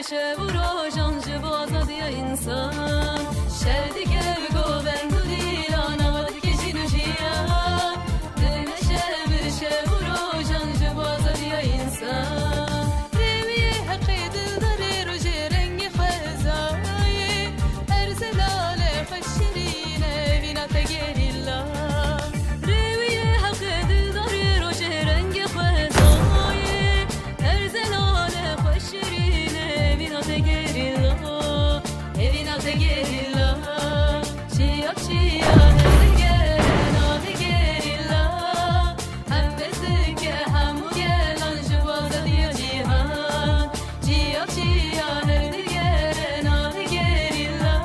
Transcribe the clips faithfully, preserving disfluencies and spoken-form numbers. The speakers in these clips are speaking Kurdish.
Şev û rojan ji bo azadiya însan, şer dike govend û dîlan, ava dike jîn û jiyan. Dime şev, şev û rojan ji bo azadiya însan. Rêwiyê heqê dildarê rojê rengê xwezayê, her zelale xwe şirîne, vîna te gerîla. Rêwiyê heqê dildarê rojê rengê xwezayê, her zelale xwe şirîne, vîna te gerîla, evîna te gerîla. Çiya çiya her digere navê gerîla. Hem bezdike hemû gelan ji bo azadiya cîhan. Çiya çiya her digere navê gerîla.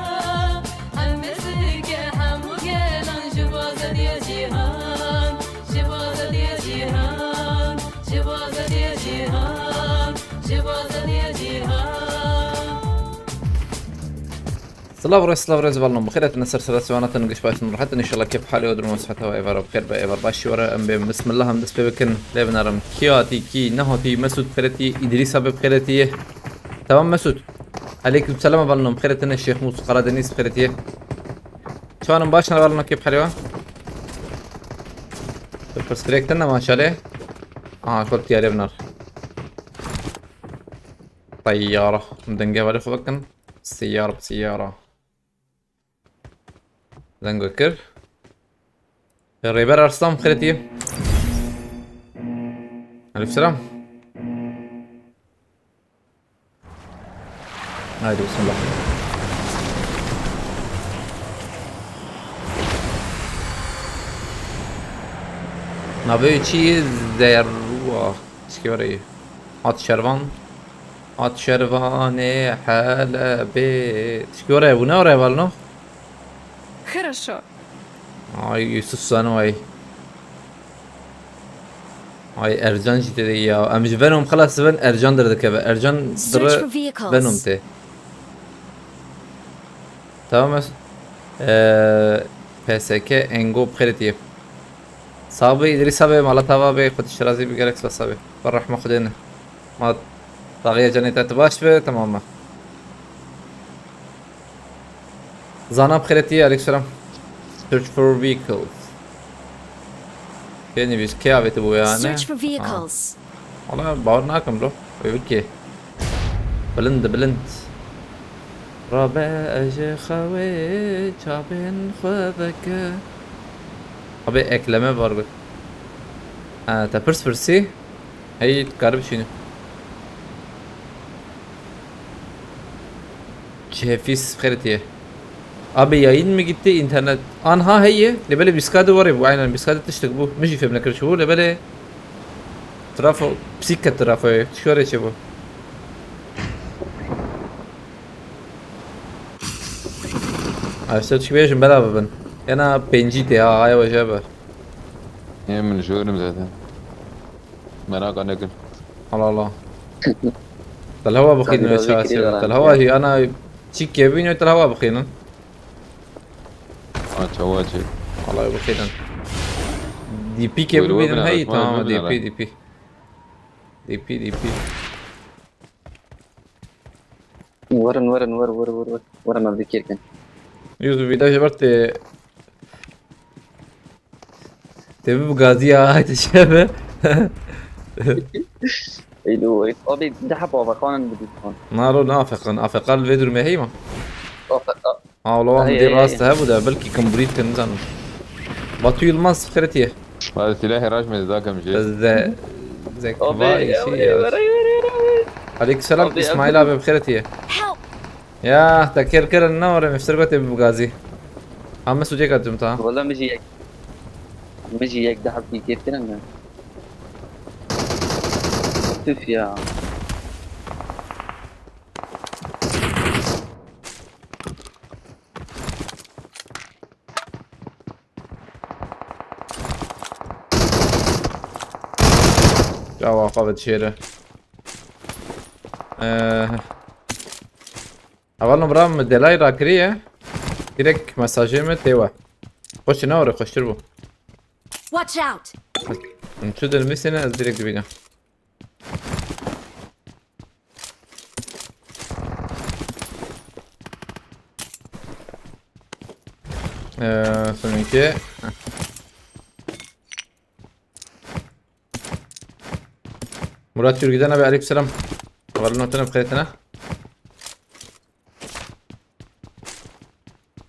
Hem bezdike hemû gelan ji bo azadiya cîhan. Ji bo azadiya cîhan. Ji bo azadiya cîhan. Ji bo azadiya cîhan. Silav rêz, silav rêz, hevalno, bi xêr hatin, ser sera siwana hatin, giş baş hatin, rehet in, înşallah kêf halê û durum û siheta we êvar bi xêr be, êvar başî were, em bê bismillah em dest pê bikin, lê binerim. Kî hatî, kî nehatî, Mesûd bi xêr hatiye, Îdrîs abi bi xêr hatiye. Tamam Mesûd. Aleyküm selam, hevalno, bi xêr hatine, Şêx Mûs, Karadeniz bi xêr hatiye. Çawanım baş in, hevalno, kêf halê we? Pirsgirêk tune maşalê. Aha, kot diyarê binar. Teyara. Denge hevalê xwe bikin. Seyara bi seyara. Dengo kir. Rêber Arslan bi xêr hatiye. Aleyküm selam. Haydi bismillah. Navê çi ye? Zerrûa. Tişkî were ye. Hat şervan. Hat şervanê Helebê. Tişkî were ye, bû ne were ye, hevalno? Хорошо. Ay Yusuf Sano ay. Ay Ercan jî tê de ya. Em ji Venom xilas dibin, Ercan derdikeve. Ercan Search dire for vehicles. Venom tê. Tamam ez. Eee, P S K Engo bi xêr hatiye. Sax be Îdrîs abi, mala te ava be, xwe tu şirazî bi gelek spas abi. Bi rehma Xwedê ne. Ma daxiya canê te tu baş be, tamam me. Zana bi xêr hatiye, aleyküm selam. Search for vehicles. Kê nivîs, kê avêtibo yani? Search for vehicles. Wala bawer nakim bro. Wê bikê. Bilind, bilind. Rabe ez ji xewê çavên xwe veke. Abi ekleme var got. Ha, te pirs pirsî. Hey, dikare bişîne. Cihefîs xêr hatiye. Abi yayın mı gitti internet? Anha heye. Lê belê bîskadê warê bû. Aynen bîskadê tiştek bû. Min jî fêm nekir çi bû. Lê belê trafo, psîke trafoyê. Çi were çi bû? Ay, ser çi bêjin bela bibin. Ena pêncî tê ha, aya we jê be. Ê min jorim zaten. Meraka nekin. Allah Allah. Telhewa bixînin Tabii, çawa biraz sêr. Zikir Telhewa jî ana çîkê bîne telhewa bixînin. Ha, çawa çi? Allah bixînin. D P kê bibînin hey, tamam, D P, D P. D P, D P. Werin, werin, wer, wer, wer, wer. Werin, em vî kêr kin. Yusuf, vî de ji ber tê, tê bi gazî ya, tê çi be? Ey, lo, ey, abi, de hep avaxanin bi dîkan. Naro, ne afeqan? Afeqan li vê durumê heye mi? Afeqan. Ha, ola wan Hey, dê hey, rast hey. Hebû de, belkî kim brît kin, nizanim. Batu Yilmaz xêr hatiye. Hadi silahê raş me dakim jê. Ez de zekva Abi, işi abi, ya. Veray, veray, veray. Aleykümselam, Abi, İsmail abi. Abi, bi xêr hatiye. Help! Ya, te kêr kirin ne ore, miftir gote bi gazî. Ha, me sucek atıyorum ta. Valla mi jî yek. Mi jî yek daha bir kêr kirin ne? Tüf ya. Çawa xwe vedişêre. Eee. Hevalno bira min delay rakiriye. Direkt mesajê min tê we. Xweş ne were xweştir bû. Watch out! Min çi dinivîsîne ez direkt dibînim. Ee, sonraki. Murat Yürgüden abi, aleykümselam. Var notuna kayıtına.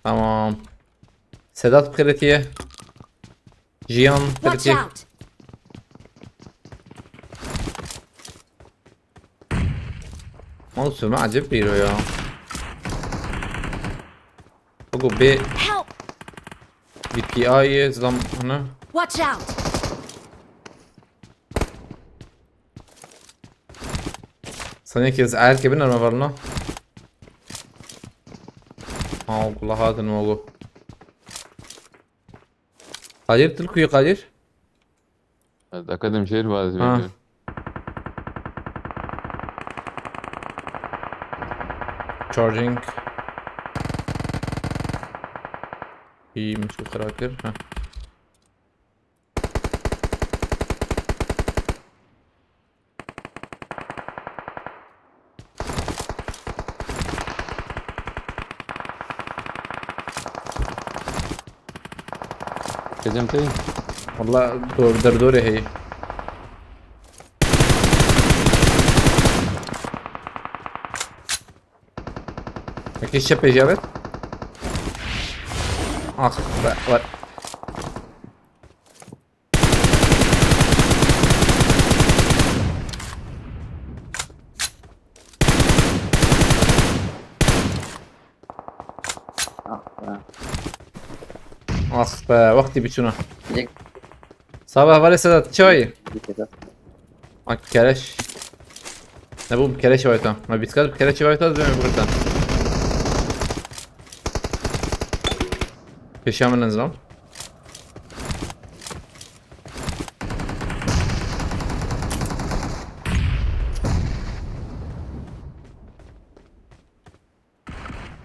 Tamam. Sedat kritiye. Jiyan Watch kritiye. Out! Mal sürme acayip bir o ya. Bak o bir Help! V P I ye, zlam, ana. Watch out! Sanki ez erke bin arma var lan. Ha, Allah hadin oğlu. Kadir, til kuyu Kadir. Dikkat edin, şehir bazı Ha. Bekliyorum. Charging. İyiymiş bu karakter. Heh. Kecem tey. Valla dor, derdorê heye. Peki şepê jabet? Ah be, var. Ah be. Ah be, wextî biçûna. Yek. Sabah var ise de çay. Bak keleş. Ne bu keleş var tam. Ma bitkat keleş var tam, zeme burada. Peşamın zaman.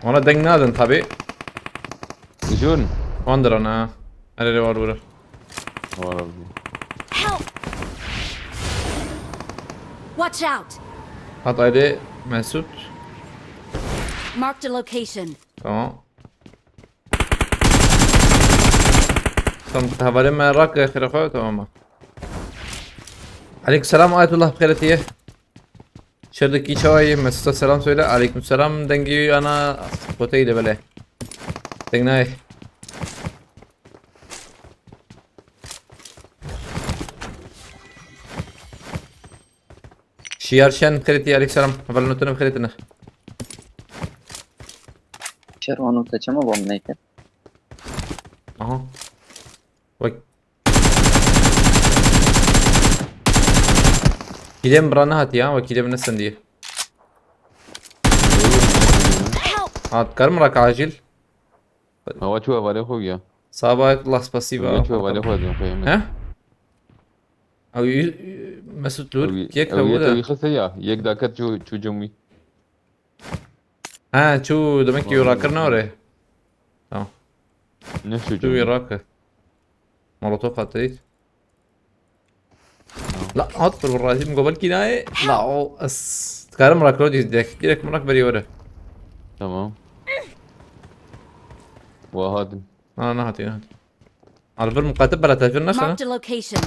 Ona deng nadin tabi. Jun. Wandir ana. Erere var bura. Var abi. Help! Watch out! Hat ayrı Mesut. Marked a location. Tamam. Tamam, hevalê me rak xêre xwe, tamam mı? Aleykümselam, Ayetullah, bi xêretiye. Şerdeki çawayı, Mesut'a selam söyle. Aleykümselam, dengi ana, koteydi böyle. Dengnay. Şiyar Şen, bi xêretiye, aleykümselam. Hevalê notuna bi xêretine. Şer, onu kaçama bom neydi? Aha. Bak. Kîlê min bira nehatiye ha, wekîlê min nesendiye. Help! Ha, dikarim raka acil. Awa çû hevalê xwe ya. Sabayet Allah spasiba. Awa çû hevalê xwe diyor, Fehmi. He? Ew, Mesut Lur, Ew, kek ew hewu yek de. Ew xiste ya, yek daket çû, çû cemî. Ha, çû demek ki Vallahi rakir ne oraya? Tamam. Ne çû Çû cemî? Rakir. Molotof attı. Tamam. La, at bir razim gobel kinaye. La, o, es, dikarim rakir diye, direkt, direkt mırak veriyor oraya. Tamam. Vahadim. Ha, ne hatıyor, ne hatıyor. Al bir mukatip bela tefir nasıl? Marked a location.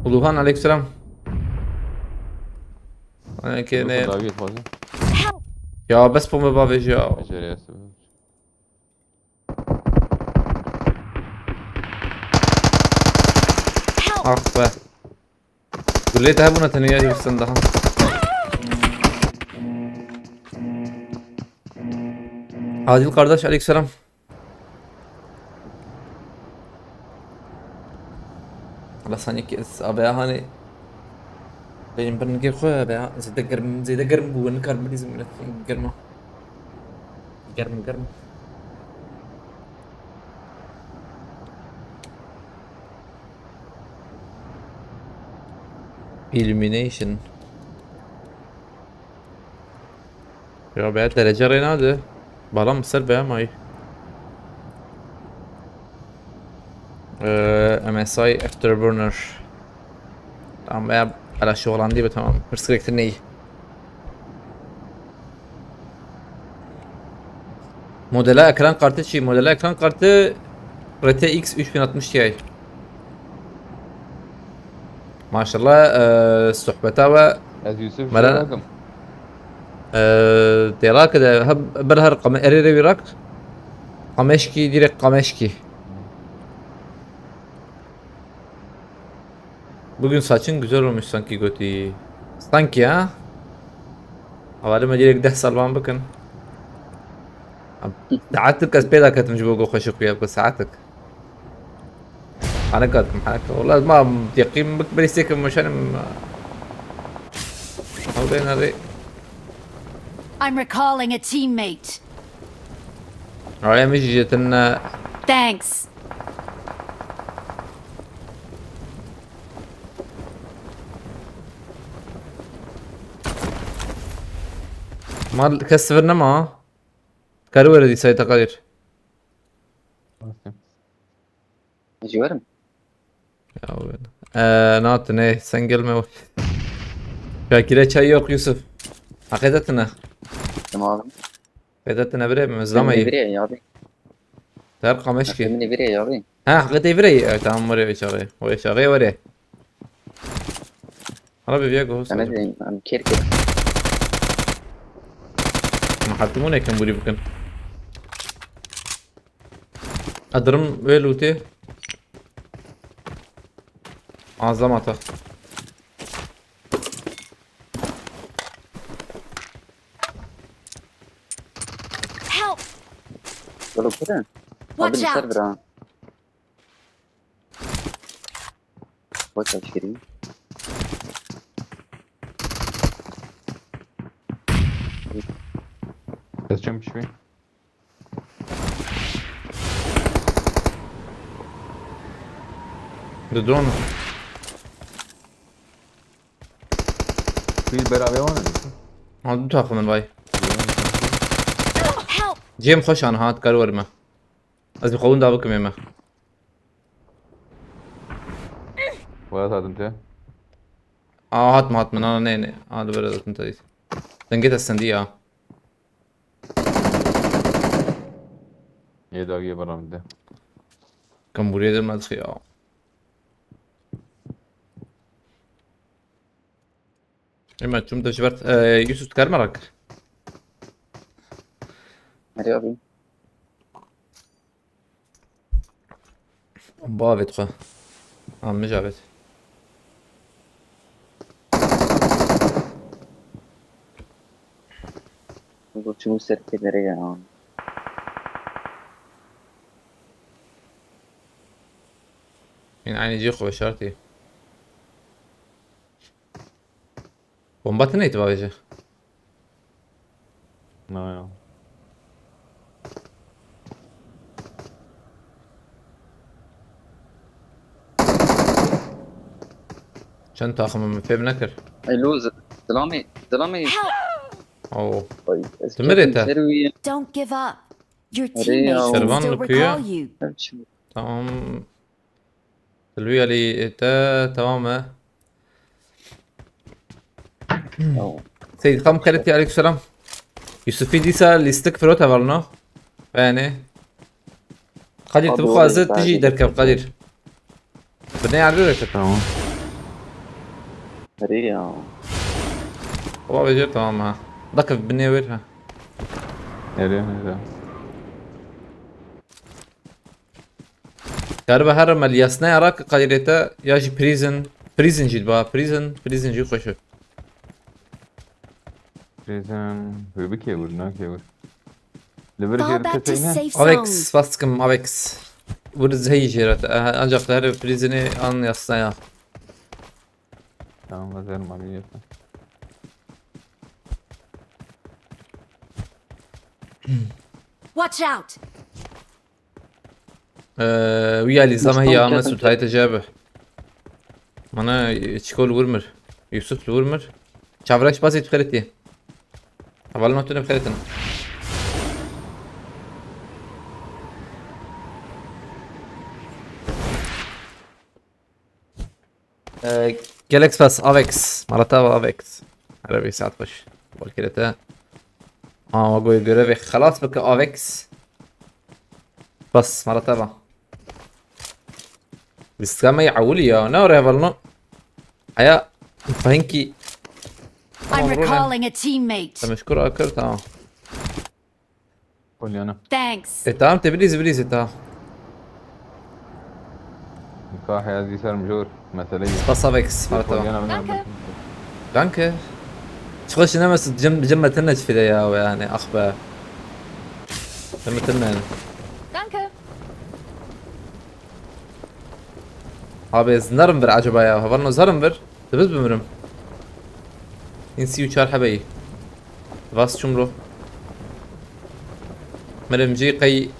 Uluhan, aleykümselam. Eke ne? Davet fazla. Ya bes pombe bavêje ya. Beceriyesi. Ah be. Gulê te hebûna tenê ya jî sen daha. Adil kardeş, aleykümselam. Valla sanki ez abeya hani benim bir nigir koy abeya. Zede germ, zede germ bu, ne karım bizim millet. Germa. Germ, germ. Illumination. Ya be derece rê nade. Balam ser be ama. Ee, M S I Afterburner. Tamam, veya hala şoğlandı be, tamam. Hırs gerektir neyi? Modela ekran kartı çi? Modela ekran kartı R T X üç bin altmış Ti. Maşallah, e, sohbeta ve Ez Yusuf Meren- Şerak'ım. E, têra kide, ha, bir her qame-, erê rê wî rak. Qameşkî, direkt qameşkî. Bugün saçın güzel olmuş sanki, gotî. Sanki ha? Havale me direkt deh sal van bikin. Saetik ez pêda ketim ji bo ku xweşik xuya bikin, saetik. Hane ketim, hane ketim. Wala ma yeqîn bik berî sêkim meşenim. Hawle nerê? I'm recalling a teammate. Raya min jî jetin, e, Thanks. Mal kes sifir nema ha. Karı were dîsa ta Kadir. Ji werim. Ya were. Eee, ne yaptın, ey? Sen gelme. Şakir'e çay yok Yusuf. Hakikaten ha. Tamam abi. Hakikaten ha, bire mi? Zlama Beni iyi. Bire ya abi. Ter kameşki. Beni bire ya abi. Ha, hakikaten bire iyi. Evet, tamam, oraya çağırıyor. Oraya çağırıyor, oraya. Hala bir viyag olsun. Sana diyeyim, em kêr kêr. Ma hetimûn ekim burî bikin. Adirim wê lûtê. Azam ata. Help! Gelo kure? Watch out! Abi ser bira. Bak aşırı. Kaçacağım bir şey. The drone. Biz beraber oynayalım. Ha, du takımın vay. Help! Cem, hoş an hat, kar verme. Ez bi qewin da bikim ême. Wala hatim te. Aa, hatma, hatma, na, ne, ne. Aa, du bere zaten tayız. Dengê te sendî ya. Yê dagiye bana bide. Kamburiye de mazxi ya. Ema çum de ji ber, e, Yusuf, dikar merak. Nereye abi? Bavê xwe. An mijavêt. Bu çimu ser kenarı ya. Yine aynı cih xwe şartî. Bomba tine itibar verecek. Na ya. Çend takımım fêm nekir. Alo, z-, Zilami, Zilami. Help! Oo. Ay, ez Demir ketim ete. Serwiye. Don't give up. Your Araya teammates can Şervan still Luku'ya. Recall you. Her şey. Tamam. Dilwî Alî te tamam e. Tamam. Seyîd Xam Xelîtî, aleykum selam. Yusufî dîsa lîstik firot hevalno. Yani. Kadir, tu bixwaze tu jî derkev, Kadir. Binê erdê derkev. Tamam. Nereye ya? Ola vecir tamam ha. Dakika binê ver ha. Nereye, nereye? Galiba her me liyasnaya rak Kadirê te ya jî prison. Prison jî ba. Prison. Prison jî xweş e. Prison. Wê bikê wir, nakê wir. Li vir Fall jêr back to keseyne? Safe zone. Avex, spas dikim, Avex. Wir zehî jêr e. Eh, ancak her prisonê an yasnaya. Tamam, lazer maliyeti. Watch out! Ee, wî ya lîza me ya me sutayê te jebe. Mana, e, çiko li wir mir. Yusuf li wir mir. Çavreş bazê tu xeletî. Hevalno tu ne xeletin. Ee, gelek spas, Avex. Marata ve Avex. Her bir saat baş. Balkirete. Ama göre, görevê xelas bike, Avex. Bas, mara tava. Lîstika me yê ewilî ya. Ne oraya hevalno. Aya, fahinkî. I'm Tamam, Ronan. Recalling a teammate. Te meşkur akir, tamam. Polyana. Thanks. E, tamam, te bilîz, bilîz, e, tamam. Nikah yazı ser mijor. Meseleyi. Spasavex, mara tava. Polyana ben Danke. anlatayım. Danke. Çıkış ne mesut, cem, cem metinle çifide ya yani, ah be. Cem metinle yani. Danke. Abi, ez nerim vir acaba ya? Hevalno, zerim vir. Dibiz bimirim. În sî û çar hebeyî. Vas çumro. Mirim jî qey.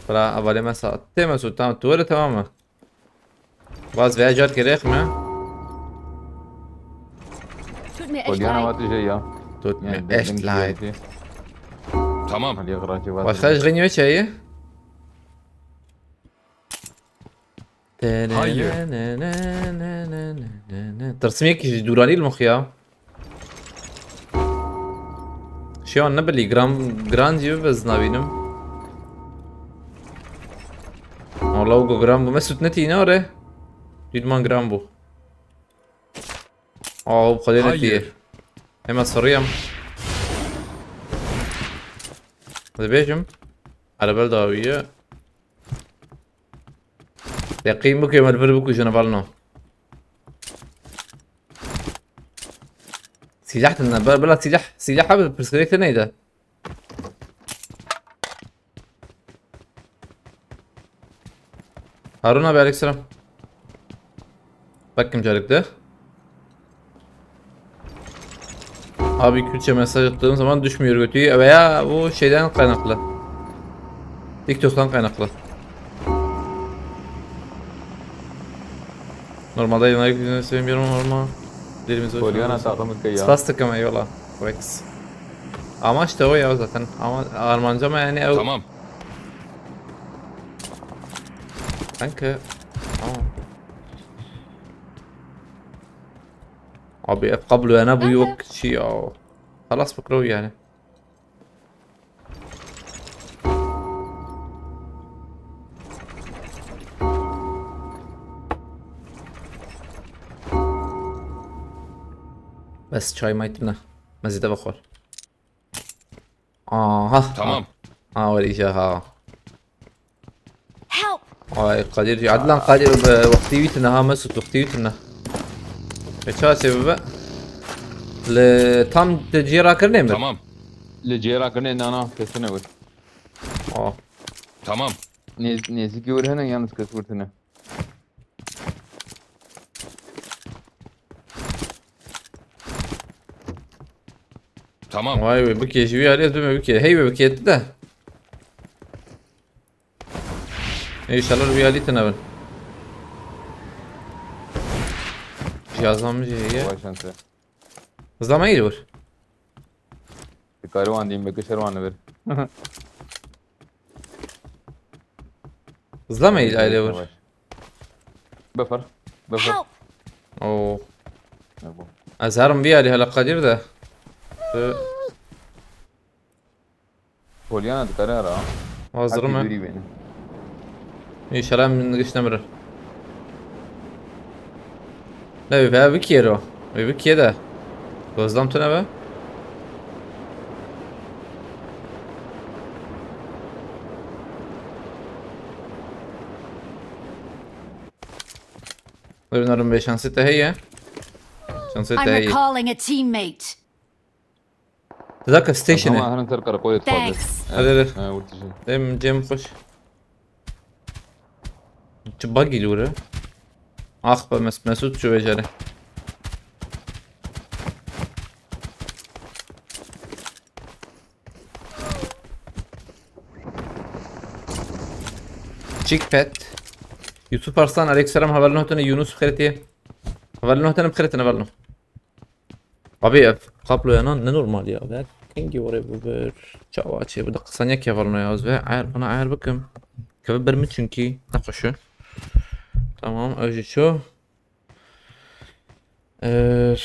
Bra, avalê me sa. Tê Mesut, tamam, tu were, tamam mı? Vas veya car kerek mi? Tut mir echt Polyana leid. wat je ya. Tut mir Yani, echt dedim ki leid. yedi. Tamam. Hadi yıkırancı var. Başka hiç gınyo çayı? Hayır. Tırsmıyor ki durani ilmuh ya. Şey an ne bileyim, gram, gran gibi bez nabînim. Wala o gram bu Mesut ne tîne ore? Dîdman gram bu. Aa, bu kadar ne Hayır. tîye. Hemen sarıyam. Hadi bêjim. Arabel dawiye. Deqîm bikê me li vir bikujin hevalno. Sîlah tine, be-, bila sîlah, sîlah abi pirsgirêk te neyde? Harun abi, aleykümselam. Bakayım carlıkta. Abi Kürtçe mesaj attığım zaman düşmüyor götü. Veya bu şeyden kaynaklı. TikTok'tan kaynaklı. Normalde yayınları güzel sevmiyorum ama dilimiz hoş Polyana olmasın. takımı kıya. Spas takımı, eyvallah. Rex. Ama işte o ya zaten. Ama Armanca mı yani? O... Tamam. Danke. Tamam. Abi ev kablo yana bu yok şey ya. Halas bıkro yani. Bes çay maytına. Mezide bakor. Aha. Tamam. Ha, var işe ha. Help! Ay Kadir, Adnan Kadir, be, wextî wî tine ha, Mesut, wextî wî tine. E, çawa çê bibe? Li tam te cihê rakirine mi? Tamam. Li cihê rakirine nana kesine wir. Oh. Tamam. Nêz-, nêzîkî wir hene yalnız kes wir tine. Tamam. Vay be, bikê ji wî alî ez bime bikê. Hey be, bikê tu de. Înşallah wî alî tine bin. Cihazan min jî heye. Vay şansı. Zama iyi vur. Dikarî wan dîm bike şer wan li vir. Zlama iyi aile vur. Bifir. Bifir. Help! Oo. Ne bu? Ez herim vî alî hele Kadir de. Ee, Polyana dikare ara. Hazırım Hepî ha. dûrî bêne. Înşallah min giş nemirir. Ne bi be bikiyero. Bi bikiye de. Gözlem tune be. Dur narin be şansı te heye. Şansı te I'm heye. Recalling a teammate. Didaka station'e. Ama herin ser karakolê dixwaze. Thanks. Hadi hadi. Ha, wurtijî. Dem cem xweş. Çi buggy li were? Ax be Mes-, Mesut çi bejere. Chickpad. Yusuf Arslan, aleykümselam, hevalno tene Yunus xeretiye. Hevalno tene xeretine hevalno. Abi ev kabloya nan ne normal ya. Ver kengi oraya bu ver. Çawa çe bu da kısanya kevalno ya. Ve ayar, bana ayar bakın. Keve bermi çünkü. Ne koşu. Tamam, öyle şu. Ee,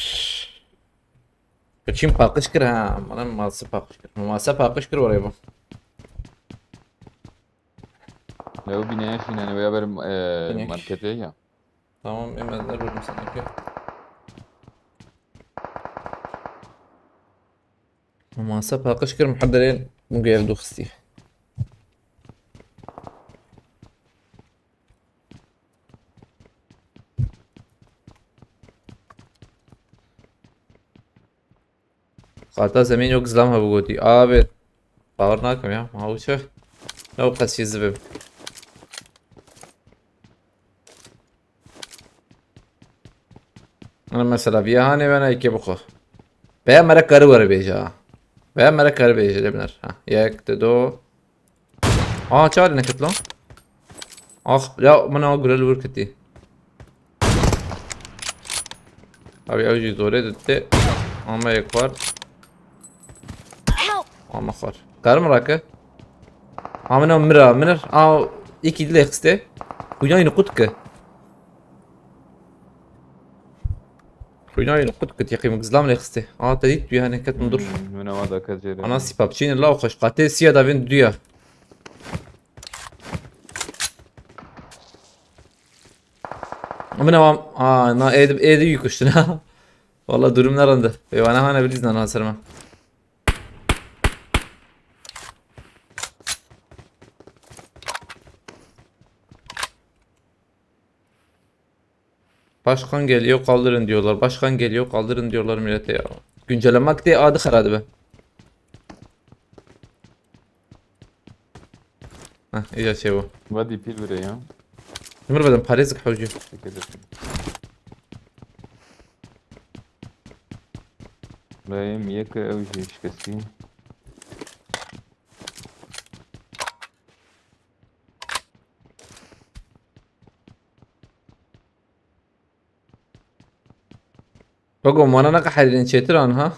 Çim paqij kir ha. Bana masa paqij kir. Masa paqij kir oraya bu. Ew bîneye şînene veya ber, e, Binek. Marketê ya. Tamam, hemen de vurdum sana ki. Masa paqij kir, muhederên min ev doxistî. Xalta zemîn yok, zilam hebû gotî. Abi, bawer nakim ya. Ma ew çi? Ne ew qesî zibim. Ana mesela viya hanê wena yekê bixwe. Veya mere kari were bêje ha. Veya mere kari bêje de biner. Ha. Yek, de do. Aa, çar ne kit lan. Ah, ya, min a gure li wir kitî. Abi, ew jî zorê dite. Ama yek var. Help! Ama xar. Karim rake. Amına mira, minir. Aa, iki dile xiste. Kuyayını kut ki. Kuyayını kut ki, yakayım, gizlam ne xiste. Aa, te dit, yani, ket müdür. Hmm, min ewa da ket jêre. Ana sipapçîn la xweş. Qatê siya da vin duya. Min ewa, aa, na êdi, êdi yüküştün ha. Valla durum ne rende. Eyvana hane bilizna na serme. Başkan geliyor, kaldırın diyorlar. Başkan geliyor, kaldırın diyorlar millete ya. Güncellemek de adı herhalde be. Heh, iyice şey bu. Vadî pîl bire ya. Ömür bedim, parêzik hocam. Dikkat et. Rayım yek ew jî şikestî. Bak o mana ne kaherinin çetir an ha.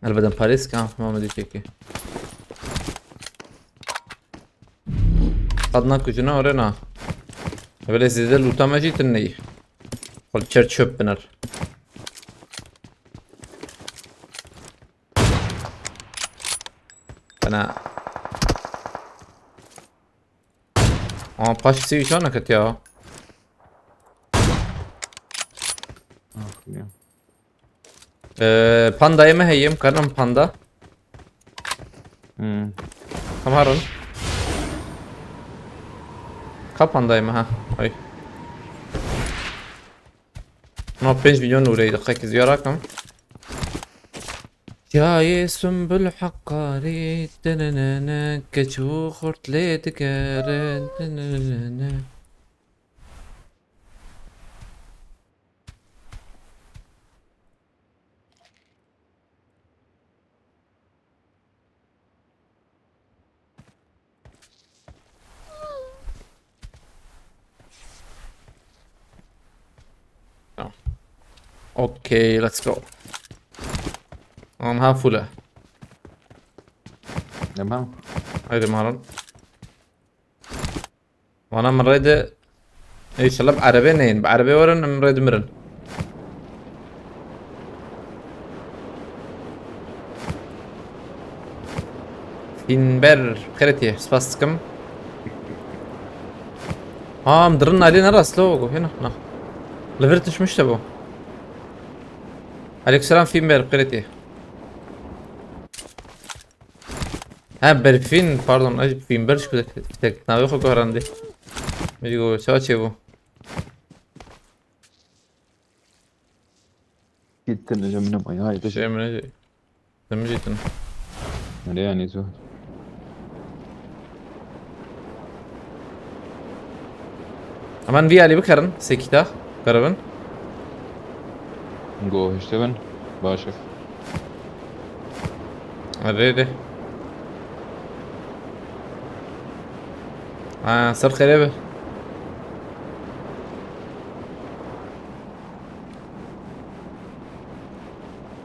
Elbette Paris ka Muhammed Çeki. Adnan kucuna orena. Böyle zide lutama jitin neyi. Kol çer çöp biner. Bana. Aa, paş bir şey neket ya. Ah ya. Ee, pandayı mı heyim? Karnım panda. Hmm. Tamam. Ka pandayı mı ha? Ay. No, pênc milyon liraydı. Kaç yüz yarakım? Çayê Sümbül Hakkari, tenenene, keçû xurt lê dikere, tenenene. Tamam. Okay, let's go. Tamam, ha full. Tamam. Haydi Maron. Vana min rê de. Înşallah bi erebê neyên. Bi erebê werin, min rê de mirin. Finber, xêretî, spas dikim. Ha, em dirin alî ne rast lo, go, hêna, na. Li vir tişmiş te bo. Aleykümselam Finber, xêretî. Ha, Berfin, pardon, ay, Finber şu tek, tek navê xwe guherandî. Min jî got, çawa çêbû? Gittin ecem ne may haydi. Şey mi ne? Demir jetin. Nereye yani zor? Hemen bir alî bikerin, sekîta. Garibin. Go işte ben. Başa. Hadi hadi. Ha, ser xêrê be.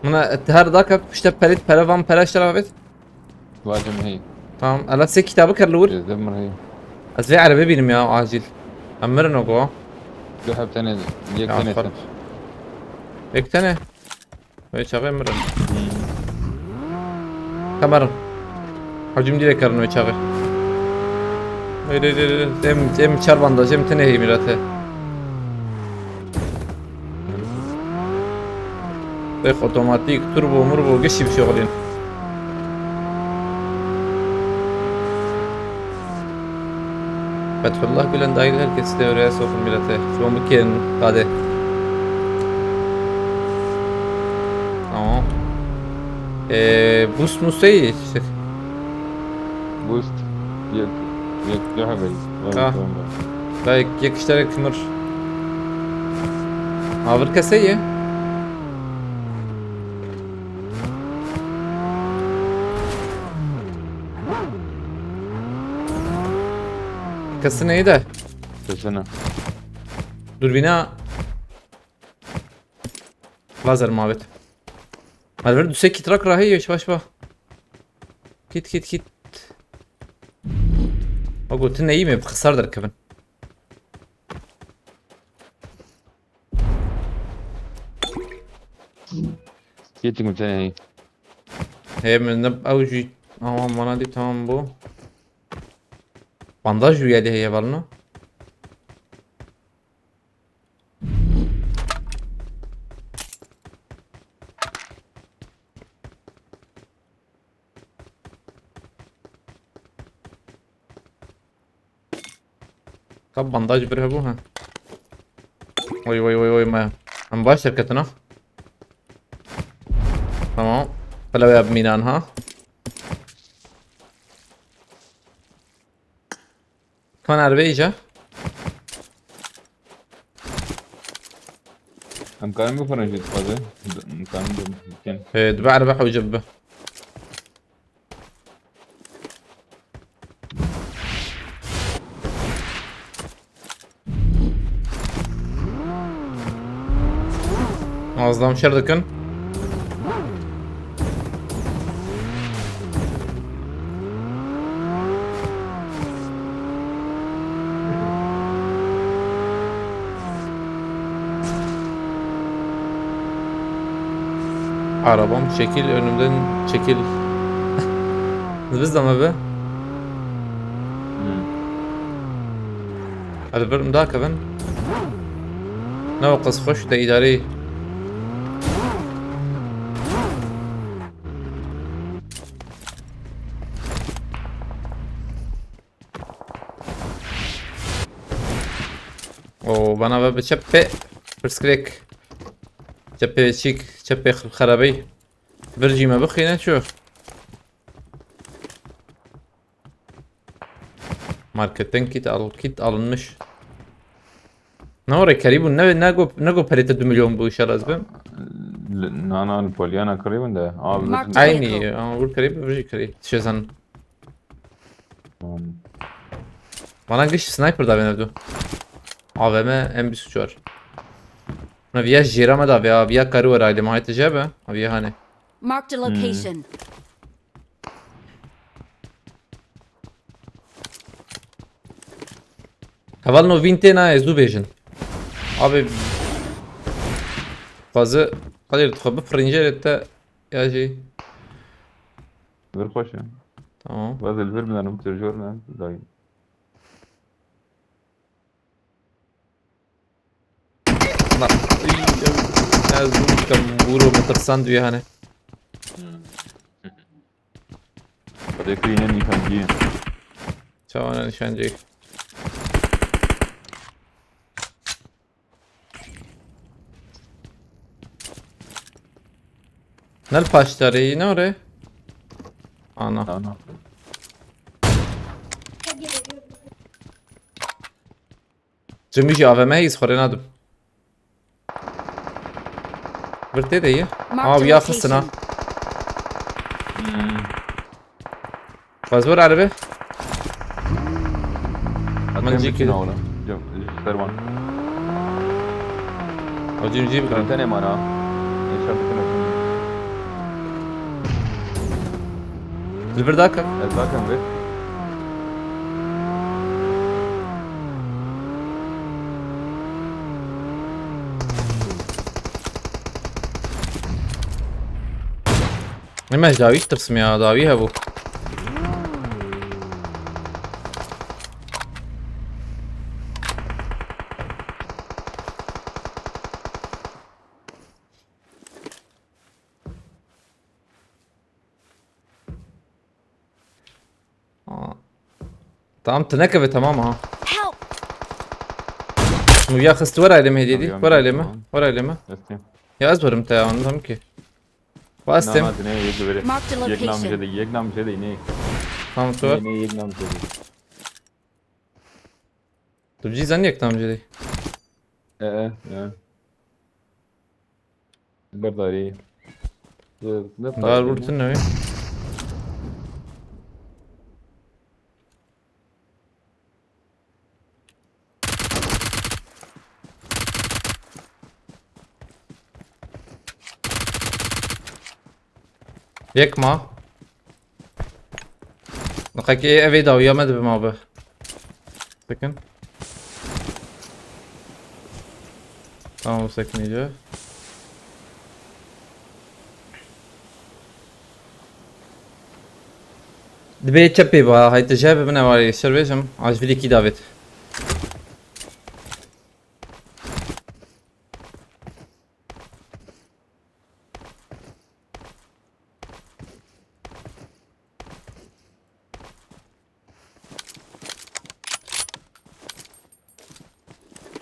Mına her dakika işte perit pere van pere şerabet. Vacim hey. Tamam, ala sê kitabı kar lur. Ezde mır hey. Ez vê erebe bînim ya acil. Em mirin o go. Yo, hep tenê, yek Ya, tenê xor. sen. Yek tenê. Wê çaxê mirin. Kemerin. Hacim direk kerin wê çaxê. Hayır, hayır, hayır. Em, em çar bandaj, em tenê heymirate. Rêx otomatik, turbo, murbo, gişî bişoxilîn. Fethullah Gülen dahil herkesi devreye sokun millete. Şu an bu kirin kade. Tamam. Ee, boost mu şey? Boost. Yek, yek, yek hebey. Ha. Tamam, tamam. Da yek, yek işlere kımır. Avır keseyi. Kesine iyi de. Kesine. Dürbüne. Lazer mavit. Alver düse kit rak rahi yeş baş ba. Kit, kit, kit. Bak, o tine iyi mi? Xisar der Kevin. Yetim bir tane. He, min de ew jî, aman bana dî tamam bu. Bandaj jî yedi heye var mı? Ka bandaj bir hebû ha. Oy, oy, oy, oy, me. Em baş derketin ha. Tamam. Pelewe yap minan ha. Kan erbe iyice. Em karin bixwin jî dixwaze. Em karin bikin. Ee, dibe erbe hewce bibe. Azlam şer dikin. Arabam çekil, önümden çekil. Biz de mi be? Hmm. Hadi bir daha kevin. Ne o kız hoş da idare. Oo, bana ve bir çepe. Pirskrek. Çepe çik, çepe xerabey. Bir cime bixine şu. Marketten kit al, kit alınmış. Ne oraya kerî bû? Ne, ne go, ne go perê te du milyon bû, şer ez bim? L-, na, na, li Polyana kirî bûn de. Abi, Mark bizim the Aynı, vehicle. Ama vur kerî, vur kerî. Şezan. Tamam. Bana giş sniper da ben evde. A V M M bir suç var. Na viya jêra me da, viya, viya karu var aile mahayete jebe. Viya hani. Marked a Hmm. location. Heval no vîn tê nayê, zû bêjin. Abi. Fazı. Kadir, tu xwe bifirînce te ya jî. Vir xweş e. Tamam. Bazı li vir binerim, tu jor ne, dayım. Na, ey, ya, ya, zû dikim, bûro min tirsand wî hene. Xwedê kirî ne nîşancî ye. Çawa ne nîşancî? Ne li paşdarê yî, ne orê? Ana. Ana. Cimî jî A V M heyî, xwarê nadim. Bir tê de ye. Marked Aa, a ya location. Xistina. Hmm. Fazla var arabe. Atıyorum Mancı bütün ki. Oğlum. Yok, servan. Hocam, cim. Sen tane mana. Yaşar bütün olsun. Dilber Daka. El bakın bir. Nime ji dawî tirsim ya, dawî hebû. Aa. Tamam, tu nekeve, tamam ha. Help! Muya xist, wera lê me hediye dî. Tamam, wera lê me. Tamam. Wera lê me. Destê. Ya ez werim te ya, anladım ki. Wa ez Na, têm. Na, dinê, yek, yek, Marked a yek nam location. Jê de, yek nam jê de, ne. Tamam, tu Ne, ver. Ne, yek nam jê de. Tu cî zanî yek nam jê de. E, e, e. Berdarî. Ne Dar vur ne? Tune wî. Yek ma. Niqekê ev ê dawiya me dibe ma be. Sekin. Tamam, sekinî. Dibê çepê ba, hay tu jê bibine warê, şer bêjim, a ji vî lêkî davêt.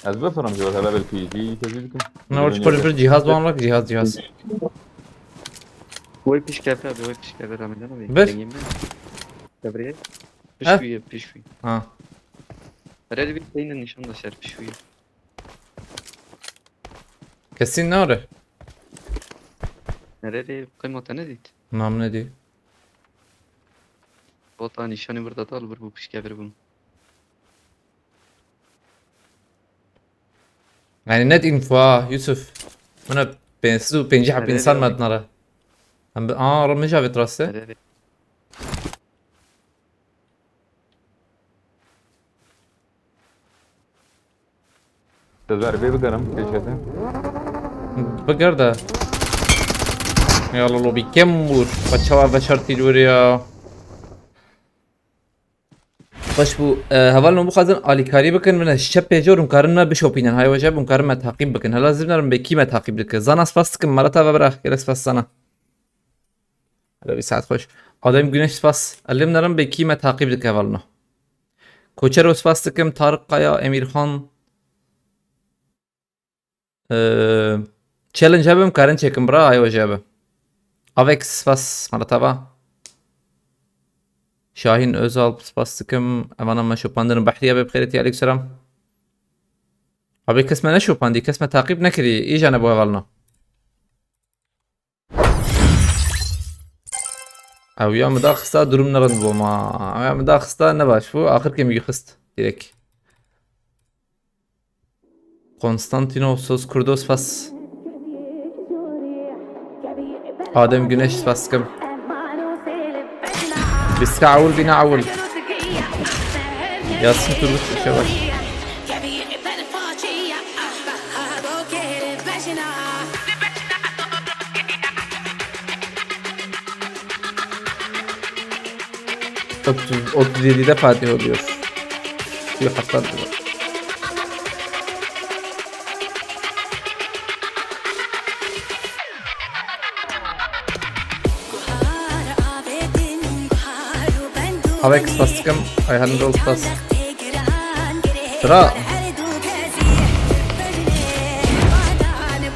Ez bifirim ji we, hele belkî jî tezî bikim. Ne, wek pir pir cihaz ban lak, cihaz, cihaz. Wê pişkeve, abi, wê pişkeve, ramedana abi. Bir. Dengim ben. Devreye. Heh. Pişkuye, pişkuye. Ha. Herhalde bir şeyin nişan da ser pişkuye. Kesin ne öyle? Nerede? Kıymata ne dit? Nam ne diyor? Vota nişanî burada dal bir bu pişke bir bu. Yani net info ha, Yusuf. Buna pênc sed û pêncî heb Nerede insan abi? Metnara. Em bi-, aa, Ramiz abi raste. Nerede? Te zerê bigerim, pêşete. Biger de. Ya Allah, lobi kem vur. Bak çawa veşartî vur ya. Baş bu, e, hevalno bixwazin alîkarî bikin, min şep pêjor hûn karin me bişopînin. Hay weje hûn karin me taqîb bikin. Hela zîv nerim bê kî me taqîb dike. Zana spas dikim, Marat ava bira. Gelek spas Zana. Hele bir saet xweş. Adem Güneş spas. Elim nerim bê kî me taqîb dike hevalno. Koçero spas dikim, Tarık Kaya, Emirhan. Ee, challenge hebim, karin çekim bira, ayo jebe. Avex spas, Maratava. Şahin Özal spas dikim, evana me şopandin Bahriye be bixêrê, aleyküm selam. Abi kes me neşopandî, kes me taqîb nekirî, îja ne bu hevalno. Ew ya min daxista, durum nerind bû ma. Ew ya min daxista, ne baş bû. Axir kêm yî xist. Direkt. Konstantino Soz Kurdo spas. Adem Güneş spas kim. Biska awul bina awul. Yasin Turgut, işe baş. Otuz, otuz yedide Fatih oluyor. Suyu hasta diyor. Alex Baskın, Ayhan Yol Spas. Sıra.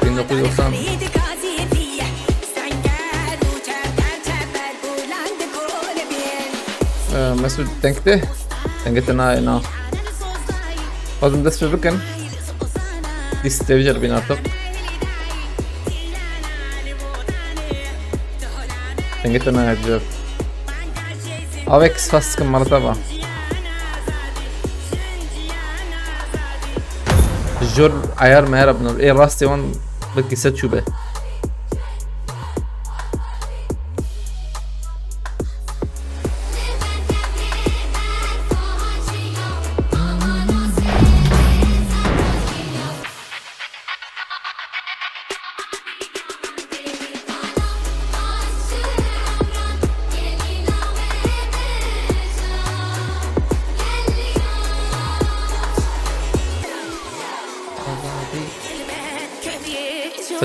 Bin dokuz yüz doksan. Ee, Mesut Denkli. Denkli na, na. Lazım dest ve bakın. Liste bir bin artık. Dengê te nehatiye. Avex fas dikim, Maratava. Jor ayar meyara binor. Ê rastê wan belkî se çûbe.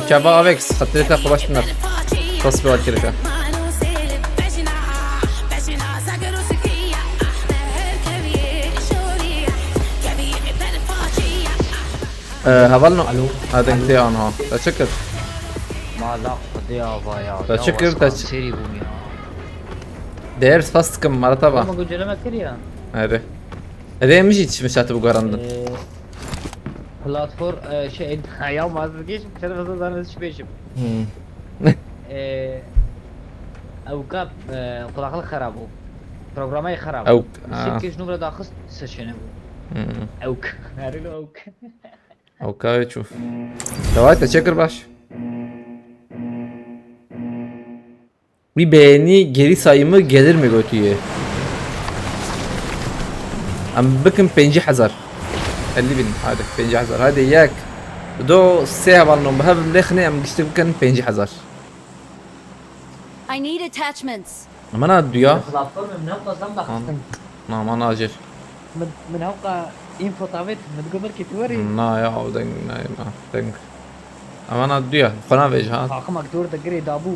Çava Avex, xatirê te xweş binar. Rast bi alkirika. Ee, heval no. Alo. Hadi gidiyor ana. Teşekkür. Mala xwedê ava ya. Teşekkür, ya teşekkür. Seri bûm ya. Değer spas dikim, marata va. Ama güncelleme kiriya. Hadi. Hadi em jî çi mişatı bu garandın. Ee, platform, e, şey, ya mazgeç, sen fazla zannet şu beşim. Hmm. Ee, ew ka, e, kulaklık xerab bû. Programayê xerab bû. Ew, ha. Sirkê ji nû re daxist seçeneği bû. Hmm. Ew k-, herilo ew k-. Ew ka wê çû. Daway te çekir baş. Bir beğeni geri sayımı gelir mi götüye? Em bikin pêncî hezar. Elli bin, hadi pêncî hezar. Hadi yek. Do sê hevalno bi hev lêxinê em giştik bikin pêncî hezar. I need attachments. Mana duya. Platformê min ew qazan da xistin. Na, mana ajêr. Min, min hewqa info tavêt, min digo belkî tu werî. Na ya, o deng, na, na, deng. Ama na duya, xwe navêj ha. Taximek dor de girê dabû.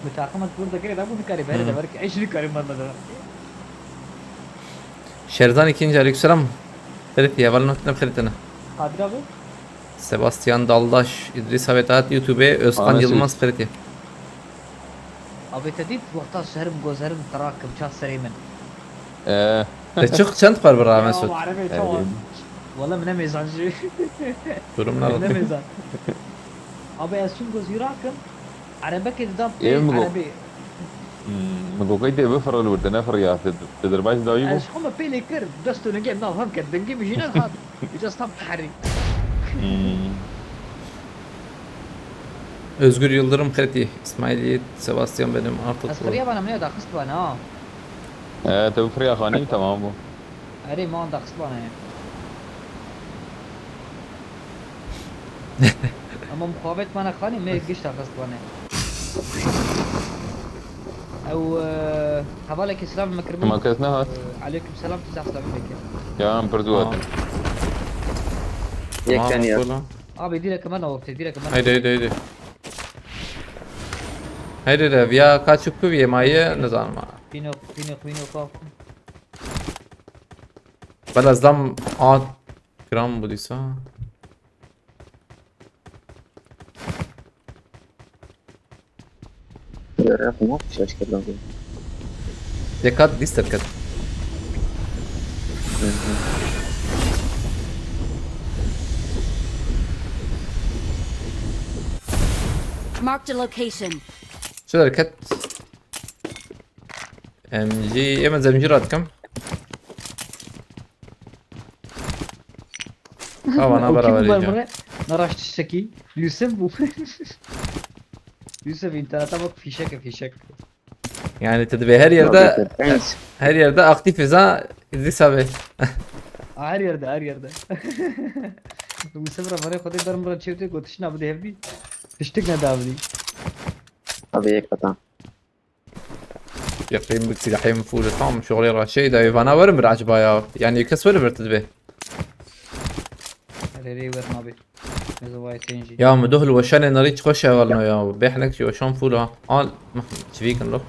Min taximek dor de girê dabû, nikarî berê de verkî. Eş nikarî merme de verkî. Şerzan ikinci, aleykümselam. Ferit ya, val not ne Ferit ne? Kadir abi. Sebastian Daldaş, İdris Ahmet At, YouTube, Özkan Ahmet Yılmaz, Ferit ya. Abi te dît wexta şerim gozerim tirakim ça serê min. Ee. Te çi çend par bira Mesut? Ya, arebe tamam. Wala min nemêzan jî. Durum ne? Min nemêzan. Abi ez çûm goz Îrakim. Erebekê dida pê erebê. Hmm, min gokey tê bifiril wir te nefiriya, te, te derbas dawî bû? Ez xwe me pê lê kir, dest û lingê nav hev ket, dengê min jî nedihat. Îca stam qeherî. Hmm. Özgür Yıldırım Xetî, İsmail Yiğit, Sebastian benim artık. Ez bu. Firiya bana min daxist bana ha. Ee, te bifiriya xanî tamam bû. Erê, man daxist bana ya. Ama muxabet bana xanî, me giş daxist bana. Ew, e, hevalekî selam me kiribû. Ma kes nehat. E, aleyküm selam, tu zaf selam me kir. Ya, em pirz Tamam. Hatin. Yek Tamam, teniya. Buyurun. Abi, direkt hemen ortaya, direkt hemen. Haydi, haydi, haydi. Haydi de, ya kaçıp kuviye maye, ne zaman? Pino, pino, pino, pino. Bela zam a gram bu dîsa. Yere yapma, şaşkın lazım. Dikkat, dikkat. Marked a location. Şöyle kat. M G, hemen zemci rahatım. Tamam, O beraber kim var yiyeceğim. Buraya? Naraş tiştekî. Yusuf bu. Yusuf internete bak, fişek, fişek. Yani te divê her yerde, her yerde aktif ha, İdris abi. Her yerde, her yerde. Yusuf ra vare xwedê berm ra çewtê gotişna bide hevdî. Tiştik ne davdî. Abi yek katan. Yaqîn bi silahê min full tam şoxlê ra şey de vana werim bir acaba ya. Yani kes were bir dibe. Erê rê wer nabe. Mezovayê tên jî. Ya mi doh li weşanê narî çi xweş hevalno ya. Bêhnek jî weşan full ha. Al, çivî kin lo.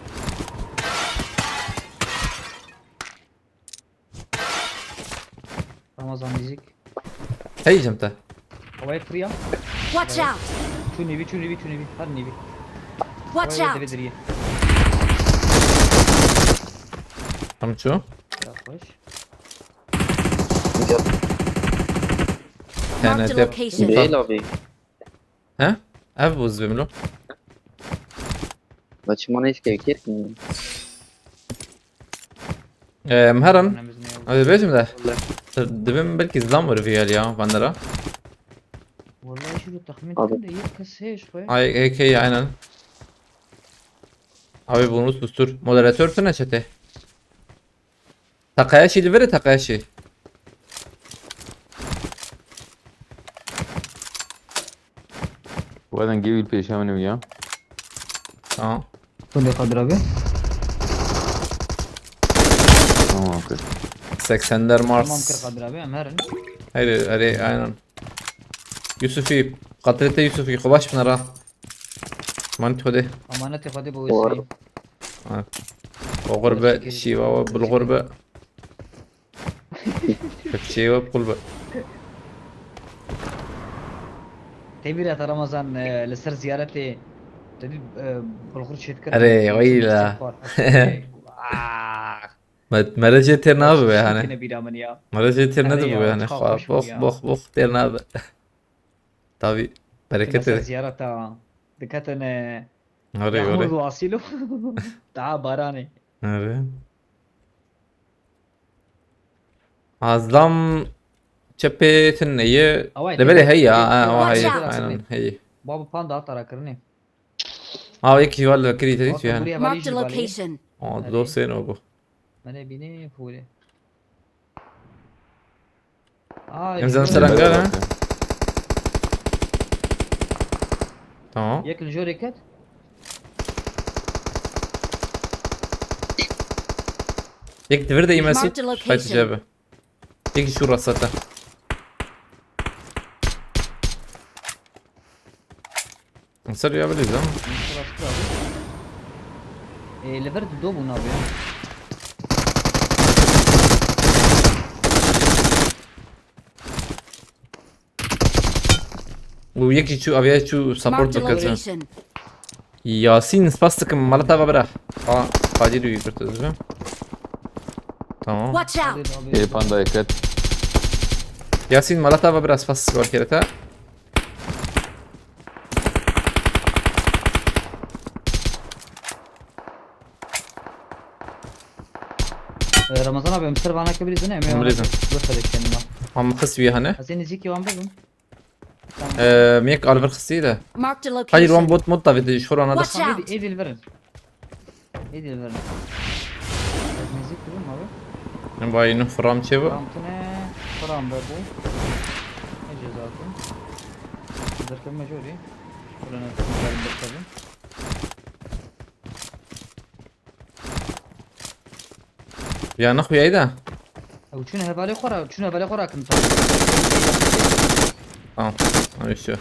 Ramazan müzik. Hey cem te. Havaya kırıya. Watch out! Çu nevi, çu nevi, çu nevi. Har nevi. Watch out! Deve diriye. Tam çu. Ya hoş. Marked a location. Değil abi. He? Ev buz bimlo. Maçı bana hiç keyif etmiyor. Em herin. Hadi bêjim de. Dibim belkî zam were viyal ya, vandera. Vallahi şunu tahmin ettim de ilk kez şey şu. Ay, A K, aynen. Abi bunu sustur. Moderatör tune çete. Takayashi, li vir e Takayashi. Weden gêwî pêşa min ya. Tamam. Hûn ê Kadir abi. Tamam, okey. Seksender Mars. Tamam kir Kadir abi, em herin. Haydi, haydi, aynen. Yusufî, qatilê te Yusufî, xwe baş binera. Manî Xwedê. Emanetê Xwedê bi wê War. Seyî. Ha. Oxir be, şîva we bilxur be. Kepçeyê we bi qul be. Tê bîra te Ramazan, e, li ser ziyaretê te dî, e, bilxur çêdikir. Erê, weyla. Ah. Me-, mere jê têr nabe be, hane. Têne bîra min ya. Mere jê têr nedibe be, hane. Xwe, box, box, box têr nabe. Tabii, bereket. Têne ser ziyareta. Diketine. Orê, orê. Yağmur ve asilo. Daha baranê. Orê. Azlam çepê tine ye. Away, levelê têne. Hey ya, ha, o hey, aynen, hey. Babu panda hat ara kirinê. Ha, yekî var li kirî te dît yani. Marked a location. O, dostên o bu. Mene bînî pûrê. Aa, em zan seranga ne? Tamam. Yek li jorê ket. Yek divir de yemesi. Marked a location. Haydi cebe. Yek şu rasata. Ser ya biliriz ama. E, lever de do bûn abi ya. Û yekî çû, aviya çû support bike. Marked a location. Yasîn, spas dikim, mala te ve bira. Aa, Kadir uyu kurtuldu. Tamam. Watch out. Ê panda yeket. Yasîn, mala te ve bira, spas gor kere te. Ee, Ramazan abi, em ser vana ke bilîzin, em Em bilîzin. Dur selection var. Am xist wî hene. Ez ê nêzîkî wan bibim. Tamam. Ee, mi yek alver xistî de. Marked a location. Hayır, wan bot mod davê de şora na da. Watch out. Êdî, êdî li vir in. Êdî li vir in. Ez nêzîk bibim abi. Em vay nu fram çê bu. Fram tine, fram be bu. Ne ceza bu? Derkevme jorî. Kurana derkevim. Ya ne xuyayı da? Ew çûne hevalê xwe re, çûne hevalê xwe re kin. Tamam. Tamam, işte.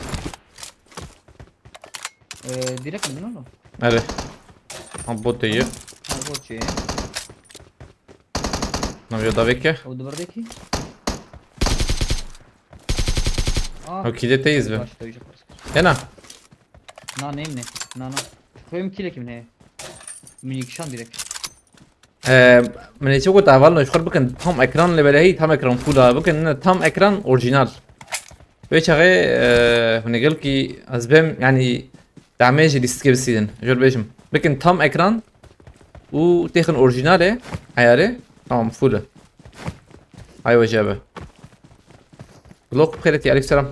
Ee, direkt mi lan o? Erê. Ha, bot de ye. Ha, bot ye. Nam ya davê ke? O diberdekî. Aa. O kî de teyiz be. Başta yüce parası. Hena. Na, neyim ne? Na, na. Koyum kile kim ne? Minik şan direkt. Ee, min ê çi got, hevalno, ji xwe bikin tam ekran, lê belehî tam ekran full a bikin, ne tam ekran orjinal. Wê çaxê, ee, hûn ê gelkî ez bêm, yanî, demê jî lîstikê bisîdin. Jor bêjim. Bikin tam ekran û têxin orjinalê, eyarê, tamam, full e. Ay we jebe. Glock bi xêretî, aleyküm selam.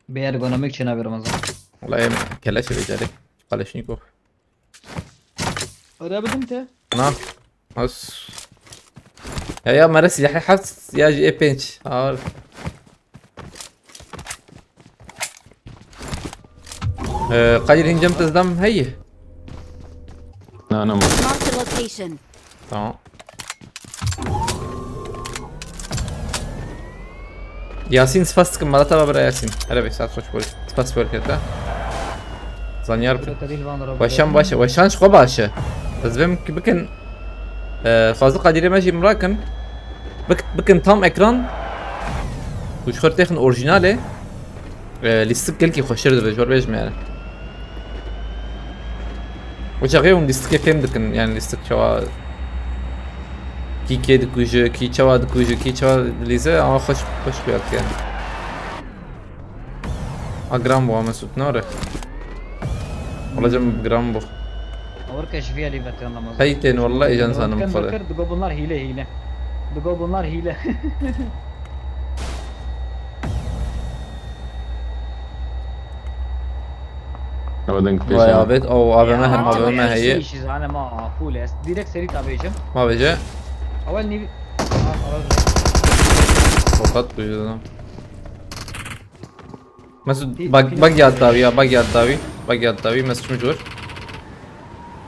Bi ergonomik çênabe Ramazan. Wala em keleş e vê carê. Kaleşnîkov. Ara bidim te. Na. As. Ya, ya mere silahê heft ya jî ê pênc. Ağır. Ee, Kadir, hincem te zidam heye? Na, na, ma. Marked a location. Tamam. Yasîn, spas dikim, mala te ve bira Yasîn. Hele be, saet xweş bol. Spas bol kete. Zanyar. Weşan baş e, weşan ji xwe baş e. Ez vêm ki bikin, e, fazla Kadirê me jî mirakin. Bik-, bikin tam ekran. Û ji xwe têxin orjinal e. E, lîstik gelkî xweştir dibe, ji ber bêjim yani. Wê çaxê hûn lîstikê fêm dikin, yani lîstik çawa kî kê dikuje, kî çawa dikuje, kî çawa dilîze, ama xweş, xweş xuya dike yani. A, giran bû, Mesut, nare. Wala cem giran bû. Awirke ji vî elî veteran Ramazan. Hey tên, wala, ejan zanim xwe de. Digo bunlar hile, hile. Digo bunlar hile. Ew deng pêşe. Vay, abet, o, A V M hem, A V M heye. Zane ma full est. Direkt seri tabêjim. Ma bêje. Awel nîv-, Fakat bu yüzden. Mesut, bak, bak ya davi ya, bak ya davi. Bak ya davi, Mesut mu gör?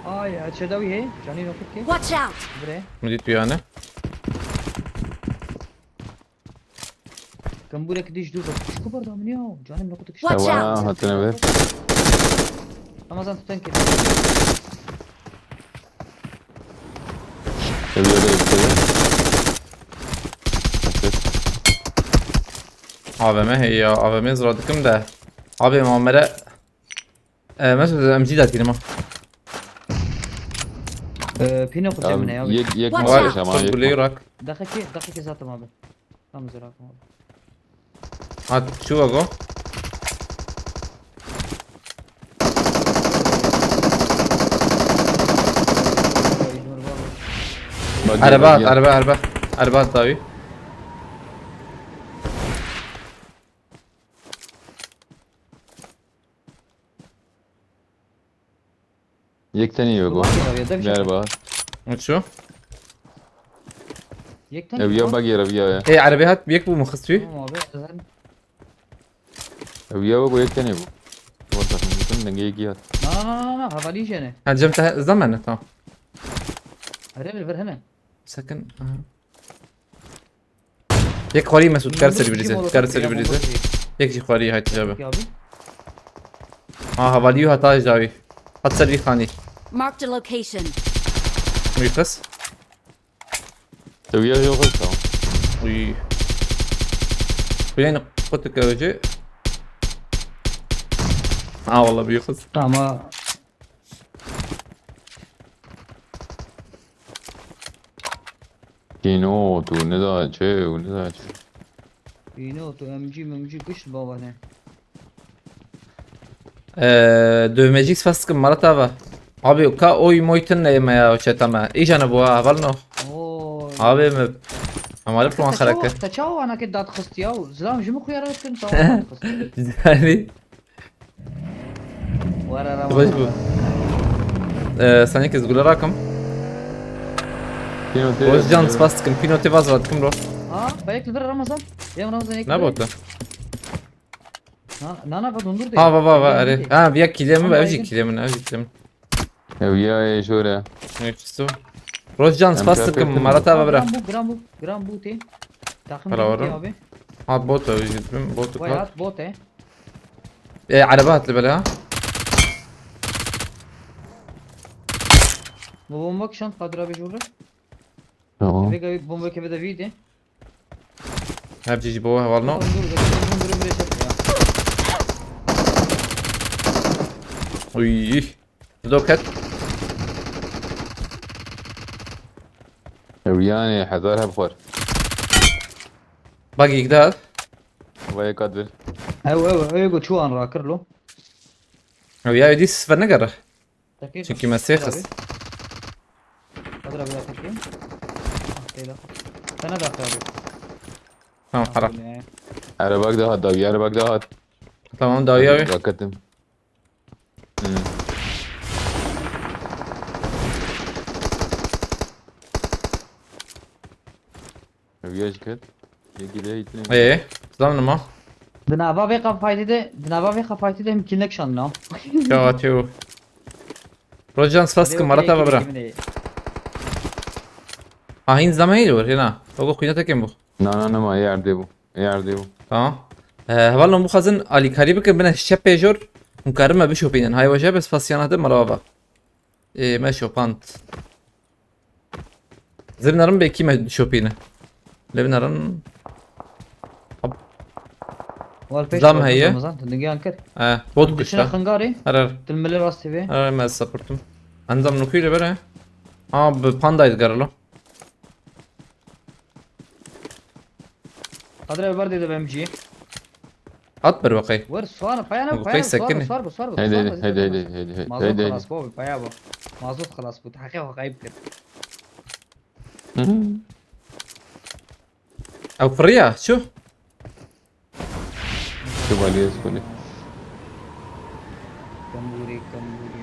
Ay, çe davi hey. Canî nokut ki. Watch out. Bre. Mu dit bir yani. Kambûrek dîş dûr bak. Çiko berda min ya? Canım ne kutu kişi. Watch Ewa out! hatine ver. Ramazan tutan ki. Ev yere yükseğe. A V M hey ya, A V M zira dikim de. Abi mamere. E, Mesut M G de atayım ha. Ee, pino kutu Ya, mine ya. Yek, yek Watch var out. ama Çok yek. Black Rock. Dakika ki, dakika ki zaten abi. Tam zira abi. Ha, şu var go. Bak, Araba gel, at, gel. araba, araba. Araba at abi. Yek tane yok o. Bak ya, ya da bir şey. Gel bak. Uçu. Yekten Ev mi ya lan? bak yere ya ya. Hey, araba hat, yek bu mu xistü? Tamam abi, zaten. Ev ya bak o yek tane bu. Orada şimdi denge yek ya. Na na na na na, havali jene. Ha, cem te zaman ne, tamam. Hele bir ver hele. Sakın. Aha. Yek xwarî Mesut, kar Kim serî oldu? birize. Kim oldu? Kar serî Ya, birize. bomba Yek jî xwarî hayt abi. Ya abi. Ha, havaliyu hata ji dawî. Hat ser vî xanî. Marked a location. Wî xis. Ev ya yok tamam. Uy. Kuleyni kutu kavci. Ha, vallahi büyük xis. Ama Kino tu ne da çe, ne da çe. Pino tu M G M G kişt baba ne. Eee, dövmecik spas dikim Marat abi. Abi ka oy moytun neyme ya o çeteme. İjane bu ha, heval no. Oo. Abi mi? Ama lip lan Te çawa, xereke. te çawa ana ke dad xist ya. Zilam ji mi xuyara etkin çawa dad xist. Yani. Wara Baş Ramazan. bu. Eee, sen kez gule rakım. Kino te. Rozcan spas dikim. Pino te vaz vat kim ro. Ha, belki bir Ramazan. Ya Ramazan ek. Ne botu? Na na na, va dondur de. Ha, va va va. Dondur Are. de. Ha, bir yak kilemi, Ama evci aydın. kilemi, evci kilemi. Ev ya şöyle. Ne çisto? Rozcan spas dikim. Marat abi bırak. Gram bu, gram bu, gram bu te. Takım Para değil var ki mı? Abi. Ha, bot abi gittim. Bot Vay bot. At bot e. E, araba atlı böyle ha. Bu bomba kişan Kadir abi jurre. Tamam. Vega bomba kebe de vidi. Her cici baba heval no. Dur dur dur dur dur. Uy. Doket. Ev yani hazar hep xwar. Bak ilk daha. Vay Kadir. Ew ew ew go çuwan rakir lo. Ya ödü sıfır ne kadar? Takir. Çünkü mesih kız. Kadir abi takir. Ah, teyda. Sana da abi. Tamam, haram. Ne? Arabak daha da, arabak daha. Tamam, daha iyi abi. Bakattım. Hmm. Ev ya şikayet. Yekî de hitine. Ee, zaman mı? Di nava vê qafaytî de, di nava vê qafaytî de him kînek şandina. Ya atıyor. Rojan spas ki Marat abi bırak. Ahin zaman iyi olur, yine. Ogo kuyuna tekin bu. Na na na ma yerde bu. Yerde bu. Tamam. Ee, hevalno bu xazin alîkarî bikin bine şepê jor. Hûn karin me bişopînin. Hay weje, bes pasiyana de merava. Ee, me şopand. Zirnarin belkî me şopîne. Lê binarin. Zam heye. Ramazan, tu dingiyan kir. Ee, bot kuşta. Xingarê. Her her. Dilmili rastî vê. Her her me supportum. Endam nukuyla bere. Ha, bi pandaydı garalo. Kadir abi var dedi M G. At bir bakayım. Ver suar payana Bakayım payana suar sakın. bu suar bu suar bu. Hadi, suar hadi, bu, hadi, suar bu. hadi, hadi, hadi, Mazot hadi, xelas hadi. bu paya bu. Mazot xelas bu. Haqe xo kayıp kir. Hı hı. Ew fırıya, şu. Şu balya skolü. Kamburi kamburi.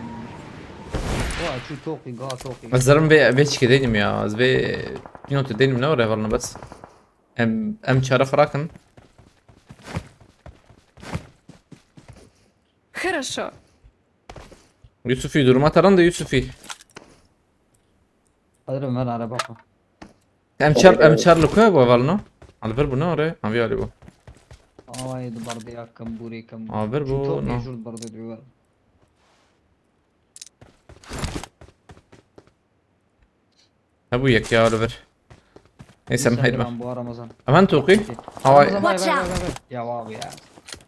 Oha çu toqî ga toqî. Ez zarim ve ve çikedeydim ya. Ez ve pinotu değilim ne oraya var bes. Em em çare fırakın. Хорошо. Yusufi duruma taran da Yusufi. Kadir abi ben araba xo. Em çar em çar lukoya bu avalno. Al ver bunu oraya. Abi ali bu. Awayê di berdê ya kembûrê kembûr. Aa, vir bû, Çû top no. pêşûr di berdê duywer. Hebû yek ya li vir. Neyse, em heyd me. Bu Ramazan. Evan toqî. Havay. Ramazan, vay, Watch vay, out. vay, vay. Ya abi ya.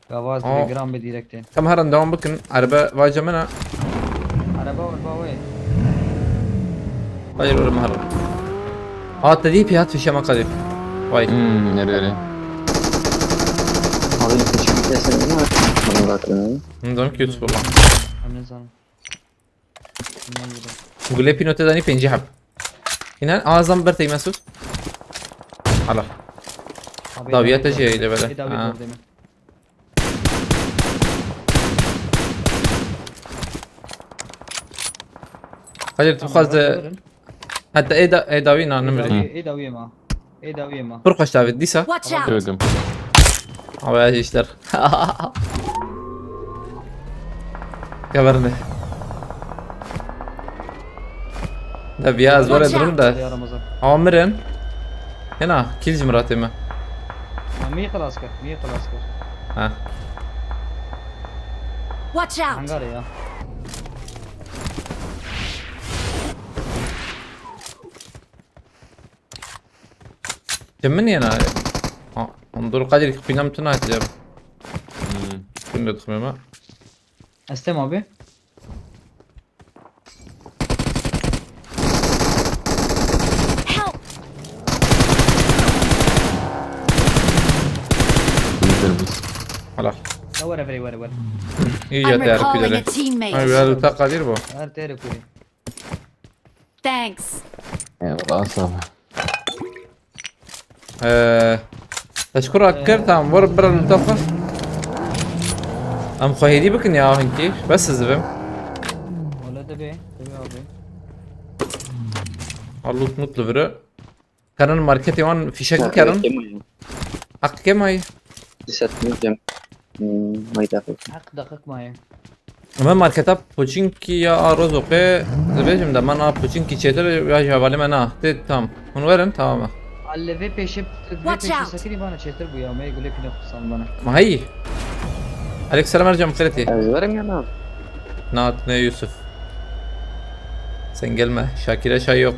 Gavaz Aa. bir gram bir direkt. Kam herin devam bikin. Erbe vace min e. Araba var baba. Hayır oğlum herin. Aa, te dî pê hat fişe me qedî. Vay. Hmm, nereye? Abi, küçük bir sesini mi? Bunu bırakın. Him, dönük Yusuf ulan. Hamle sanırım. Bundan yürü. Gule pîno te danî pêncî heb. Înan azam ber tey Mesut. Hala. Abi, Dawiye dawi te gördüm. jî heyde böyle. Bir dawi Ha. gördüm. Hadi tu Tamam, xwaz de verin. Heta ê da ê dawî na Ê nimrî. dawi, ê dawi ma. Ê dawi ma. Pir xweş davê dîsa. Watch out! Gördüm. Ama ya işler. Geberdi. Da bir az Watch böyle durum out. da. Ya Ramazan. Amirin. Hena, kil jimratê me. Ha, mi xelas kir, mi xelas kir. Ha. Watch out! Hangar ya. Cem min yena. Ha, ondur kadir ki pinam tuna atacağım. Hmm. Bunu da tutmuyorum ha. Estem abi. Help! Bitir biz. Hala. Ya whatever, whatever. İyi I'm ya değer recalling a kudere. teammate. Ay ya luta kadir bu. Her tere kuri. Thanks. Eyvallah, sağ ol. Eee. Teşekkür akir tamam. Vur bir luta kır. Am xwehêdî bikin ya hinkî. Bes ez bim. Wala de be, de be abi. Al lut mutlu biri. Karan marketê wan fîşek bikerin. Heq kemayî. Disat mi cem. Hmm, mayda peki. Hak dakik maye. Ama marketa poçinkî ya a rozoqê dibêjim de, man a poçinkî çêtir ya ji hevalê me na. Tê tam. Hûn werin, tamam e. Alle ve peşe, ve Watch peşe out. sakini bana çêtir bu ya. Me gule pine kusan bana. Ma hey. Aleyküm selam Ercan, xêretî. Ez varım ya na. Naat ne Yusuf. Sen gelme. Şakir'e çay yok.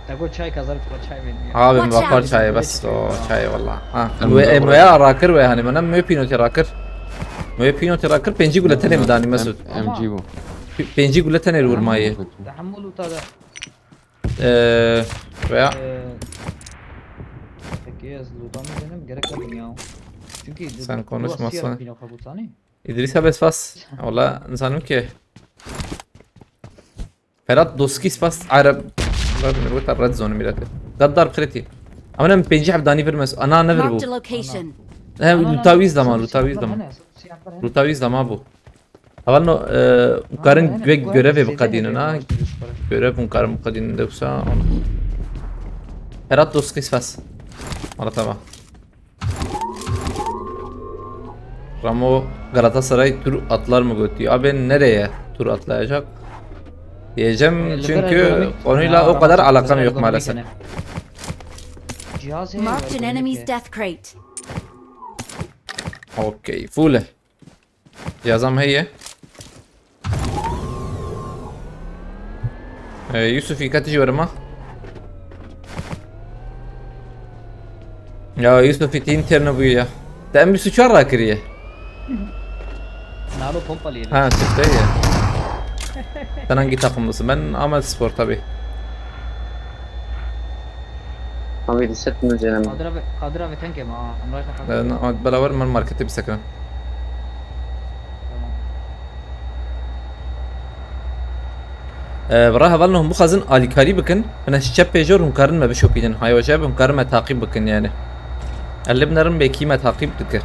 Tako çay kazar, çay benim ya. Abim Watch bakar out. Çayı bas o çayı valla. Ha. Em Ve de em bırak. veya rakır ve hani bana mü pinote rakır. Mü pinote rakır penci gule tene mi dani Mesut? M G bu. Penci gule tene vurmayı. Tahammül utada. Eee veya Eee, Peki ez loot'a mı dedim? Gerek yok ya. Çünkü Sen konuşma, Rusya sen- pino kabutani. İdrisa bes fas. Valla insanım ki. Ferhat Doski spas Arab. Bunlar ne bu kadar red zone millet. Gaddar kreti. Ama ne penci heb dani vermez. Ana ne ver bu? Marked a location. He, lutaviz dama, lutaviz dama. Hani, siyahlar hani. Lutaviz dama bu. Heval no, e, ukarin Hani, gö bu görev arada bu kadîne şeyde na. ne diyor, işte, Görev ukarin bu kadîne de usa. Ferhat Doski spas. Valla tamam. Ramo Galatasaray tur atlar mı götü? Abi nereye tur atlayacak? Diyeceğim Elli çünkü lira ekonomik. konuyla Ha, o kadar Ramazan, alakam elli lira yok maalesef. ekonomik yani. Cihaz heye Marked an ekonomik enemy's ya. Death Crate. Okey, full. Cihazam heye. Ee, Yusuf, dikkat ediyorum ha. Ya Yusuf, itin terne bu ya. Sen bir suçu ara kiriye. Nalo pompalı yedi. Ha, çıktı ya. Sen hangi takımlısın? Ben Ahmet Spor tabi. Abi, disat mi canım? Kadir abi, Kadir abi tank yeme ha. Amraj da Kadir. Ben beraber ben markete bir sakın. Tamam. Ee, bira hevalno hûn bixwazin alîkarî bikin, bine ji çepê jor hûn karin me bişopînin. Hay weşe hûn karin me taqîb bikin yani. Elê binerin bê kî me taqîb dike.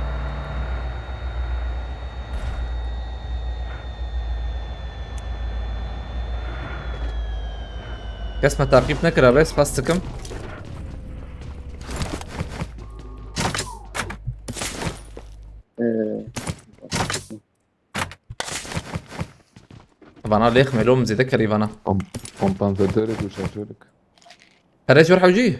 Kes me taqîb nekira be, spas dikim. Ee, Vana lêx melo min zêde kerî vana. Kom kompanzatörü bu şarjörük. Perê jor hewcî.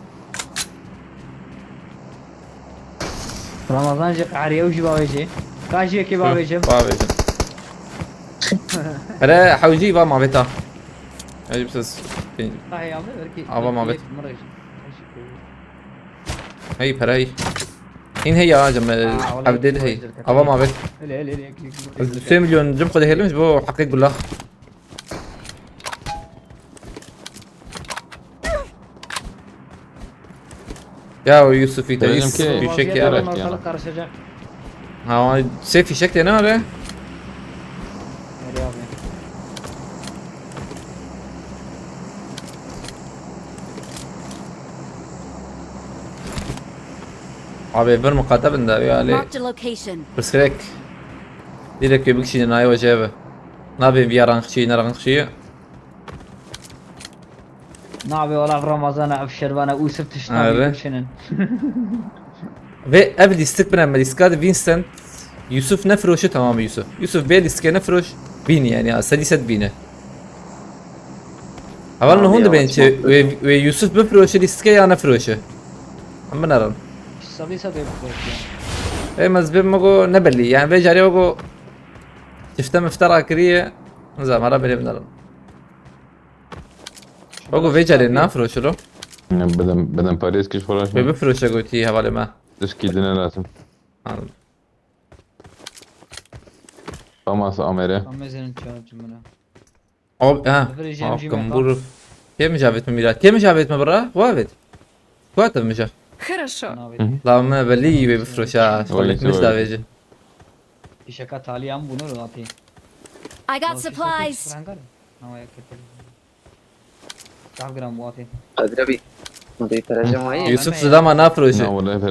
Ramazan jî qehriye û jî bavêjê. Ka jî yekê bavêjim. Bavêjim. Hele hewcî va mavêta. Hewcî bi ses. Tahê abi, belkî, ava belkî mavêt. Hey, perey. Hîn hey ya, cem, evdê hey. Ava mavêt. Hele, hele, hele, yek, yek, yek, yek. Sê milyon cim xwe dihêlim ji bo heqê gula. Ya o Yusufî te Dedim ki, fîşek ya. Karışacak. Ha, sê fîşek têne are. Nereye abi? Abi bir muqate bin de ya lê. Marked a location. Pirsgirêk. Direkt wê bikişînin nayê wecê bi. Nabê viya rangxçî, ne rangxçî. Nabê wala ev Ramazan e, ev Şervan e, Ûsif tişt nabê bikişînin. Ve ev lîstik bine me lîstika de Vincent. Yusuf ne firoşe, tamam Yusuf. Yusuf bê lîstikê ne firoş. Bîn yani ya, sedî sed bîne. Heval nihûn dibên çi? Wê, wê Yusuf bifiroşe lîstikê ya nefiroşe? Em binerin. Sedî sed ê bifiroşe. Ê, mez bê me go ne belî. Yani vê carê go çifte mifte rakiriye. Nizam, ara bêrê binerin. Wego vê carê nafiroşe ro. Bidim, bidim parêz kiş firoşe. Wê bifiroşe gotî hevalê me. Dişkî dine lazim. Anladım. Famas amere. Amezên çar cumle. Ab, ha. Kembur. Kê mijavêt me mîra? Kê mijavêt me bira? Xwe avêt. Xwe te mija. Хорошо. La me belî wê bifroşa. Xwe lek mis davêje. Fîşeka talî em bûne ro atê. I got supplies. Çav giran bu atê. Qadira bî. Hadi perece mayî. Yusuf zilama nafiroşe.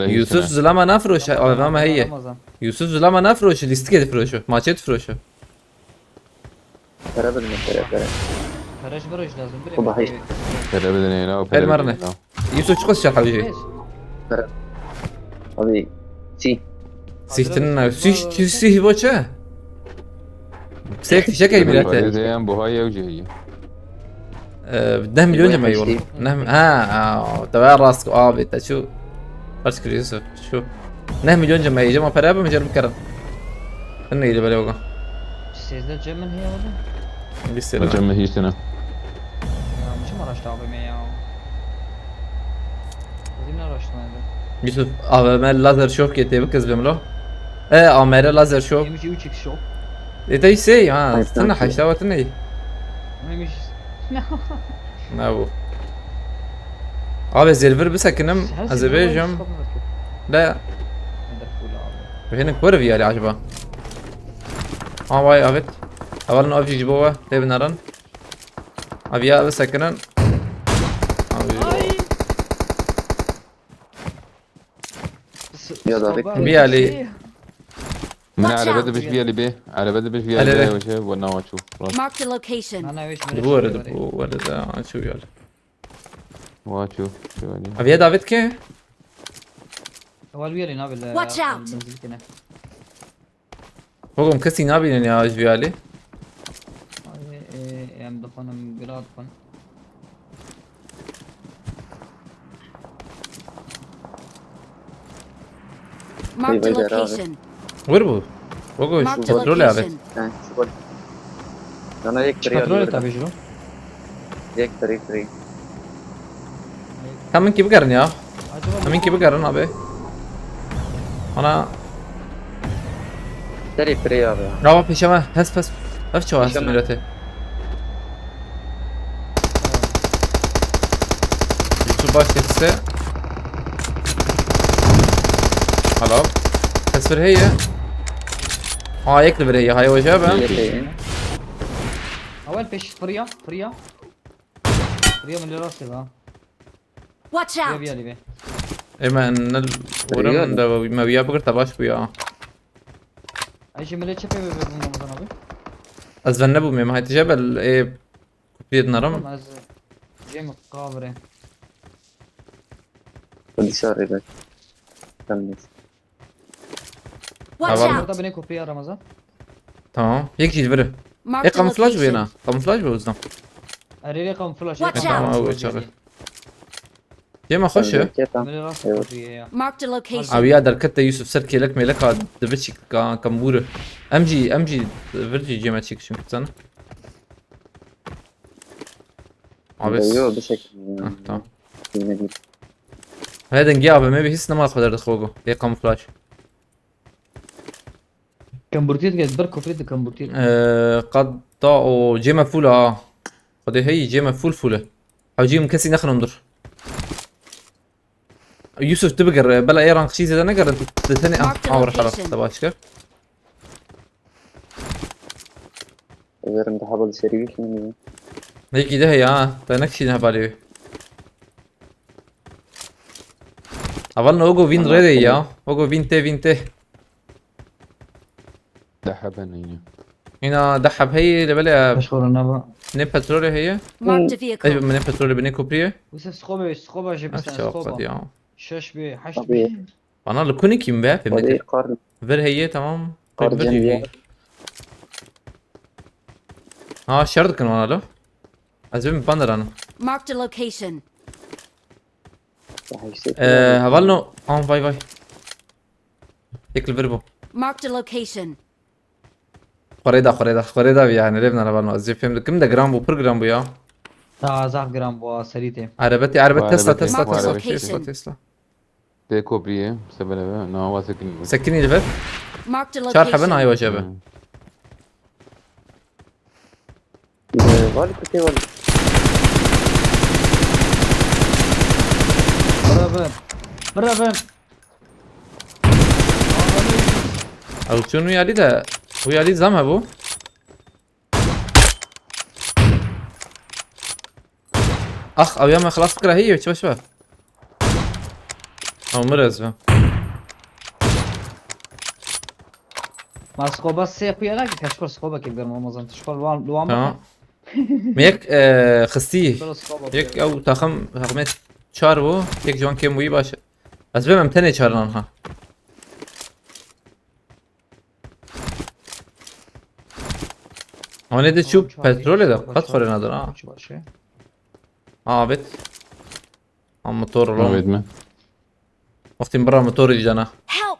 Yusuf zilama nafiroşe. Avê me heye. Yusuf zilama nafiroşe. Lîstikê difiroşe. Maçê difiroşe. Pere bidin, pere, pere. Pere ji vir lazim, birê. Xwe bahî. Pere bidin, êna, pere bidin, êna. Yusuf, çiqas şer hewcî? Pere. Abi, sî. Sîhtin ne, sîh, sîh bo çi? Sê fîşek ey milete. Pere de yan buha yew cihî. Ee, deh milyon cem ey wala. Neh, ha, ha, te ve rast ku abi, te çu. Qers kir Yusuf, çu. Neh milyon cem ey, cem pere bi micer bikerin. Neydi böyle baka? Sêzdeh cem min heye wele? Listede. Cem mi hiç tane. Ya, çima raşt A V M ya? Dedim ne raşt mı? Yusuf, A V M lazer şok yete, bu kız bimlo. E, A M R lazer şok. M G üç X şok. E, de şey, ha, tına haşta vatın ne? Neymiş? Ne bu? Abi, zêrvir bisekinim, ez ê bêjim. Le. Hênik were viyarî acaba? Ha, vay, evet. Hevalin av jî ji bo we, tê binerin. Abi ya bisekinin. Abi. Ya da bek- Viyalî. Min arebe de biş viyalî bê. Arebe de biş viyalî bê, şey, bu ne açu. Marked a location. Di bu were de, bu were de açu viyalî. Wa çû, çû. Ev yê David ke? Ewel wiyelê nabe le. Watch out! Benzîn kine. Oğlum, kesî nabînin ya ji viyalî. Ay, e, em dixwanim gira dixwin. Marked a location. Wir bû. Wego ji petrolê avêt. He, ji bo. Dana yek. Ji petrolê tabii ji bo. Yek, yek, yek. Hemin ki bigerin ya. Hemin ki bigerin abi. Ana. Serê pirê abi. Rava pêşe me. Hes pes. Ev çawa hes milletê. Yusuf baş tepside. Helal. Tesvir heye. Aa, yek li vir heye. Hay hoca be. Awel peş fırya, fırya. Fırya mı lirası lan? Watch out! Fırya bir yeri be. Ê me nil were min de me wiya bigirta baş bû ya. Ay, ji milê çi pê bibê bûn Ramazan abi? Ez ven nebûm ê me haytije bel ê kupiyê dinarim. Tamam, ez cem kavre. Hadi sarı be. Tamam. Watch Tamam. out! Burada bine kopya Ramazan. Tamam. Yek jî li vir. Marked E, a kamuflaj bu location. yana. Kamuflaj bu hızdan. Erê kamuflaj. Watch out! Tamam, bu çağı. Cema hoş ya. Erê rast Evet. Kopya ya. Marked a location. Abi ya derkette Yusuf ser kelek melek ha. Dibi çik ka kamburu. M G, M G vir jî cema çik çünkü sana. Abi. Yok bir şey. Ah, tamam. Yine bir. He denge abi me bir his namaz kadar da kogo. E kamuflaj. Kemburtiyet geldi, bir kofret de kemburtiyet. Ee, qad da o cema full ha. Qad hey cema full full. Hacim kesin yakınımdır. Yusuf tu bigir, bela êran kişî zêde negerin, tu seni Marked a awr location. Xerab te başkir. Verim daha bal seri bir şey mi? Belki de ya, te ne kişi ne bali. Aval no ogo win Tamam, rede tamam. ya. Ogo win te win te. Deheben yine. Hina deheb heye le bele. Meşgul naba. Ne petrolü heye? Marked a vehicle. Ey, ne petrolü bine kupriye. Wisa skoba, skoba je bir Nasıl tane skoba. Yapmadı ya? Şeş bir, haşt Tabii. bir. Bana lukuni kim be? Hadi kar. Ver heye tamam. Kar Ver cem heye. ya. Ha şer dikin bana lo. Ez bir banderanım. Marked a location. Daha yüksek. Ee, haval no. An vay vay. Yek li vir bû. Marked a location. Xwerê da, xwerê da, xwerê da yani, lê bina heval no. Ez jê fêm dikim de giran bû, pir giran bû ya. Ta zaf giran bû, a serî tê. Erebetê, erebet, Bu Tesla, arabetê, Tesla, bu Tesla, arabetê. Tesla, Tesla. Tê kopriyê, sebeleve, na wa sekinî. Sekinî li vir. Marked a Çar hebe location. Nayê wecebe. Hmm. Ee, Vali kutê Vali. Bira bin. Bira bin. Ew çûn wî alî de, wî alî zam hebû. Ax, ew ya me xilas bikira, hey, çi baş be. Ew mir ez be. Ma skoba sê xuya nake, ke şkor skoba ke bigerim Ramazan. Tu şkor luan, luan Tamam. baka. Me yek, e, xistî. Bero skoba Yek bigere. Ew taxim, taximê çar bû. Yek ciwan kêm bûyî baş. Ez bêm em tenê çar nan ha. Ama ne de Tamam, çu çar petrolü de değil, kat başı. Xore nadir ha. Başı, başı. Ha, evet. Ha, motor lan. Evet mi? Wextî min bira motorî dî cana. Help!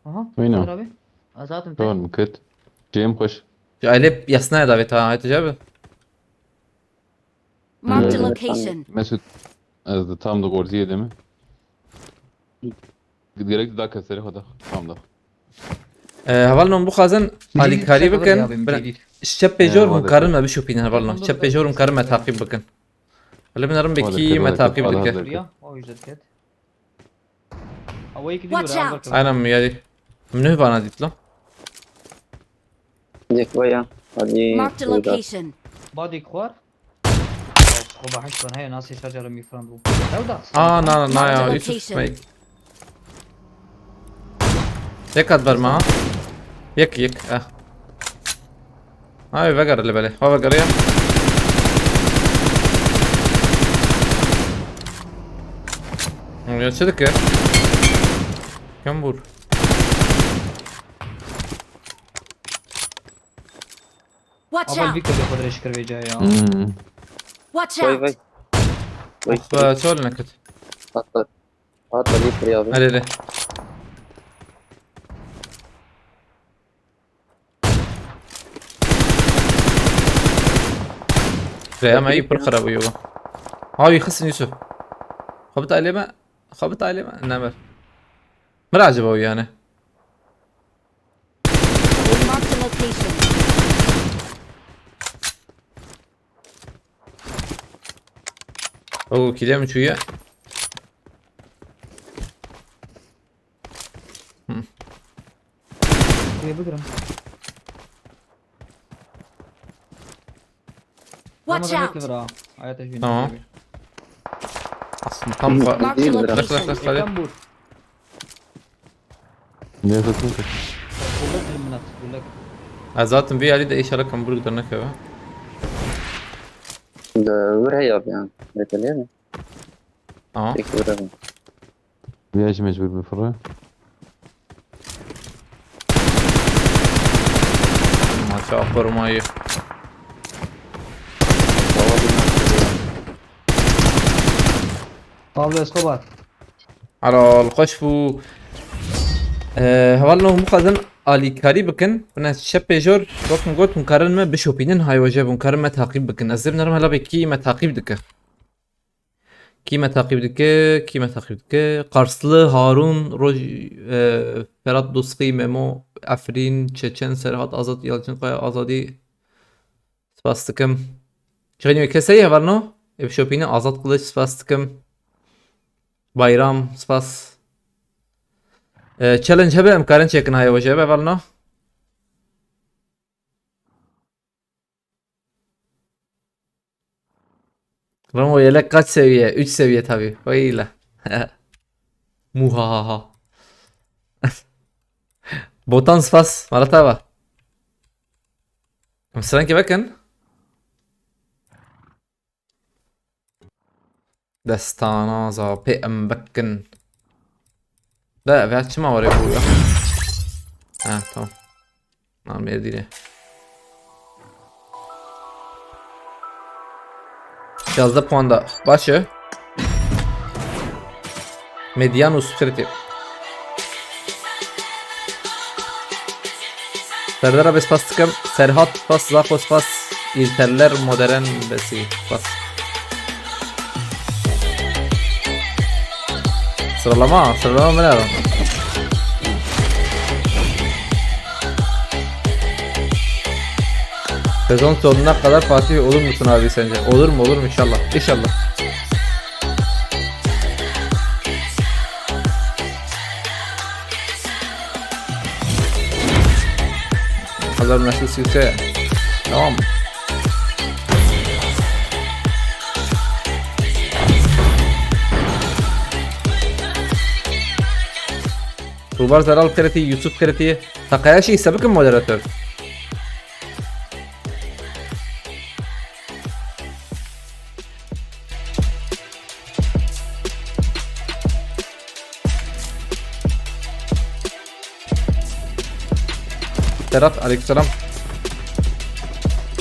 Aha. Wîna. Abi. Azatım Tamam, tek. Mı kit? Cem koş. Ya ele yasnaya davet ha, hadi abi. Marked a Evet. location. Mesut, ez de tam da gorziye deme. Gerek da keseri hoda. Tam da. Ee, hevalno bixwazin alîkarî bikin. Şep pêjor hûn karin me bişopînin hevalno. Şep pêjor hûn karin me taqîb bikin. Hele binarim bekî me taqîb dike. Watch out! Aynen mi geldi? Min nuh bana dît lo. Yek vaya. Hadi. Marked a location. Body xwar. Xwe bahş ben heye nasê şarjara mîfran bû. Ew da. Aa na na ya Yusuf Mike. Yek at verme ha. Yek yek. Eh. Ay vegere li belê. Ha vegere ya. Ya çi dike? Kim vur? Watch out! Abi bir kere kadar eşkir ve ya. Hmm. Watch out! Vay vay. Vay. Ah be, çol nekit. Atla. Atla bir kere abi. Hadi hadi. Reyama iyi pir xirab bû. Abi xistin Yusuf. Xabit aleme. Xabit aleme. Ne ver. Mir acaba o yani? Marked a location. Oo, kile mi çûye? Hı. Şuraya bıkırım. Watch out! Tamam. Aslında tam fa- Marked a location. Bak, bak, bak, bak. Ne satın ki? Bullak eliminat, bullak. Ha, zaten bir yerde de inşallah kambur gider ne kadar. Da, vur hey abi yani. Bekle mi? Aha. Peki vur abi. Bir yaş mecbur bir fırı. Çawa korumayê. Pablo Escobar. Helal, xweş bû. Ee, hevalno hûn bixwazin alîkarî bikin. Bine şepê jor, wek min got, hûn karin me bişopînin, hay weje hûn karin me taqîb bikin. Ez zêm nerim hela bê kî me taqîb dike. Kî me taqîb dike, kî me taqîb dike? Qarslı, Harun, Roj, e, Ferhat Doskî, Memo, Efrîn, Çeçen, Serhat, Azat, Yalçın Kaya, Azadî. Spas dikim. Çixînî wê keseyî hevalno? Ê bişopîne Azat Kılıç, spas dikim. Bayram, spas. E, challenge hebe em karin çêkin, hay weje hebe hevalno. Ramo yelek kaç seviye? Üç seviye tabi. Vay la. Muhahaha. Botan spas. Maratava. Em sirenkê vekin. Destana za pê em vekin. De ev çima were bû ya? Ha, tamam. Lan Mêrdînê. Yazdeh puan da. Baş e. Medianus Pretty. Serdara bê spas dikim. Serhat spas, Zako spas. İlterler modern besi spas. Sıralama, sıralama ben aldım. Sezon sonuna kadar Fatih olur musun abi sence? Olur mu, olur mu, inşallah. İnşallah. Hazır nasıl sükse. Tamam. Rubar Zeral Kreti, Yusuf Kreti. Takaya şey, sabıkın moderatör. Serhat, aleykümselam.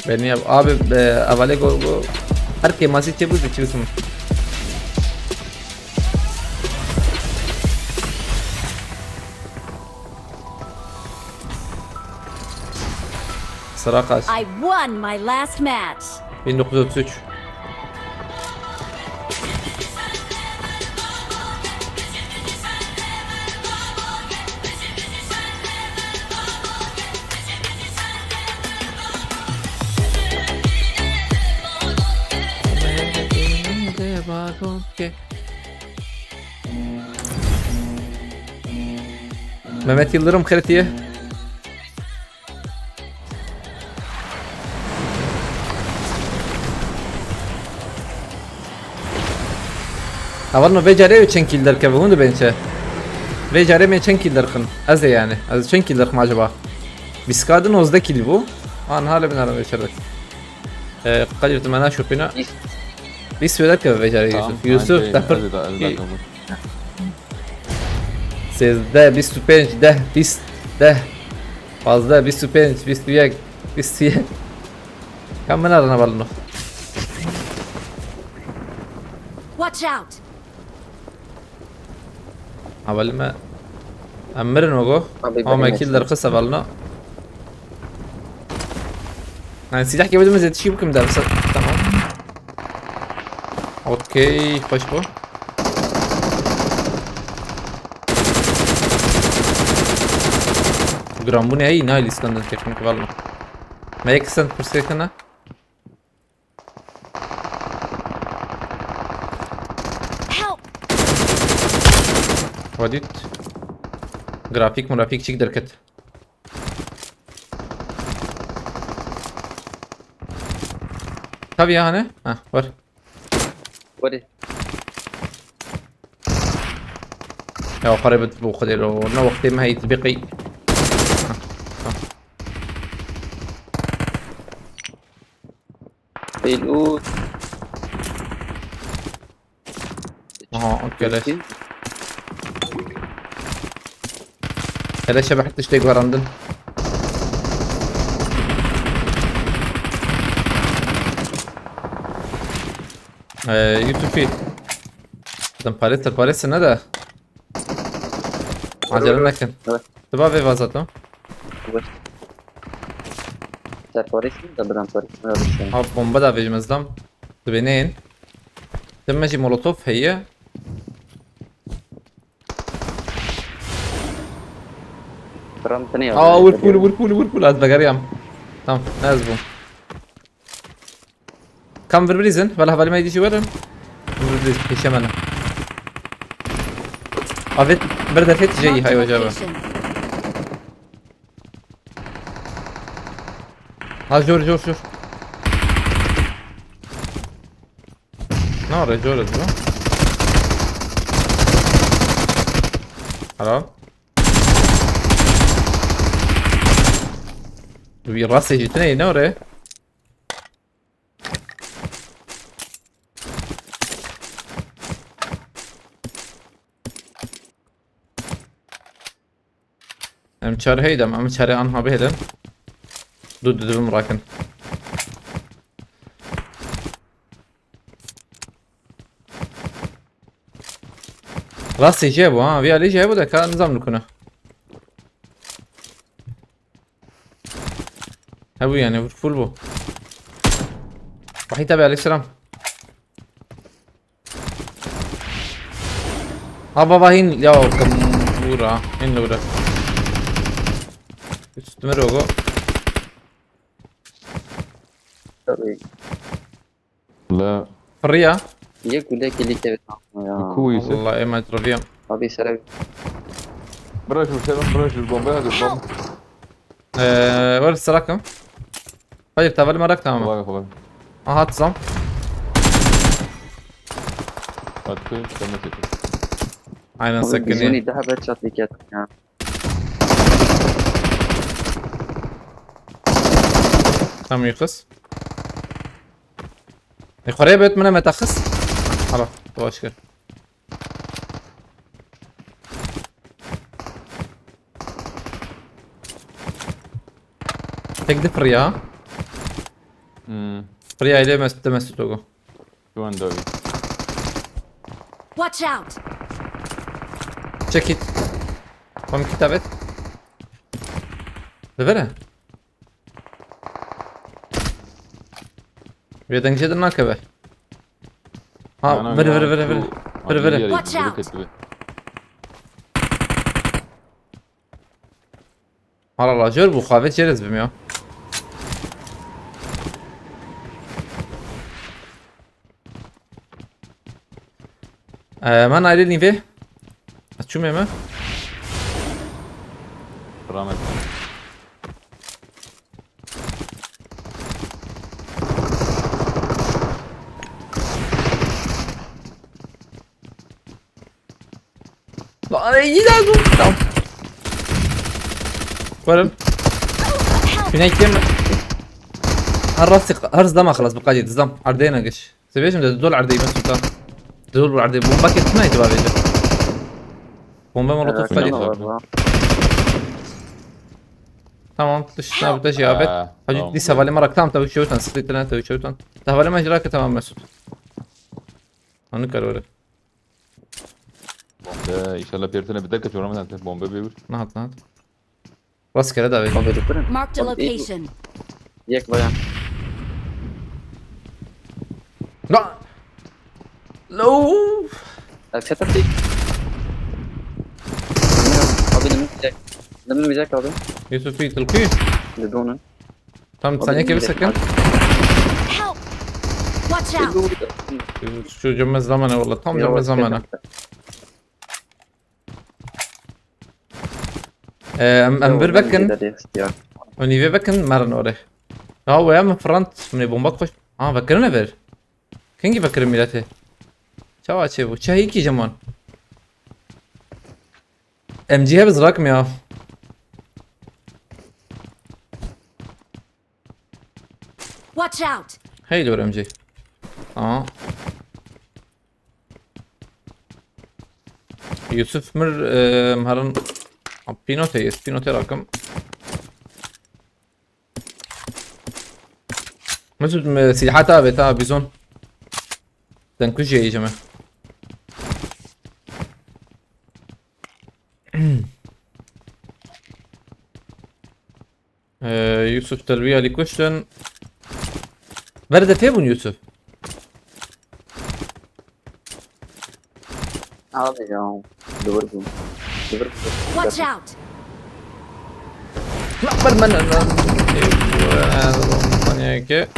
Beni yap. Abi, e, avale go, go. Her kemasi çebu de çebu. Sıra kaç? I won my last match. bin dokuz yüz otuz üç. Mehmet Yıldırım kritiği. Hevalno vê carê wê çend kill derkeve, hûn dibên çi? Vê carê me çend kill derxin? Ez ê yani. Ez çend kill derxim acaba? Bîst K di nozdeh kill bû. An hale bin aram vê çerdik. Ee, kadir tu mena şopina. Bîst. Bîst wê derkeve vê carê Yusuf. Yusuf, hadi, hadi, hadi, hadi. Sêzdeh, bîst û pênc, deh, bîst, deh. Pazdeh, bîst û pênc, bîst û yek, bîst û yek. Kam min arena balino. Watch out! Havalime. Em mirin ogo. Ama kill derxise balino. Yani silah gibi dümdüz yetişiyor bu kimde? Tamam. Okey, hoş bu. Gram bu ne? Ey, ne hali İskandinav teknik var mı? Melek sen pırsakana. Help! Vadit. Grafik murafik çik derket. Tabii ya hani? Ha, var. Were. Ya para bit bu kadar o. Ne vakti mi heyt biqi. Değil o. Aha, okey. Hele şebe hatta işte garandın. Ee, Yusufî. Adam parê, te parê sine de. Acele nekin. Evet. Tu ba vê vazato. Evet. Te parê sine de bidan parê sine de. Ha, bomba da vejim ez dam. Tu bê neyên. Deme jî molotof heye. Aa, Whirlpool, Whirlpool, Whirlpool, ez vegeriyam. Tamam, ne ez bûm. Kam vir bilîzin, wela hevalî me dî jî werin. Vir bilîz, pêşe me ne. Avêt, bir defê tijeyî, hay, wecebe. Ha, jor, jor, jor. Na, re, jor ez bû. Helal. Wî rastê jî tune ne re. Em çar heydem, em çare anha bihêlin. Du, du, du bim rakin. Rastê jê bû ha, vî alî jê bû de ka nizam nikune. Hebû yani, full bû. Wahî tabi, aleyhisselam. Ha baba, hîn ya, kam vura, hîn vura. Üstüme rogo. Tabii. La. Fırıya. Yek gule kilit evet ya. Ku ise? Vallahi emanet Rabia. Abi sere. Bırak şu selam, bırak şu bomba, hadi bomba. Eee, var sırakım. Hayır, tavali marak tamam. Kolay kolay. Aha, atsam. Attı, sen de çekil. Aynen, sakın. Bizoni daha bir çat diket ya. Tam yıkız. E, xoreye bet mine metaxis. Hala, baş kir. Tek de fırya. Hmm. Fırya ile mes-, de Mesut Ogo. Şu anda bir. Watch out! Çekil. Komik kitap et. Devere. Vê dengê de nakeve. Ha, vere, vere, vere, vere. Vere, vere. Watch out. Hala la jor bu, xavê çerez bim ya. Ee, man ayrı nive. Açım yeme. Rahmet. Lan, iyi lazım. Tamam. Varım. Güneşliyim. Her rastı, her zama خلاص بقى جديد زام. Ardayına geç. Seviyesim de dol ardayı ben sultan. Dol ardayı bomba ketme itibar edin. Bomba molotof kaçtı. Tamam, dışına bir de şey abi. Hacı dîsa valê me re tam tewşewtan, streetine tewşewtan. Te valê me jira ke tamam Mesut. Onu kar öyle. Bombe, inşallah pêrtine bi derke çorama dente bombe bir vur. Nahat, nahat. Rastgele davet. Bombe de kurun. Marked a location. Yek bayan. Na. Low. Abi, ne mi bilecek? Ne mi bilecek abi? Yusuf, bir tilki. Ne donun? Tam saniye kevir sakın. Help! Watch out! Şu cömez zamanı valla, tam cömez zamanı. Ee, em, em bir vekin. Önî vê vekin, merin orê. Ya we em front, min ê bomba koş. Ha, vekirin ver. Kengî vekirin milletê? Çawa çê bû? Çe heyî kî jeman? M G hebe zirak me ya. Watch out! Hey, diyor M G. Aa. Yusuf mir, e, herin pînote, yes, pînote rakım. Mesut, me, silahata ve ta bizon. Sen kuş yiyeceğim. Ee, Yusuf Telvi Ali kuştun. Ver de tebun Yusuf. Abi ya. Dur bu. Dur bu. Watch out! Lan ben ben lan. Manyak.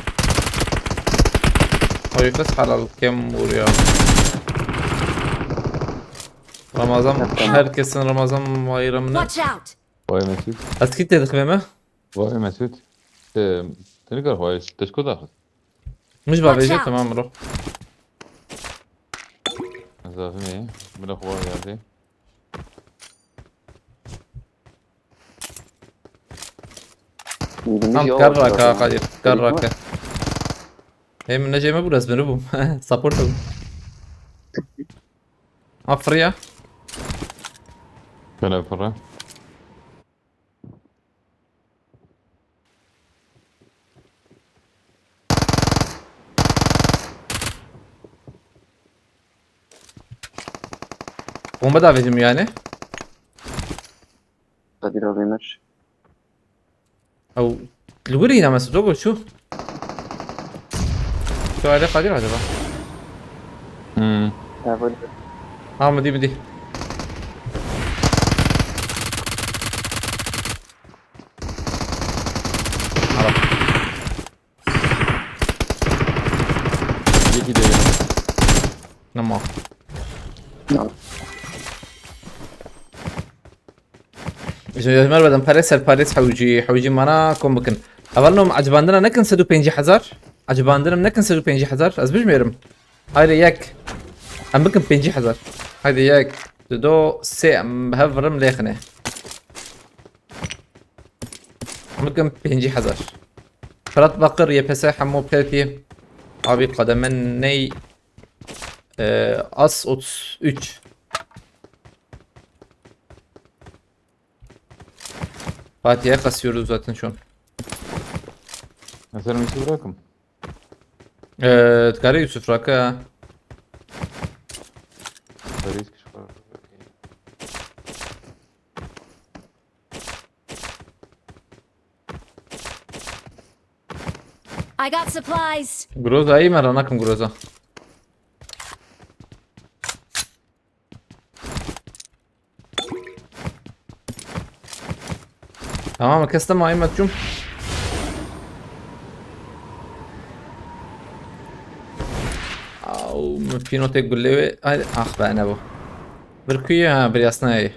Oy kız halal kim vuruyor? Ramazan, herkesin Ramazan bayramını. Watch out! Vay Mesut. Eski dedik mi? Vay Mesut. Ee, Teni kar vay. Teşko da. Mıj Watch babeci out. Tamam bro. Zaten iyi. Bile kuvar geldi. Tam karraka Kadir. Karraka. Hem ne ceme burası beni bu. Support bu. Afriya. Kale para. Bomba da bizim yani. Kadir abi Emir. Ew li wir îne Mesut, o şu. Şu aile Kadir acaba? Hmm. Ha böyle. Ha midi midi. Ara. Yeki de ya. Tamam. Ji Ömer Beden Paris ser Paris hewcî, hewcî mana kom bikin. Evel nom ecibandina nekin sed û pêncî hezar. Ecibandina nekin sed û pêncî hezar. Ez bijmêrim. Haydi yek. Em bikin pêncî hezar. Haydi yek. Dido sê em hev rim lêxine. Em bikin pêncî hezar. Fırat Bakır, Y P S, Hemo Peti. Abi kademe ney? Ee, As otuz üç. Fatih'e kasıyoruz zaten şu an. Mesela Mesut bırakın. Ee, dikarî Yusuf Raka. Paris kişi var. I got supplies. Groza iyi mi? Ranakin Groza. Tamam, kestim Ahmet'cum. Au, mi pînotê gulê wê. Haydi, ah be, ne bu? Bir kuyu ha, bir yasnayı.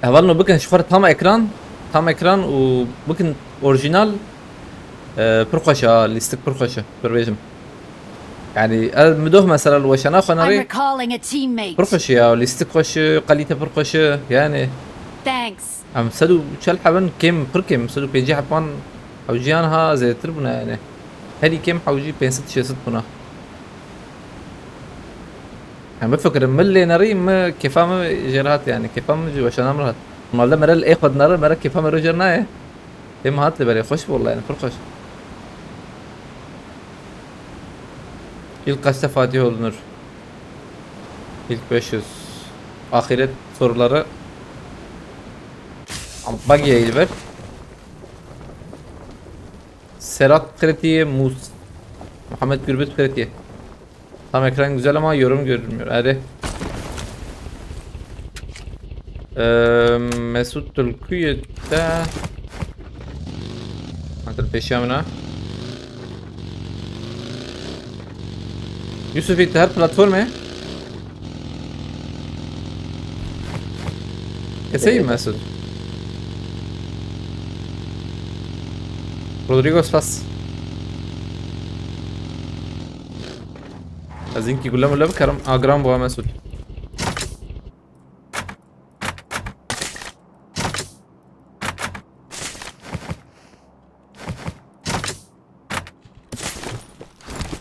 Heval no bikin ji xwe re tam ekran, tam ekran û bikin orjinal, e, pir xweş e, lîstik pir xweş e, pir bêjim. Yani ez mi doh mesela li weşana xwe I'm nerê recalling a teammate. Pir xweş e ya, lîstik xweş e, kalîte pir xweş e, yani. Thanks. Em sed û çel hebin kêm, pir kêm, sed û pêncî heban hewciyan ha zêdetir bûne yani. Herî kêm hewcî pênc sed şêst sed bûne. Em bifikirin, min lê nerî, min kêfa min jê re hat yani, kêfa min ji weşana min re hat. Normalde mere li ê xwe dinere, mere kêfa min re jê re nayê. Ê min hat li berê, xweş bû wellahî yani, pir xweş. İlk kaçta Fatih olunur? İlk beş yüz. Ahiret soruları. Ama buggy'ye gidiver. Serhat Kreti, Mus. Muhammed Gürbüz Kreti. Tam ekran güzel ama yorum görünmüyor. Hadi. Ee, Mesut Tulkuyu da. Hatır peşamına. Yusuf, î tu her platformê? Keseyî Mesut. Rodrigo, spas. Ez inkî gule mule bikerim. A, giran bû Mesut.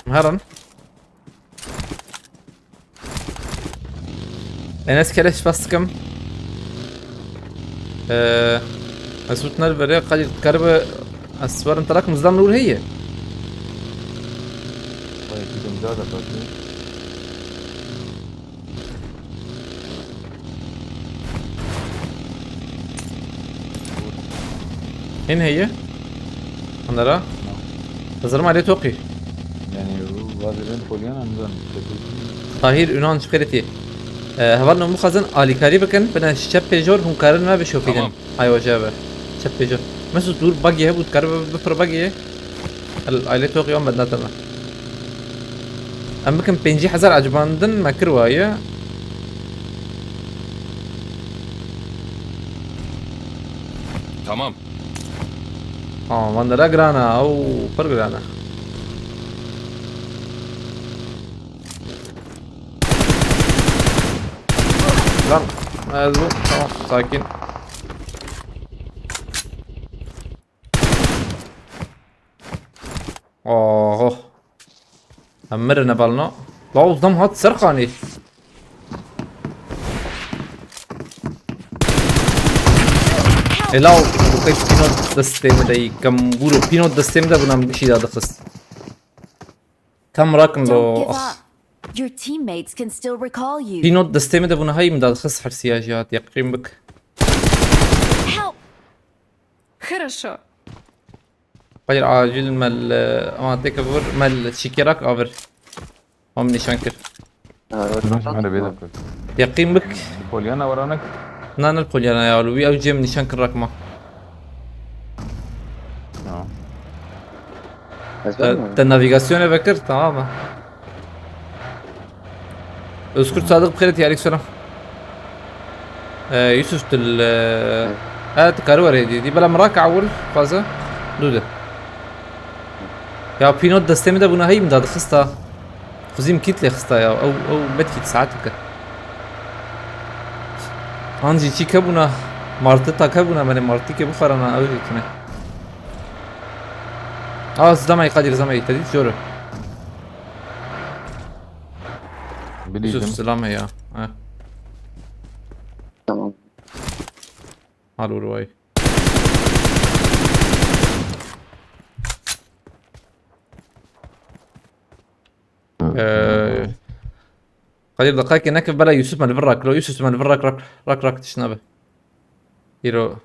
Herin. Enes keleş bastıkım. Ee, Mesut nerede? Kadir, karibe Ez werim te rakim, zilam li wir heye. Vay, gidin daha da farklı. Hên heye? Onlara? Hazırım alê toqî. Yani bu vazirin polyan andan. Tahir Ünan şikayeti. Ee, hevalno mixwazin alîkarî bikin, bine şep pêjor hûn karin me bişopînin. Tamam. Hay hoca be. Çep pêjor. Mesut, dûr bagî hebû, dikare bi, bipir bagî. El, ailê toqî wan bednate me. Em bikin pêncî hezar ecibandin me kir waye. Tamam. Aa, van dera girana. Ew pir girana. Lan, ez bu. Tamam, sakin. Oho. Em mirine balno. Law, zam hat ser xanî. E law, bu kay pînot destê min de, kam bûro pînot destê min de bûna min gişî da dixist. Tam rakin lo, ah. Your teammates can still recall you. Pînot destê min de bûna hay min da dixist hersiya jî hat, yeqîn bik. Help! Хорошо. Xeyr, acil me li, ama têke vir, me li şikerak avir. Wan nîşan kir. Ha, evet. Nasıl bana bir dakika. Yeqîn bik. Polyana var anak. Na, ne polyana ya, wî ew cem nîşan kir rakma. Tamam. Ez Te, vermem. Te navigasyonê vekir, tamam mı? Özgür Sadık, bixêret, aleyküm selam. Ee, Yusuf Dil, ee, evet, karı var hediye diye. Bela merak awul fazla. Dude. Ya pînot destê min de bûna hey min da dixista. Xuzîm kît lê xista ya. Ew, ew medkît saet bike. An jî çî kebûna. Martı ta kebûna, menê martîkê bixwarana, ew jî tune. Aa, zlamay Kadir, zlamay. Te dît joro. Bilîzim. Yusuf, selam ya. Ha. Tamam. Hal urvay. Ee, Kadir, deqayekê neke bela Yusuf me li vir rak, lo Yusuf me li vir rak, rak, rak, rak, tişt nabe. Îro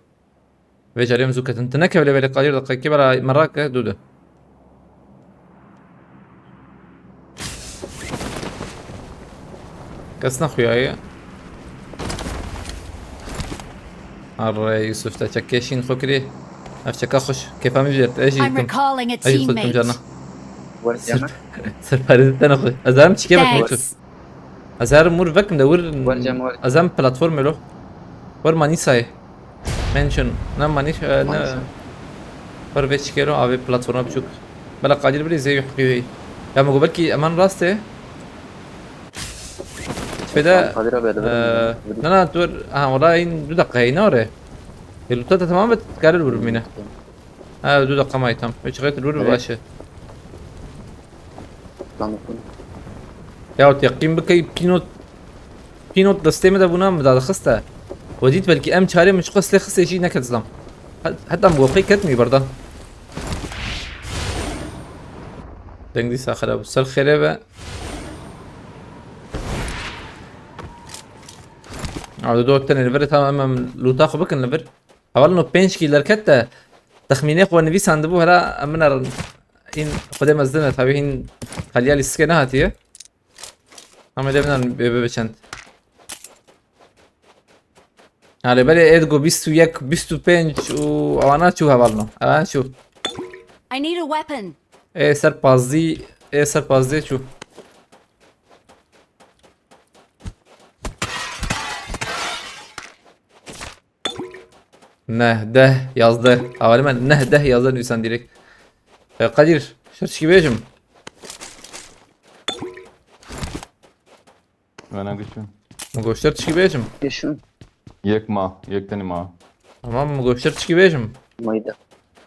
vê carê em zû ketin. Tu neke lê belê Kadir, deqayekê bela me rake, dû de. Kes nexuyaye. Arre Yusuf, te çekê şîn xwe kirî. Ev çeka xweş. Kêfa min jî, ez jî I'm dikim. Recalling a Ez jî xwe dikim teammate. Carna. Ser-, serparêzî te nexwe. Ez herim çikê vekim tu. Thanks. Ez herim wir vekim de wir. Wer cem wer. Ez herim platformê lo. Wir Manîsayê. Mention. Ne Manîs, e, ne. Manîsa. Wir vê çikê lo, avê platforma biçûk. Bela Kadir bilî zê yuh qîvê. Ya min got belkî eman rast e. Feda. Tamam, Kadir abi, hadi verin. Ee, na, na, dur. Ha, wala in du dakika, in oraya. E, luta da tamam et, karar vur mine. Ha, du dakika may tam. Üç ret vur Evet. başı. Tamam. Ya, teqîm bikey pînot. Pînot destê min de bûna min da dixiste. We dît belkî em çarê min çiqas lê xistê jî neket zilam. Het-, heta min got qey ketmî berdan. Deng dîsa xera bû. Ser xêrê be. Ew di dor tenê li vir e, tamam, em, em lûta xwe bikin li vir. Hevalno pênc kî derket te, texmînê xwe nivîsandibû, hera em binerin. Hîn Xwedê mezin e, tabii hîn xeliya lîstikê nehatiye. Em ê dê binerin bê, bê, bê çend. Hale belê ê digo bîst û yek, bîst û pênc û ewana çû hevalno. Ewana çû. I need a weapon. Ê ser pazdî, ê ser pazdê çû. Neh, deh, yazdeh. Hevalê me neh, deh, yazdeh nivîsan direkt. E, Kadir, şer çikî bêjim? Wena gişin. Min got şer çikî bêjim? Gişin. Yek ma, yek tenê ma. Tamam, min got şer çikî bêjim? Mayda.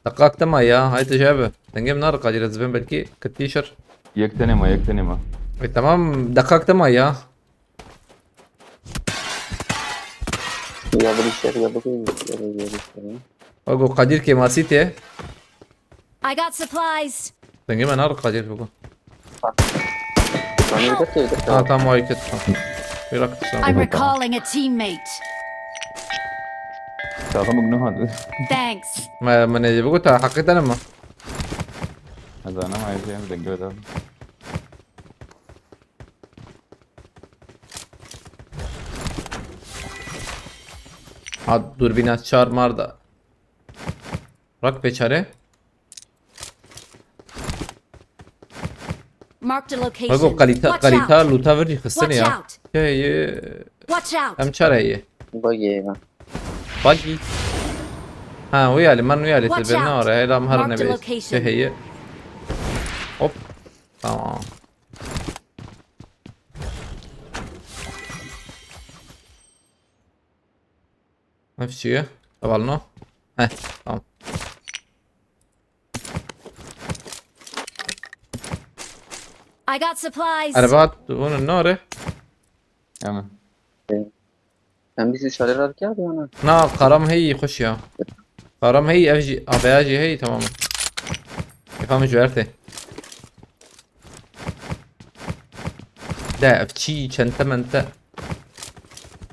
Deqak te ma ya, hay te jebe. Dengê min nare Kadir, ez dibêm belkî kitî şer. Yek tenê ma, yek tenê ma. E, tamam, deqak te ma ya. Ya bir işler ya bakayım, ya bir işler. Bak o Kadir kêmasî tê. I got supplies. Dengê me nariqatê bû. Tamam, bir dakika, bir dakika. Ha, tamam, o iki tamam. Bir dakika. I'm recalling a teammate. Tamam, bunu hadi. Thanks. Me, me ne bu ta hakikaten ama. Hazana ayrıca bir dakika daha. Ha, durbina çar marda. Bak beçare. Marked a Bak o location. kalita, Watch kalita out. Luta verdi xistin Watch ya. out. Şey, e, Watch out. em çare ye. Bak ye ben. Bak. Ha, o yali, man o yali Watch tebir ne out. ara, hele am har Marked a ne location. Şey, heye. Hop. Tamam. Hepsi. Tavalno. Heh, tamam. I got supplies. Araba at, onu ne ara? Hemen. Sen bizi şalera gel yana. Na, karam hey, hoş ya. Karam hey, ev jî, A B A jî hey, tamam. Efendim, cüerte. De, ev çi, çente mente.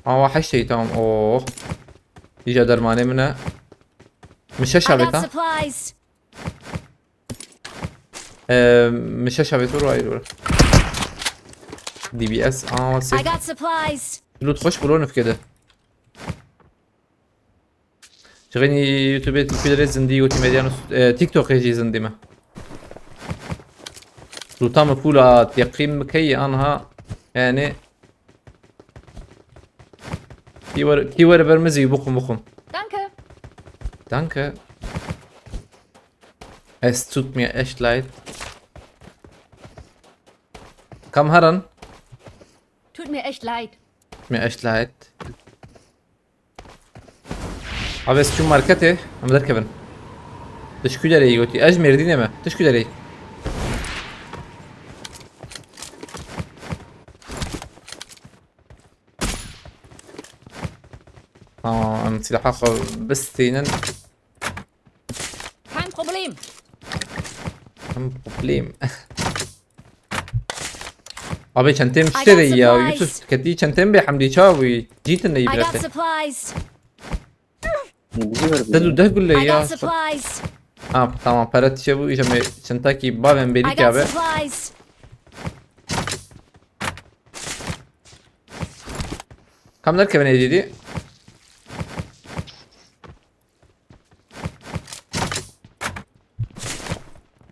Ama her şey tamam, oh. Dîca dermanê min e. Min şeş I got avêta. Supplies. Ee, min şeş avêta ro ayrı ro. D B S, aa, I sek. Got supplies. Loot hoş bulu nifkede. Çiğini YouTube kulere zindi, YouTube medyanı, e, TikTok jî zindi mi? Luta mi pula teqîm bikey anha, yani. Ki were, ki were ber min zî buxum buxum. Danke. Danke. Es tut mir echt leid. Kam heran? Tut mir echt leid. Mir echt leid. Abi ez çûm marketê, em derkevin. Tu ji ku derê yî gotî? Ez ji Mêrdînê me. Tu ji ku derê yî? Tamam, em silaha xwe bistînin. Kein Problem. Em problem. Abi çentêm I işte de got ya. Supplies. Yusuf, ketî çentêm bê hemdî çawa bûyî? Cîtin de I got yîbrete. Supplies. Ne bizi ver Te du bir. deh gulle I ya. Got supplies. Ha, tamam, para tişe bu, îja me çentakî bavên I bêrî Got abi. Supplies. Kam derkevin êdî dî?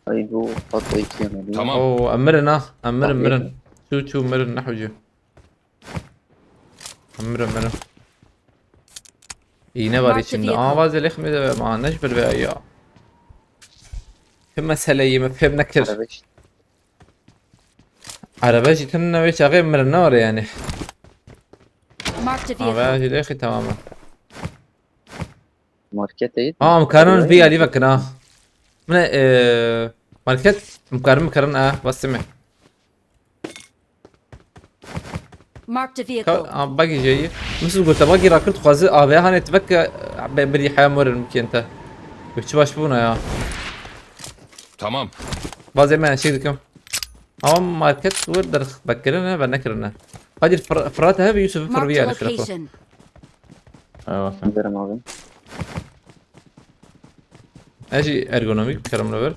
Ay bu patla iki yana. Tamam. Oo, em mirin ha. Em mirin, Tamam. Mirin. Çû çû mirin, ne hewcî. Em mirin, mirin. İğne var Marked içinde. vehicle. Aa, vazelex mi de, ma ne bir be ya. Fi meseleyi mi fem nekir. Arabeş. Araba jî tune ve çaxê mirin ne var yani. Marked a Ama vehicle. jî lexi tamam. Market değil. Aa, em karin vî alî vekin ha. Mine, e, market, em karin, em karin, a, bastime. Marked a Ka, vehicle. a, bagî jeyî. Misal gote bagî rakir dixwazi A V hanê tivek, e, be, birî heya morin bikên te. Bi çi baş bûna ya. Tamam. Bazê me şey dikim. Ama market wir derx bekirine ve nekirine. Hadi Fıra-, Fırat hev Yusuf Marked Fırviye a alışır. Location. Eyvallah. Verim abi. Her şey ergonomik bir karamla ver.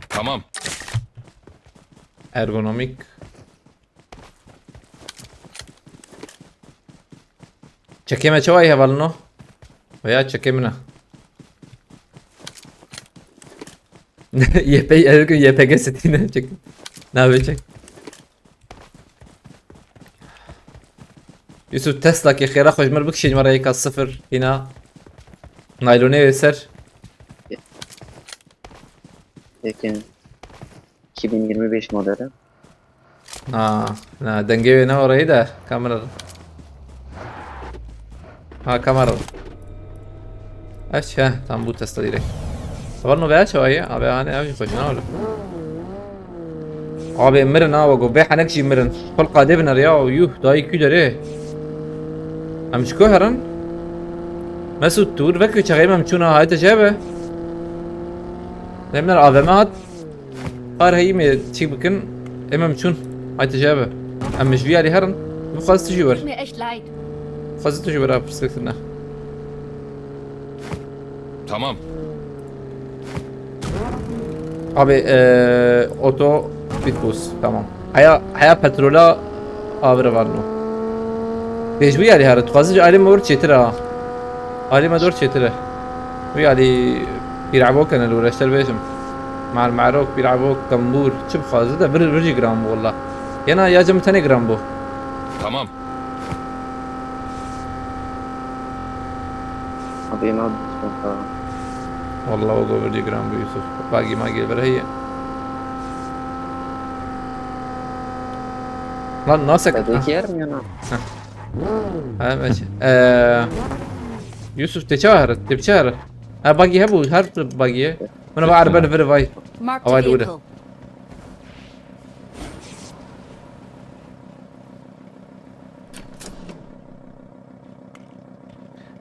Tamam. Ergonomik. Çekeme çavayî hevalino. Veya çekemine. Y P, Y P G setine çek. Ne yapacak? Yusuf Tesla ki xêra xwe ji mir bikişîn me re yeka sifir hîna. Naylonê wê ser. Peki. iki bin yirmi beş modeli. Ha, na, dengê wê ne orayı da kamera. Ha, kamera. Aç ha, tam bu Tesla direkt. Var mı veya çavayı? Abi hani abi koşun abi. Abi mirin ha, go be hanek jî mirin. Xulqa de biner ya, yuh, dayı kü dere. Em ji ku herin? Mesut, tu vir veke çaxê em çûna hayte jebe. Demler A V M hat. Har heyî me çî bikin. Em em çûn. Hayte jebe. Em ji vî alî herin. Bixwaz tu jî wer. Tut mir echt leid. Bixwaz tu jî wer, pirsgirtin ne. Tamam. Abi, eee, oto bitbus. Tamam. Haya, haya petrola avire var no. Pêşbû yarî here. Dixwazin ji alî me wir çêtir ha. Alî me dor çêtir e. Wî alî pîrabok hene li wir, ez te bêjim. Marmarok, pîrabok, kembûr. Çi bixwazi de vir, vir jî giran bû walla. Yena ya cem tenê giran bû. Tamam. Abi, ema. Vallahi o govurdu giran bu Yusuf. Bagi magi bir heye. Lan nasıl? Hadi iki yer mi yana? Ha, evet. Ee, Yusuf te çağır, te çağır. Ha, bagi he bu, her bagi. Buna var ben bir vay. Marked a vehicle.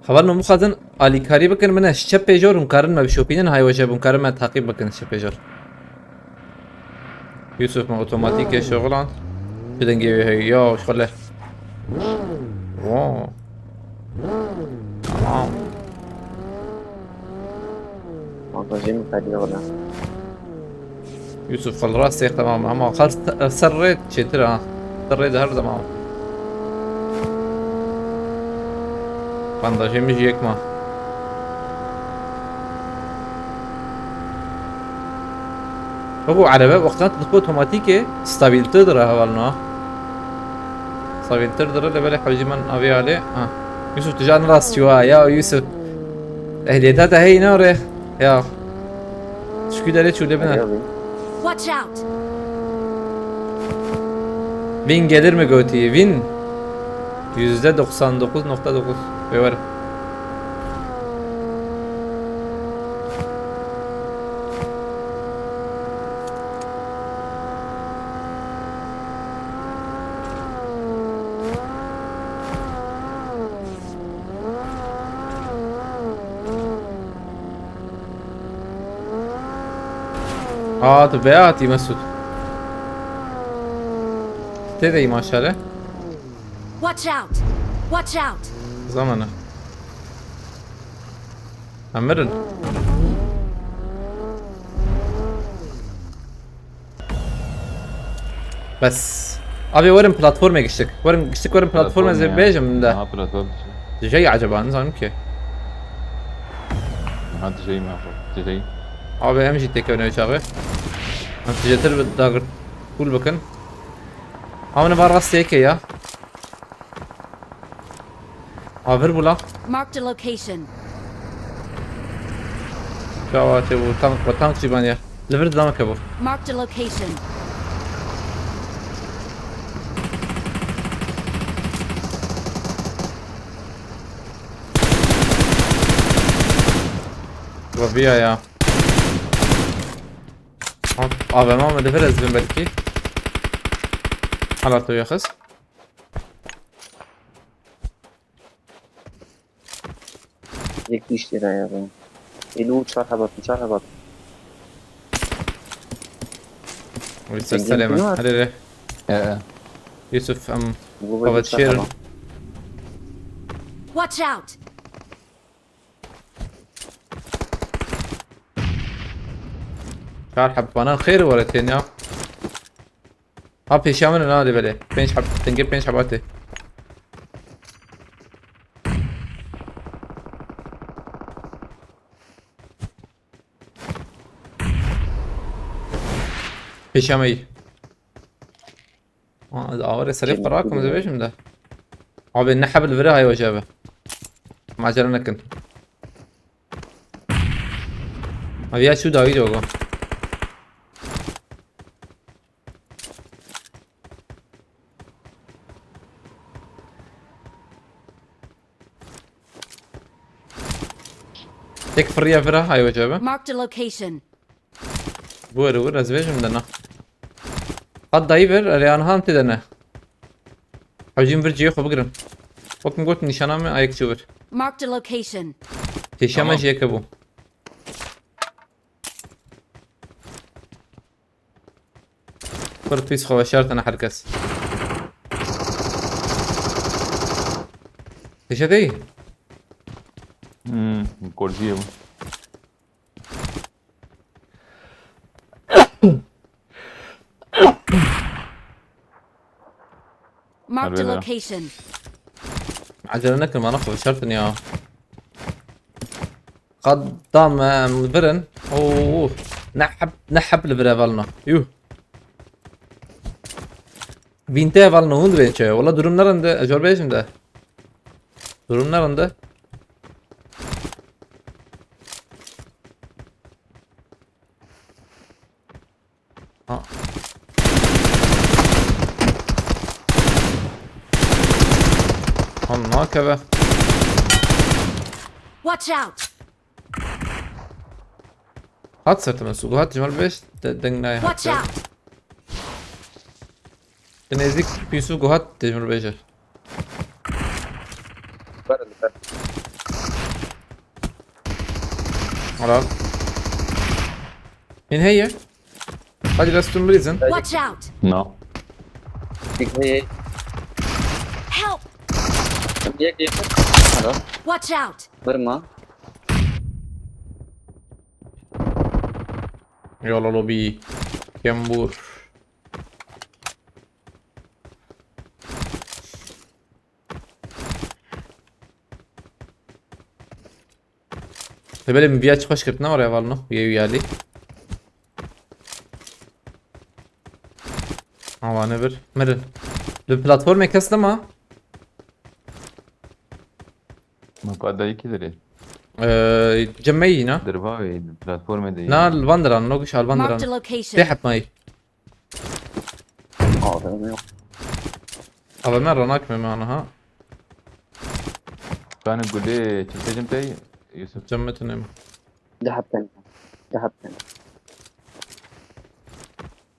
Hevalno, mixwazin alîkarî bikin, min e ji çepê jor hûn karin me bişopînin, hay weje hûn karin me taqîb bikin ji çepê jor. Yusuf me otomatîkê şoxilan. Çi dengê wê heye ya, şixule. Wow. Tamam. Montajê min xeliya wila. Yusuf, xwe li rastê tamam, ama xer ser rê çêtir ha. Ser rê de her zaman. Bandajê min jî yek ma. Babo, erebe wexta tu dixwe otomatîkê stabiltir dire hevalno. Stabiltir dire, lê belê hewcî min avê alê. Ha. Yusuf, tu jan rast çû ha, ya Yusuf. Ehliyeta te heyî ne re? Ya. Şükür dere çû de bine. Watch out! Win gelir mi gotî? Win. Yüzde doksan dokuz nokta dokuz. Ve var. Aa, tu beyatî Mesut. Tê de maşale. Watch out! Watch out! Zamanı. Emirin. Bes. Abi, werin platformê giştik. Werin giştik, werin platformê zê bêjim de. Aha, platform. Dijey acaba, nizanim ki. Aha, dijey mi, dijey. Abi, em jî têkevine çaxê. Em tijêtir bi dagir pul bikin. Ama ne var rastê yekê ya. Avir bula. Marked a location. Çawa te bu tank, bu tank jî baniye. Li vir didame ke bu. Marked a location. Rabiya ya. A V M mi li vir ez bin belki. Hala tu yaxis. Yek iş yere ya ben. Elo çar hebat, çar hebat. Wî ser serê me. Hadi re. Ee. Yusuf, em, bu çar hebat. Watch out! Çar heb bana xêr were tên ya. Ha, pêşiya min e, na lê belê. Pênc heb, dengê pênc hebatê. Pêşiya me yî. Ha, awarê serê xwe rakim, ez ê bêjim de. Abi, ne heb li vir e, hay weje be. Macera nekin. Abi ya çû dawî de go. Tek firiye vira, hay wecabe. Marked a location. Bu eri wir, ez vêjim de ne. Hat dayî vir, erê anhan tê de ne. Hewcîm vir cihê xwe bigirin. Wek min got nîşana me ayek çi vir. Marked a location. Pêşiya me Tamam. ji yekê bû. Pir pîs xwe veşartine her kes. Pêşe dey. Hmm, korciyê bû. Marked a Hello. Location. Acele nekin, bana xwe veşartin ya. Qad dam em birin. Oo, ne heb ne heb li vir hevalno. Yuh. Vînte hevalno hûn dibên çayo. Wala durum ne rinde, ez jor bêjim de. Durum ne rinde. Ha. Han nakeve. Watch out! Hat sertime su. Hat cimal beş de deng nayê Watch hat. Out! Di nêzik pîsû guhat têjmir bêje. Ber li ber. Helal. Min heye. Hadi restun bilizin. Watch out! No. Dik heye. Help! Yek yek. Helal. Watch out! Vurma. Yola lobi. Kembur. Te belê min viya çi xweş kirtine oraya valno. Yê uyali. Awa ne bir. Mirin. Li platformê kes nema. Maqada iki dirê. Ee, cemmeyi na. Dirva ve platformê de. Na li van diran, no giş al van Marked a diran. location. Tê hetmayî. A V M yok. Ava me ranak me mana ha. Kanı gulê çiftecim tey Yusuf. Cemmetin em. Dehab tane. Dehab tane.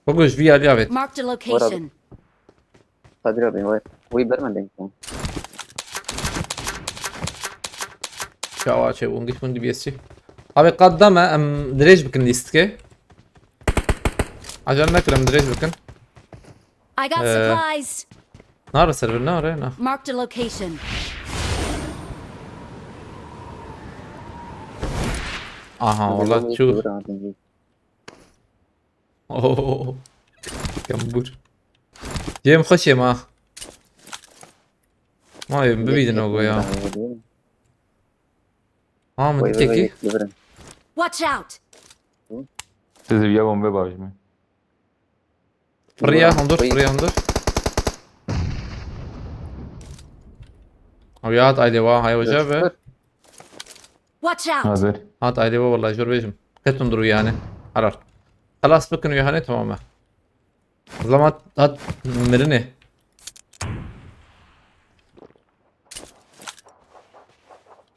Bak ji vî alî avêt. Marked a location. Kadir abi var. Uy verme denk sen. Çawa çe û giş min D B S çi. Abi qat dame em dirêj bikin lîstikê. Acele nekin em dirêj bikin. I got Eh. Supplies. Nare server nare na. Marked a location. Aha valla çu. Oh. Kambur. Cem xweş ê ma. Ma yê bibîdin o go ya. Ha min dikekî. Watch out! Siz bir yavon be bavşme. Fırıya hundur, fırıya hundur. Abi ya hat aile va hay hoca be. Watch out! Hazır. Hat aile va vallahi jor bejim. Ketum duru yani. Harar. Xelas bikin yani tamam. Zaman hat mirine.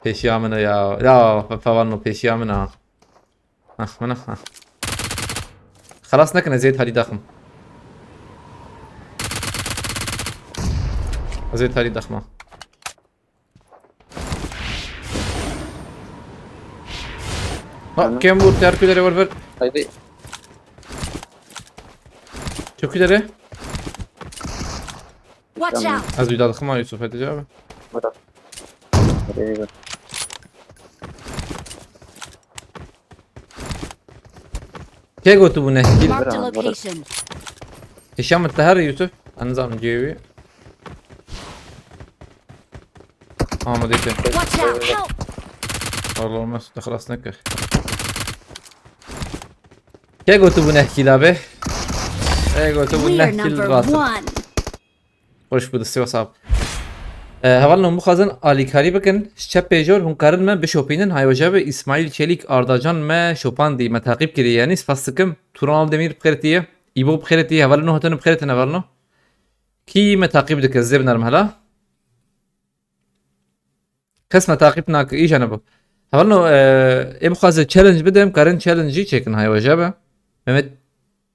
Pêşiya min e ya. Ya, pe-, pevan o pêşiya min ha. Ah, min ah. Xelas nekin ez ê hadi daxim. Ez ê hadi daxma. Ha, kem vur, terkü dere ver ver. Haydi. Çok ileri. Watch out! Ez bir daha daxma Yusuf Hatice abi. Burada. Hadi bir. Kê gotu bu ne? Marked a location. Hişam te her Yusuf. Anzam cevi. Ama dete. Watch out! Help! Vallahi olmaz. Xelas nekir. Kê gotu bu ne kila be? Kê gotu bu We are ne kil number vatı. One. Hoş bulduk Sivas abi. Ee, hevalno bixwazin alîkarî bikin. Ji çepê jor hûn karin me bişopînin. Hay hoca be, Îsmaîl Çelîk Ardacan me şopandî, me taqîb kirî. Yanî spas dikim. Turan Aldemîr bi xêretî ye. Îbo bi xêretî ye. Hevalno hatine bi xêretin hevalno. Kî me taqîb dike, zê binerim hela. Kes me taqîb nake, îja ne bu. Hevalno, e, ê bixwaze challenge bidim, karin challenge jî çêkin hay hoca be. Mehmet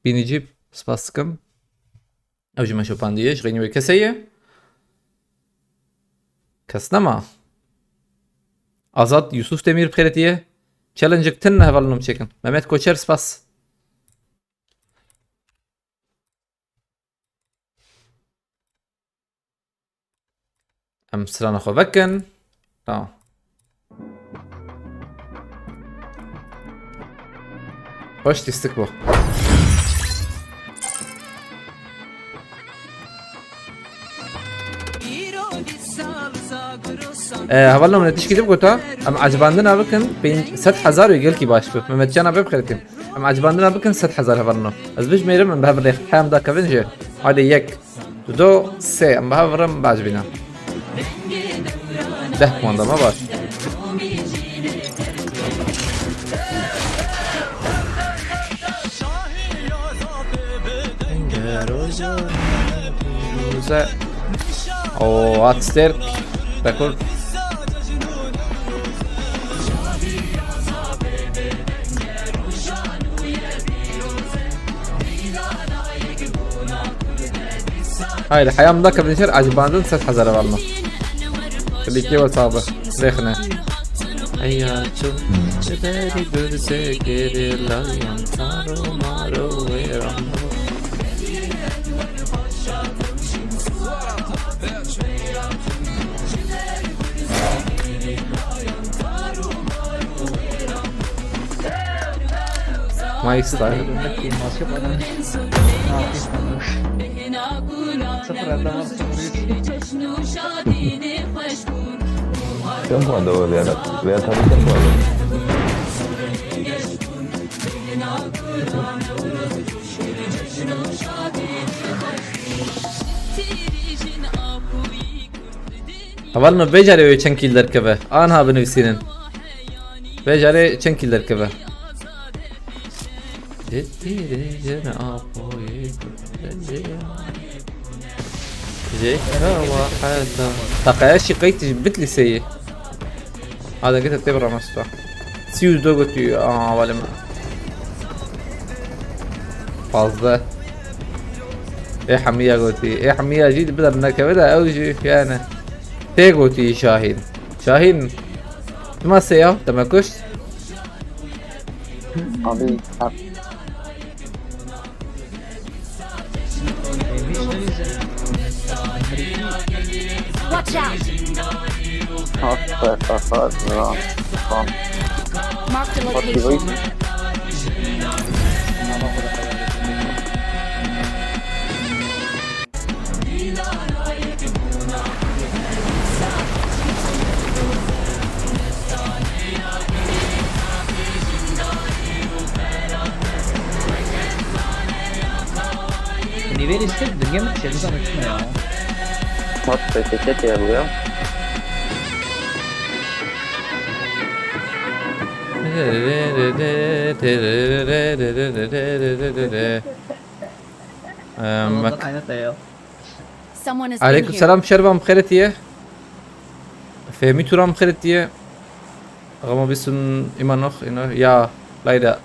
Bînîcî, spas dikim. Ew jî me şopandiye, ji xeynî wê kesê ye. Kes nema. Azad Yusuf Demir bi xêrê tê ye. Challenge-ek tune hevalno çêkin. Mehmet Koçer spas. Em strana xwe vekin. Tamam. Xweş tîstik bû. E, hevalno min tişkî din gota. Em ecibandina bikin, pênc sed hezar û gelkî baş bû. Mehmetcan abi bi xêr tê. Em ecibandina bikin sed hezar hevalno. Ez bijmêrim, em bi hev rêx hem da kevin jê. Hadi yek. Dudo, sê, em bi hev re bacibîne. Deh puan da me baş. Güzel. Oo, hat stêrk. Rekor. Haydi, heyam da kevin şer, ecibandin sed hezar hevalno. Klikê we sabe. Rêxine. Eya çi. Çi berî gurze gerîlayan taro maro wêran. My style. Sıfır elde var, sıfır üç. Tempo anda o Real. Real tabii tempo anda. Hevalno vê carê wê çend kîl derkeve? Anha binivîsînin. Vê carê çend kîl derkeve? Jêka waheda. Taqaya şîqeyt ji Bitlîsê yê. Hada gete tê bi Ramasto. Sî û du gotî, aa, hevalê min. Pazdeh. Ê hemiya gotî. Ê hemiya jî di bider nekeve de ew jî yani. Tê gotî Şahîn. Şahîn. Tu ma sê ya? Te me kuşt? Abi, Watch out! Hasta, hasta, hasta. Marked a location. Nivê lîstik dingê min çêdiza min çi ne ya? Hat P T T ya bu ya. Em, Allah'tan bak. Aynı da ya. Someone is in Aleyküm here. Selam Şervan, bi xêr tê ye. Fehmî Turan, bi xêr tê ye. Ama bir sun immer noch, you know, ya, leider.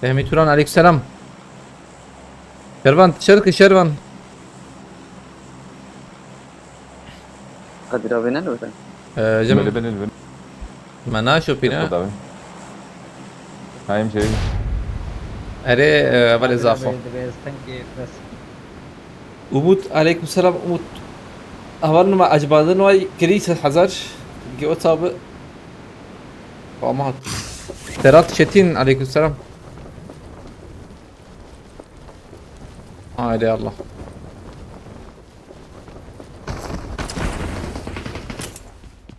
Fehmî Turan, aleyküm selam. Şervan, dışarı ki Şervan. Kadir abi ne diyorsun? Ee, cem- Beni, beni, beni. Ma naşopîne. Xwe dawî. Hayım şey. Erê, e, hevalê zafo. Umut, aleyküm selam Umut. Heval numa ecibandin way kirî sed hezar. Ki o tabi. Ama Serhat Çetin, aleyküm selam. Haydi Allah.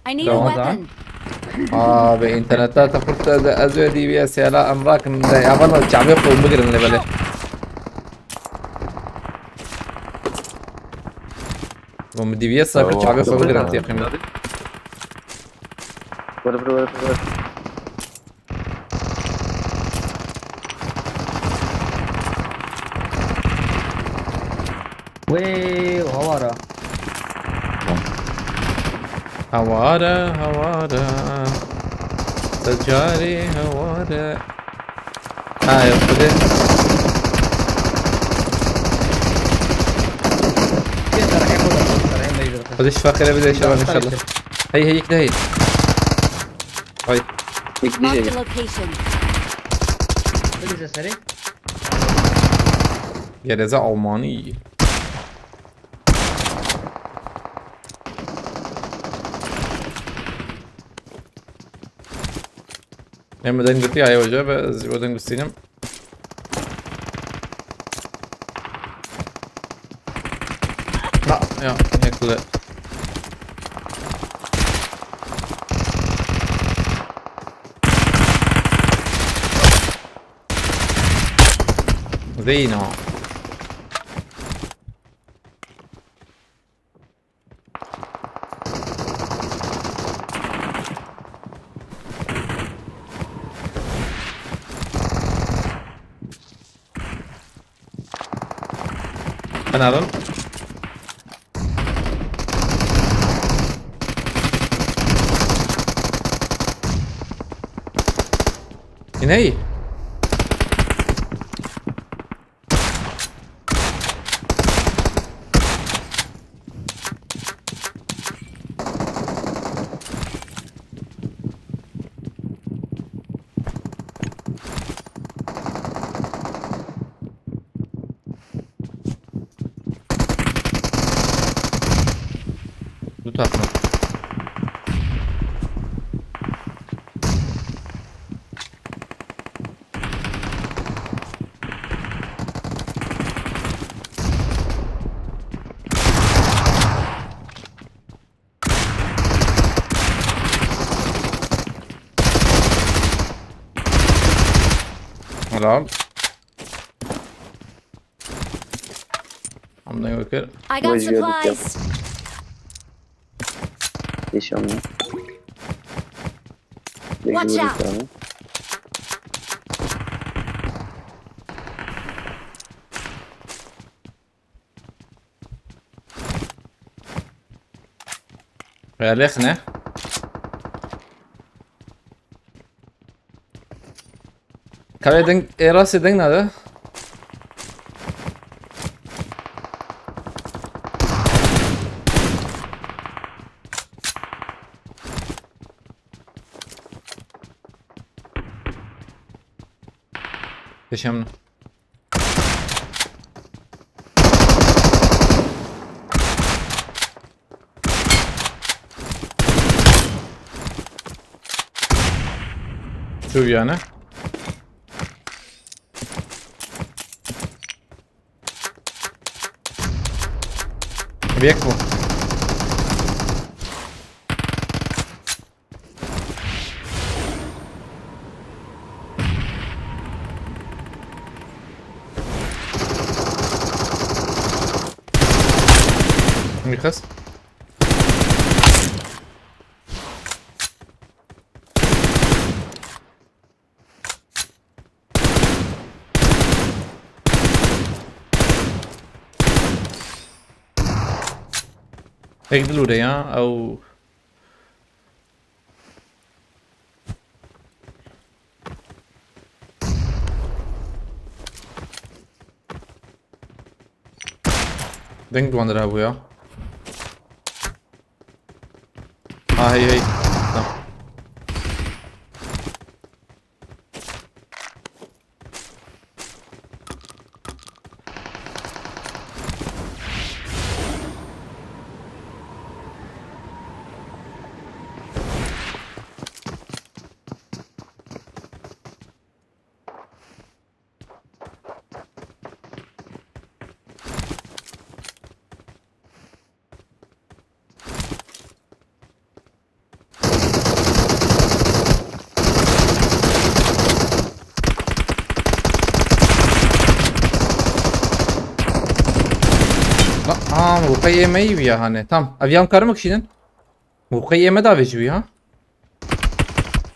I need a Tamam. Weapon. Abi internette takıldı da ez öyle D V S ya la emrakin de yavan o çabe koyun bugün ne böyle. Bu D V S sakın Tamam. çabe koyun bugün Tamam. Yakın. Vur, vur, vur, vur. Wê hawara. Hawara, hawara. Tecarî hawara. Ha, yok, bu da. Hadi şifa kere bir de inşallah, inşallah. Hey, hey, yek de hey. Ay, Marked a location. Birize serê. Gereze Almani. Em deng ditiya hoca ve ez ji bo deng bistînim. Na, ya, yek li. Zeyna. Another. Iney. Du takım. Helal. Hamdan Göker. I got Where's your supplies. Yaşamıyor. Watch out. Bekliyorum. Verlech ne? Kavê deng, ê rastê deng nade. Peşem. Çû yani. Bek bu. Mikas. Tek dil û ya ew. Deng duandir hebû ya. Ha hey hey. Tamam. Aa, mewqeyê me yî bûya hane. Tam. Ev yan karim kişînin. Mewqeyê me davê ji wî ha.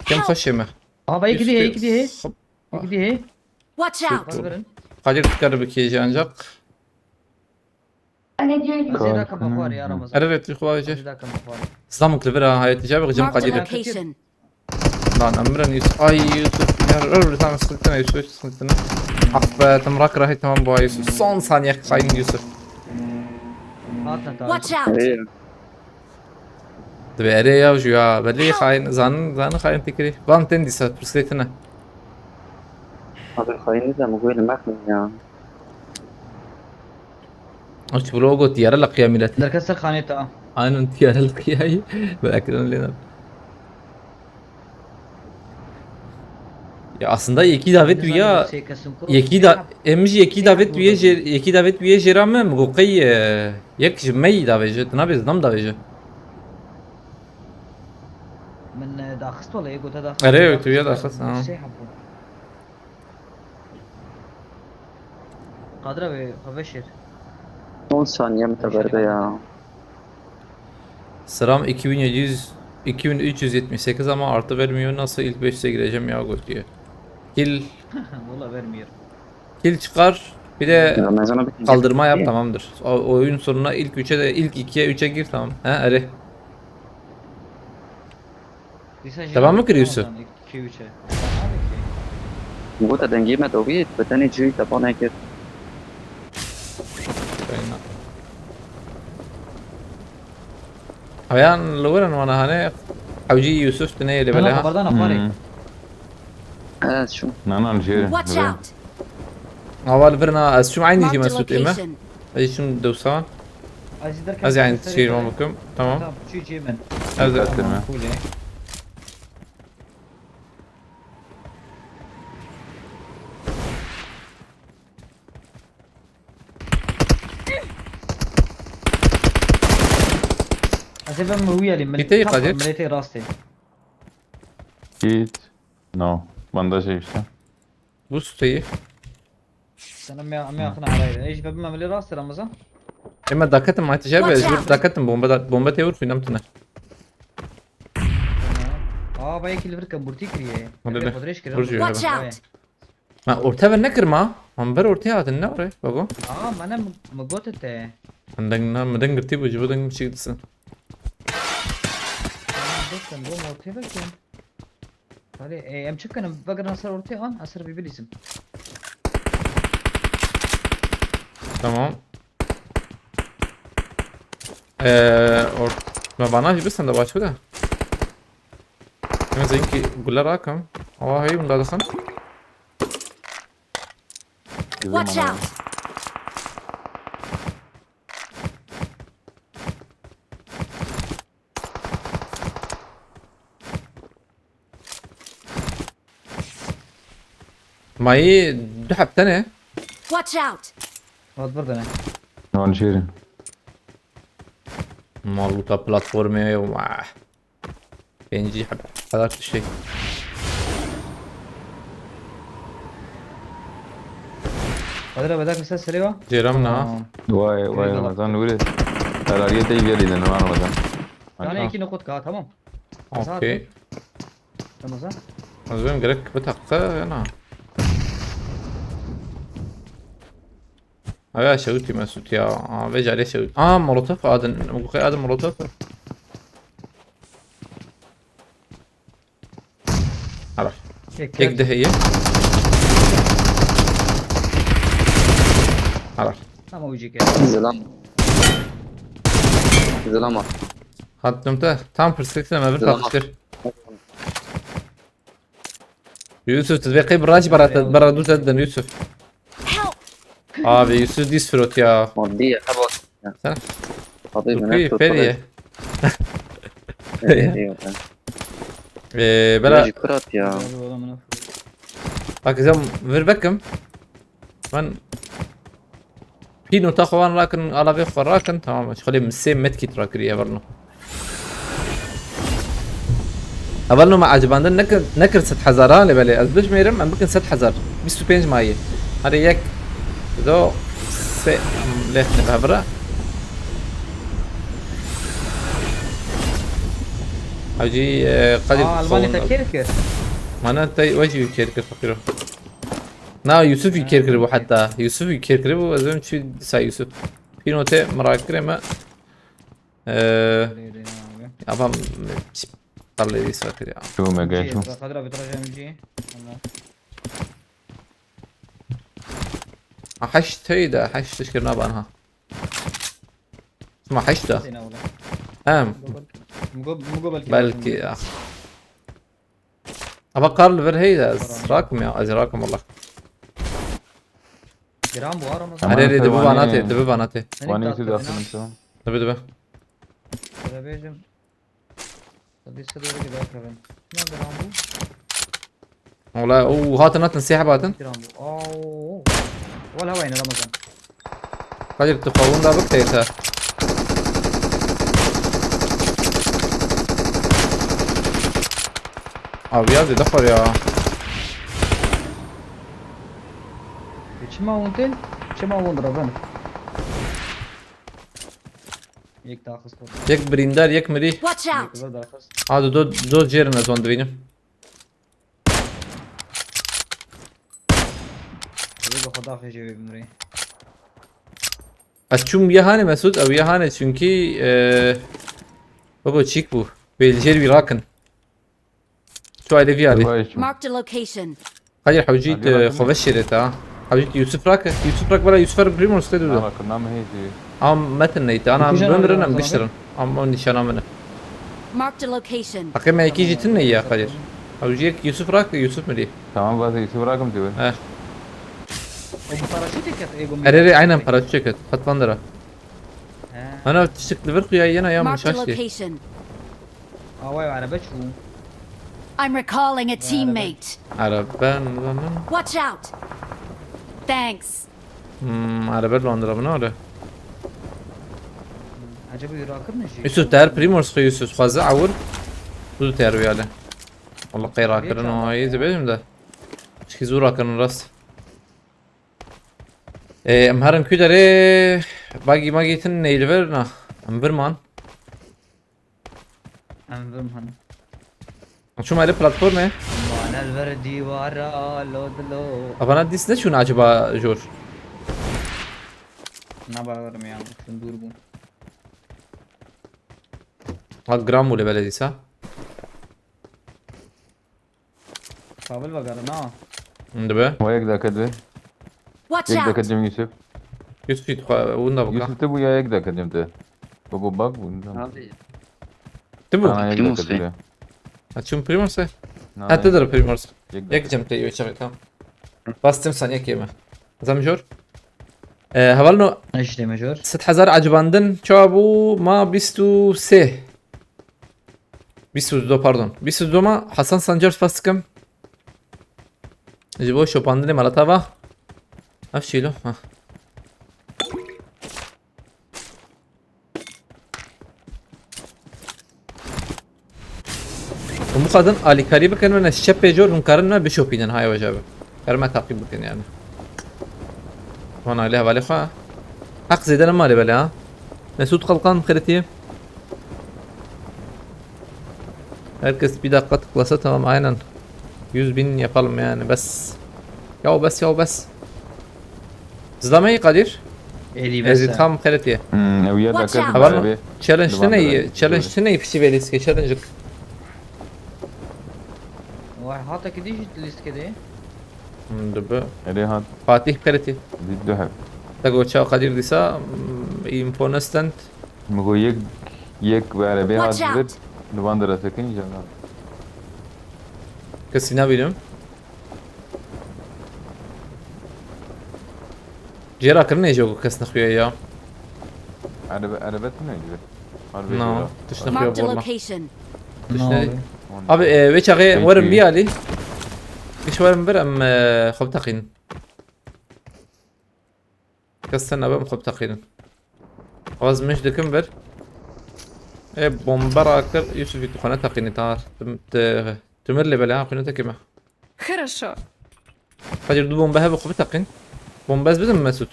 Kem xweşê me. Aa, bak, yekî dî heye, yekî dî heye. Xop. Yekî dî heye. Watch out. Bak verin. Kadir dikare bikêje ancak. Ez ê dakim xwarê ya Ramazan. Ere ve tu xwaje. Ez ê dakim xwarê. Slam kli vera hayat icabı gıcım Marked a Kadir. Location. Lan emren Yusuf. Ay Yusuf. Ya öbür tam sıkıntına Yusuf sıkıntına. Ah be tam rak rahi tamam bu ay Yusuf. Son saniye kayın Yusuf. Hatta Watch tabii. Out. İyi. Divê erê ya jû ya belê xayin, zanin, zanin xayin tê kirî. Van tên dîsa pirsgirêk tine. Abi xayin nîza, min goyê li mexmin ya. O çi bilo got, tiyare li qiya millet. Derkes ser xanê ta. Aynen, tiyare li qiyayî. Belki lê ne. Ya aslında yekî davet wî ya, yekî da, em jî yekî davet wî yê jê, yekî davet wî yê jêra me, mi got qey, e, yek ji me yî davêje, tu nabê zidam davêje. Min, e, daxist wele, yê gote daxist. Erê, tu ya daxist, ha. Sê hebû. Qadir abi, xwe veşêr. On saniye mi te berde ya. Sıram iki bin yedi yüz, iki bin üç yüz yetmiş sekiz ama artı vermiyor. Nasıl ilk beşe gireceğim ya, götüyor. Kill, Valla vermiyor. Kill çıkar. Bir de kaldırma yap, tamamdır. O, oyun sonuna ilk üçe de, ilk ikiye üçe gir, tamam. He, Eri. Devam mı kiriyorsun? Iki üçe. Gote dengê me dobî, bi tenê cihê te banê kir. Ayan li wir in wana hane, hewcî Yusuf dinê li bela. Bardana parê. Evet, şu. Nanan jêr. Watch out! Awa li vir na, ez çûm eynî jî Mesut ême. Ez çûm dewsan. Ez ê eynî şêrvan bikim. Tamam. Tamam, şu cihê min. Ez de. Tamam, cool e. Ez ê bim wî elî, min Giteyî tam Kadir. Milletê rastê. Git. No. Bandaj işte. Bu steyî. Sen em ya, em ya xina arayla. Ej bim milletê rastê Ramazan. Ema daketim, ma tije be, ez daketim, bomba da, bomba tê vur, xwînam tine. Aa, ba yekî li vir kemburtî kiriye. Hadi de. Vur jû. Watch out! Ha, orta ver nekir ma. Em ber ortaya hatin, ne oraya? Bak o. Aa, mene mi gote te. Min deng na, min deng girtî bû, ji bo deng çi gidisin. Dostum, bu ortaya ver ki. Hadi, e, em çi bikin? Vegirin ser ortaya an, ser bibilîzim. Tamam. Ee, or-, me bana jî bisin de başka da. Em zengî gule rakim. Awa hey, bunda da sen. Watch out! Mayî du hepte ne? Watch out! Hat burada ne? Algeria. Maluta platformê, wah. Pêncî heb-, kadar tiştek. Kadir abi, dak mesela seri var. Cêram na. Tamam. Vay, vay, eyvallah. Ramazan, wile. Helaliye te geldi, ne var Ramazan? Yani iki nokut ka, tamam. Okey. Tamam. Ramazan. Ramazan gerek bir takta ya na. Aya şewitî Mesut ya. Aa, ve carê şewit. Aa, molotof adin. Bu kadar adin molotof. Ara. Tek tek de heye. Ara. Ama ucu ke. Selam. Selam. Hattım da tam fırsat ama bir takıştır. Yusuf, tu vê qey biracî bera te, bera dû te didin, Yusuf. Help! Abi, Yusuf dîs firot ya. Maddi ya, heba. Sen? Abi, tu ben kuyê hep feriye. Eyvallah. Ee, bela. Birazcık kırat ya. Bak, sen vir bekim. Ben Pînota xwe wan rakin, alavê xwe rakin, tamam. Ji xwe lê min sê medkit rakiriye, hevalno. Hevalno me ecibandin nekir, nekir sed hezar ha, lê belê ez bijmêrim, em bikin sed hezar. Bîst û pênc mayî. Hadi yek, do, sê, em lê xine be hevira. Hacî, e, Kadir. Aa, Almanya te kêr kir? Mana te wecî kêr kir, fakiro. Na, Yusuf û kêr kiribû heta. Yusuf û kêr kiribû, ez ê çi dîsa Yusuf. Pînotê mirakirê me. Eee, Lê, lê, ne abi? Avam, tarlê dîsa kir ya. Şu mega şu. Kadir abi, tiraj M G. Tamam. Ha, heşt tey de, heşt tişkir naban ha. Ma heşt de. Sena ola. Hem. Mugo, Mugo belki Belki ya. Ama kar li vir heyde ez rakim ya, ez rakim valla. Giran bu arama. Tamam, Hadi, hadi, dibi tamam, bana yani. Te, dibi bana te. Bana yüzü de atın, tamam. Dibi dibi. Öyle bir Hadi size doğru gider Kevin. Şuna bir an bu. Ola, o hatin hatin siyah batin. Bir an bu. Oo. Wala wayne Ramazan. Kadir tu kavun da bık teyta. Abi ya dedi ya. Çima wontin? Çima won Raven. Yek daha hızlı. Yek birîndar, yek mirî. Watch out! Yek daha hızlı. Hadi do do cêrin ez wan dibînim. Yek daha hızlı cevabım rey. Ez çûm ya hanê Mesut, ew ya hanê çünkü e, baba çîk bû. Bê li jêr wî rakin. Tu aile vî alî. Vay şu. Marked a location. Hayır hewcît Hadi bakalım. Xwe veşêrê te ha. Hewcît Yusuf rak. Yusuf rak bela Yusuf er Primos te duda. Ama kırnam heydi. Am metin neydi. Ana Kujan bimrin alıyor em sana biştirin. Am o nişana min e. Marked a location. Heqê me yekî jî tune ya Kadir. Ew jî yek Yusuf rak Yusuf mirî. Tamam, bazı Yusuf bırakım diyor. Eh. O bu paraşüt eket ego mu? Erê rê aynen paraşüt çeket. Qet van dira. He. Ana tiştik li vir xuya yena ya Marked a mişaştî. Location. Away araba çû. I'm recalling a teammate. Ereben lan. Watch out! Thanks. Hmm, erebe lan dira buna öyle. Acaba yürü akır mı şey? Yusuf der Primors xwe Yusuf xwaze awir. Tu ter wî ale. Wala qey rakirin o ayê dibêjim de. Çikî zû rakirin rast. Ee, em herin ku derê bagî magî tin neyliver na. Em birman. Em vim han. Çûm erê platformê. Manel ver dîwara lo dilo. Avana dîs neçûn acaba jor? Ne bawerim ya. Şun dûr bû. Ha gram bû lê belê dîsa. Kabil vegerin ha. Dibe. O yek dakika diyor. Watch Yek dakika out! diyor Yusuf. Yusuf git xwe win da bika. Yusuf de bu ya yek dakika diyor de. Bu bu bak bu. Abi. Ti bû. Ana yek Primos dakika be. diyor. Ha çûm Primors e. Na, Ha te dir Primors. Yek Yek dakika. cem te yoy çaxê tamam. Bastım sen yek yeme. Zam jor. Ee, heval no Ne işte mecor? Sed hezar acibandin çawa bû ma bîst û sê. Bîst û du pardon. Bîst û du ma Hasan Sancar spas dikim. Ji bo şopandinê mala te va. Ev çîlo. Ha. Hûn bixwazin alîkarî bikin min, ez çepê jor hûn karin me bişopînin, hay weja bi. Karin me taqîb bikin yani. Wan alî hevalê xwe. Heq zêde ne malê belê ha. Mesut Kalkan xeretî. Herkes bir dakika tıklasa tamam aynen. Yüz bin yapalım yani bes. Ya bes ya bes. Zlameyî Kadir. Êdî Ez bes. tam xeretî. Hmm, ew ya Watch dakika out. Heval beraber. Challenge Devam tine edelim. iyi. Challenge tine iyi pişi ve lîskê challenge. Vay hata ki dijit lîskede. Hmm, dibi. Erê hat. Fatih xeretî. Zîd du heb. Te goça Kadir dîsa, hmm, imponestent. Min got yek, yek bi erebê hat Watch out. vir. Li van dira sekin jana. Kesî nabînim. Jêra kirinê jê ku kes nexuye ya. Erebe, erebe tune gibi. Harbi No. jêra. Tişt nexuye Marked a borna. Location. Tişt No ne? abi. Abi e, vê çaxê Peki. werin bî alî. Giş werin vir em e, xwe biteqînin. Kes te nebe em xwe biteqînin. Xwaz min ji dikim vir. E bombe rakir Yusuf tu xwe neteqînî ta. Tu, tu, tu mir lê belê ha xwe netekî me. Хорошо. Kadir du bombe hebe xwe biteqîn. Bombe ez bidim Mesut.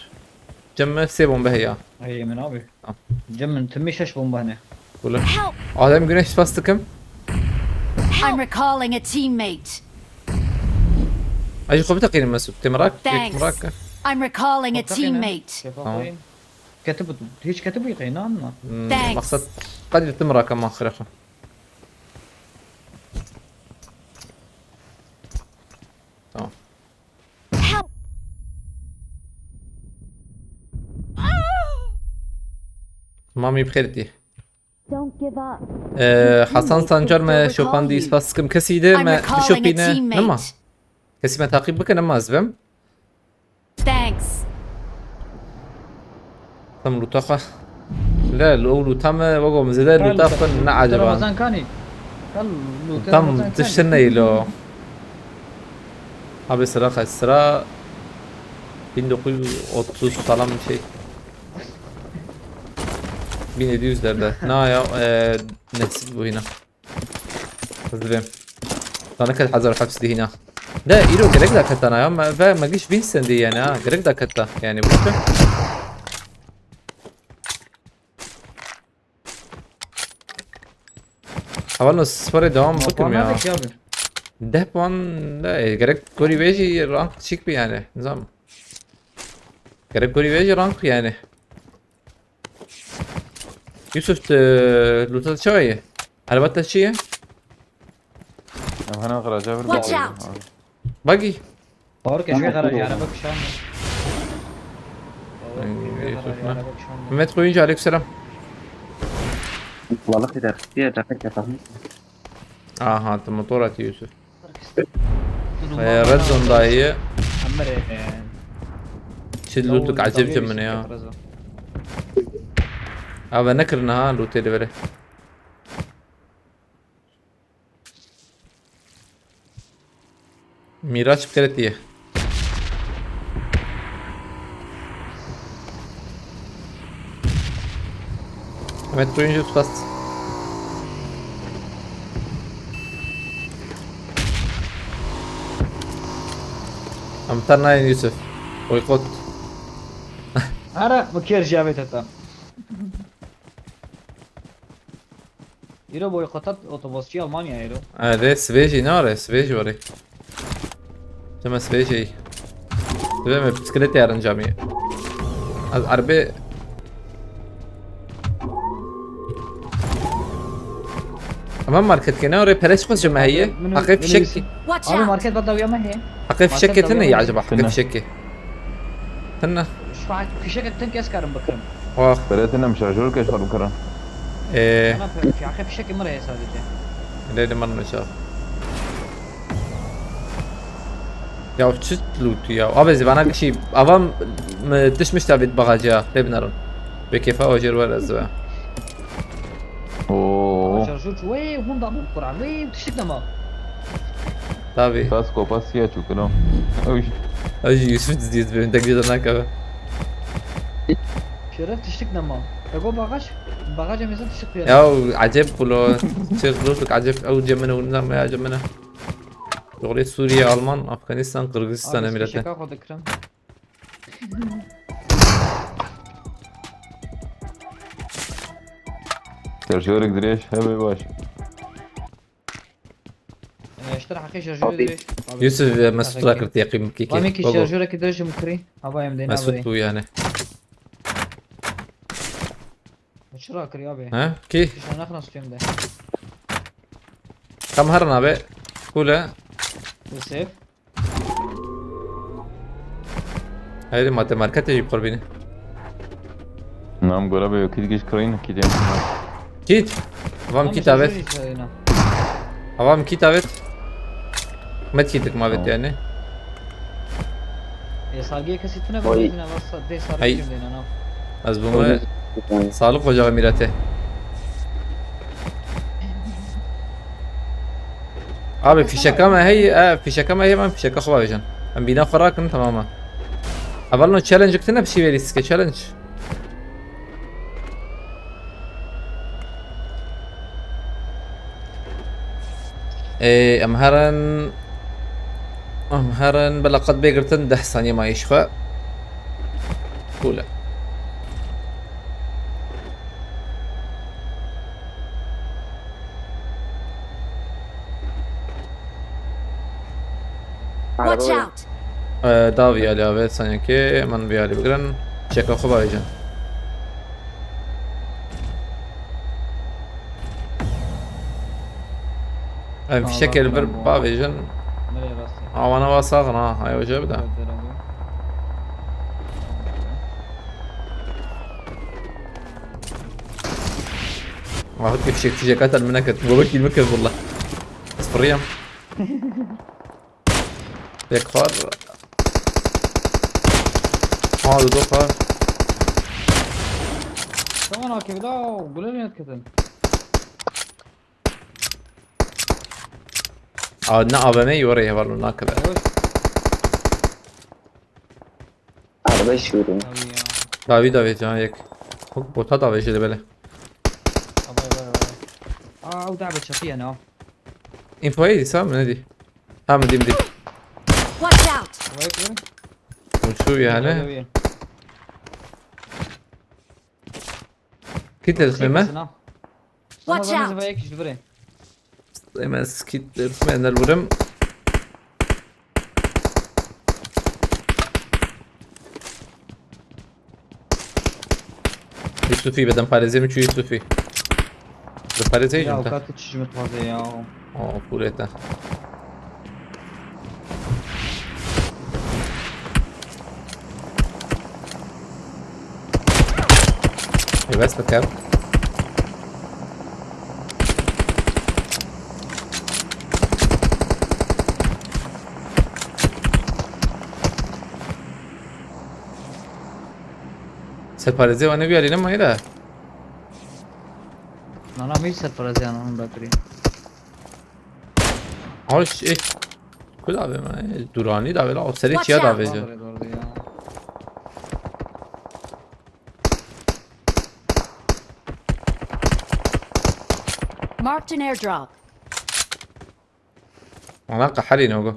Cem me sê bombe heya. Hey Emin abi. Tamam. Cem min tümü şeş bomba ne? Wala. Adem Güneş spas dikim. I'm recalling a teammate. Ay xwe biteqînim Mesut. Temrak. Thanks. Temrak. I'm recalling a Bak bakayım ya. teammate. Şeffaf Tamam. oyun. Kete bu. Hiç kete bu yıkayın anla. Hmm, Thanks. Maksat Kadir temrak ama xire xwe. Tamam. Help! Mami bixêr tî. Don't Ee, Hasan Sancar me şopandî, spas dikim. Kesî de me bişopîne nema. Kesî me taqîb bike nema ez bim. Thanks. Tam lûta xwe. Le, ew lûta me, wego min zêde lûta xwe ne eceban. Ramazan Kanî. Tam tişt neylo. Abi sıra kaç sıra? Bin dokuz yüz otuz falan bir şey. Bin yedi yüz lerde. Na ya, e, nesil bu yine. Hızlı benim. Sana kaç hazır hapsi de yine. De, îro gerek da keta na ya. Me, ve me giş bin sendi yani ha. Gerek da keta. Yani bu işte. Hevalno sporê devam bikim ya. Puan nerede ki abi? Deh puan da, e, gerek gorî vê jî rank çîk bi yani. Nizam. Gerek gorî vê jî rank yani. Yusuf, e, lûta çawa ye? Erebeta çi ye? Em hene garaja vir Watch out! Bagî. Faruk, eşkıya garaja, araba kuşağın. Yusuf ne? Mehmet Koyuncu, aleykümselam. Vallahi der. Diye dakika yapalım. Aha, tu motor atı Yusuf. Ee, Red Zone dayı. Amere. Çi lootuk acayip cemine ya. Abi ne kırın ha loot eli böyle. Miraç bi keretiye. Mehmet Kuyumcu tutas. Amtar Nain Yusuf. Boykot. Arak mı kêr javê teta. Îro boykota otobosçî Almanya îro. Erê, Swêjî ne erê, Swêjî warê. Deme Swêjî. Deme me bisiklet yarin camî. Az erbe. Ama market kene oraya pere çıkmaz cema heye. Hakkı fişek. Abi market bada uyanma he. Hakkı fişek ketene ya acaba? Hakkı fişek. Tine. Şu an fişek ettim kes karım bakırım. Wah. Beretinem şarjör keşfar bikaran. Ee. Ana pe-, fiyaka fişek mi reye sadece? Leyli man meşa. Ya çi loot ya. Abi zivana kişi. Avam mı tişmiş tabit bagaja. Lebinaron. Ve kefa ojer var ez ve. Oo. Şarjör şu. Wey, hunda bu kuran. Wey, tişik nama. Tabii. Kasko pasiya çukino. Oy. Ay Yusuf diziz benim tek bir tane kahve. Şeref tiştik nama. Ego bagaj. Bagaj emizin tiştik kuyar. Ya acayip kulo. Çırpılık acayip. Ew cemine, bundan mı ya cemine? Doğru Suriye, Alman, Afganistan, Kırgızistan emirati. Şaka kodu kırım. Şarjörük dirêj, hebe baş. Ee, işte hakkı şarjörü dirêj. Yusuf, e, Mesut rakırtı yakayım ki. Vami ki şarjörü ki dirêj mı kırı? Hava hem de ne? Mesut bu yani. Çira kırı abi. Ha? Ki? Kişan aknas tüm de. Tam her nabe. Kule. Yusuf. Haydi madde markete yiyip korbini. Nam gora be yok, kit geç kırayın, kit. Kit. Avam kit avet. Avam kit avet. Med kit mavet yani. E, salgıya kesitine bak, yine varsa de sarı kim de inanam. Az bunu sağlık ocağı mirate. Abi fişeka me hey, e, fişeka me hey, ben fişeka xwe bavêjin. Em bîna xwe rakin, tamam e. Hevalno challenge kitine bir şey verî sike challenge. Ê, em herin, em herin, bila qet bê girtin deh saniye mayî ji xwe. Cool e. Watch out! Ee, da vî alî avêt saniyekê, min vî alî bigirin. Çeka xwe bavêjin. Em fişekê li vir bavêjin. Awana wa saxin ha, hay hoca bide. Mahmut bir fişek fişek atar mı ne ket? Baba kill mi ket valla? Sıfırıyam. Pek var. Ha, Ludo var. Tamam, A K B'da gule ne etketin? Aa, ne A V M yi oraya var, ne kadar. Yavaş. Araba şurum. Tabii ya. Davi davi can yek. Bota davi jeli böyle. Vay vay vay. Aa, o da bir çatıya ne o? Infoya diyse mi ne diye? Tamam, diyeyim, diyeyim. Watch out! Vay kırın. Uçuyor yani. Tabii. Kit dedik mi? Watch out! Hemen skit dedik mi? Ender vurum. Yusufi, bedem parêzê min çû Yusufi. Bi parêzê Ya, jin te. Kate çi ji min taze ya. O, pûrê te. Ê, bes bikem. Serparêzê wan nebî alîne mayî de. Nana, me serparêzê yan hunda kirî. Hoş, eh. Ku davê me? Duranî davê la, o serê çiya davê. Watch out! Doğru, doğru ya. Marked an airdrop. Ana qeherî nogo.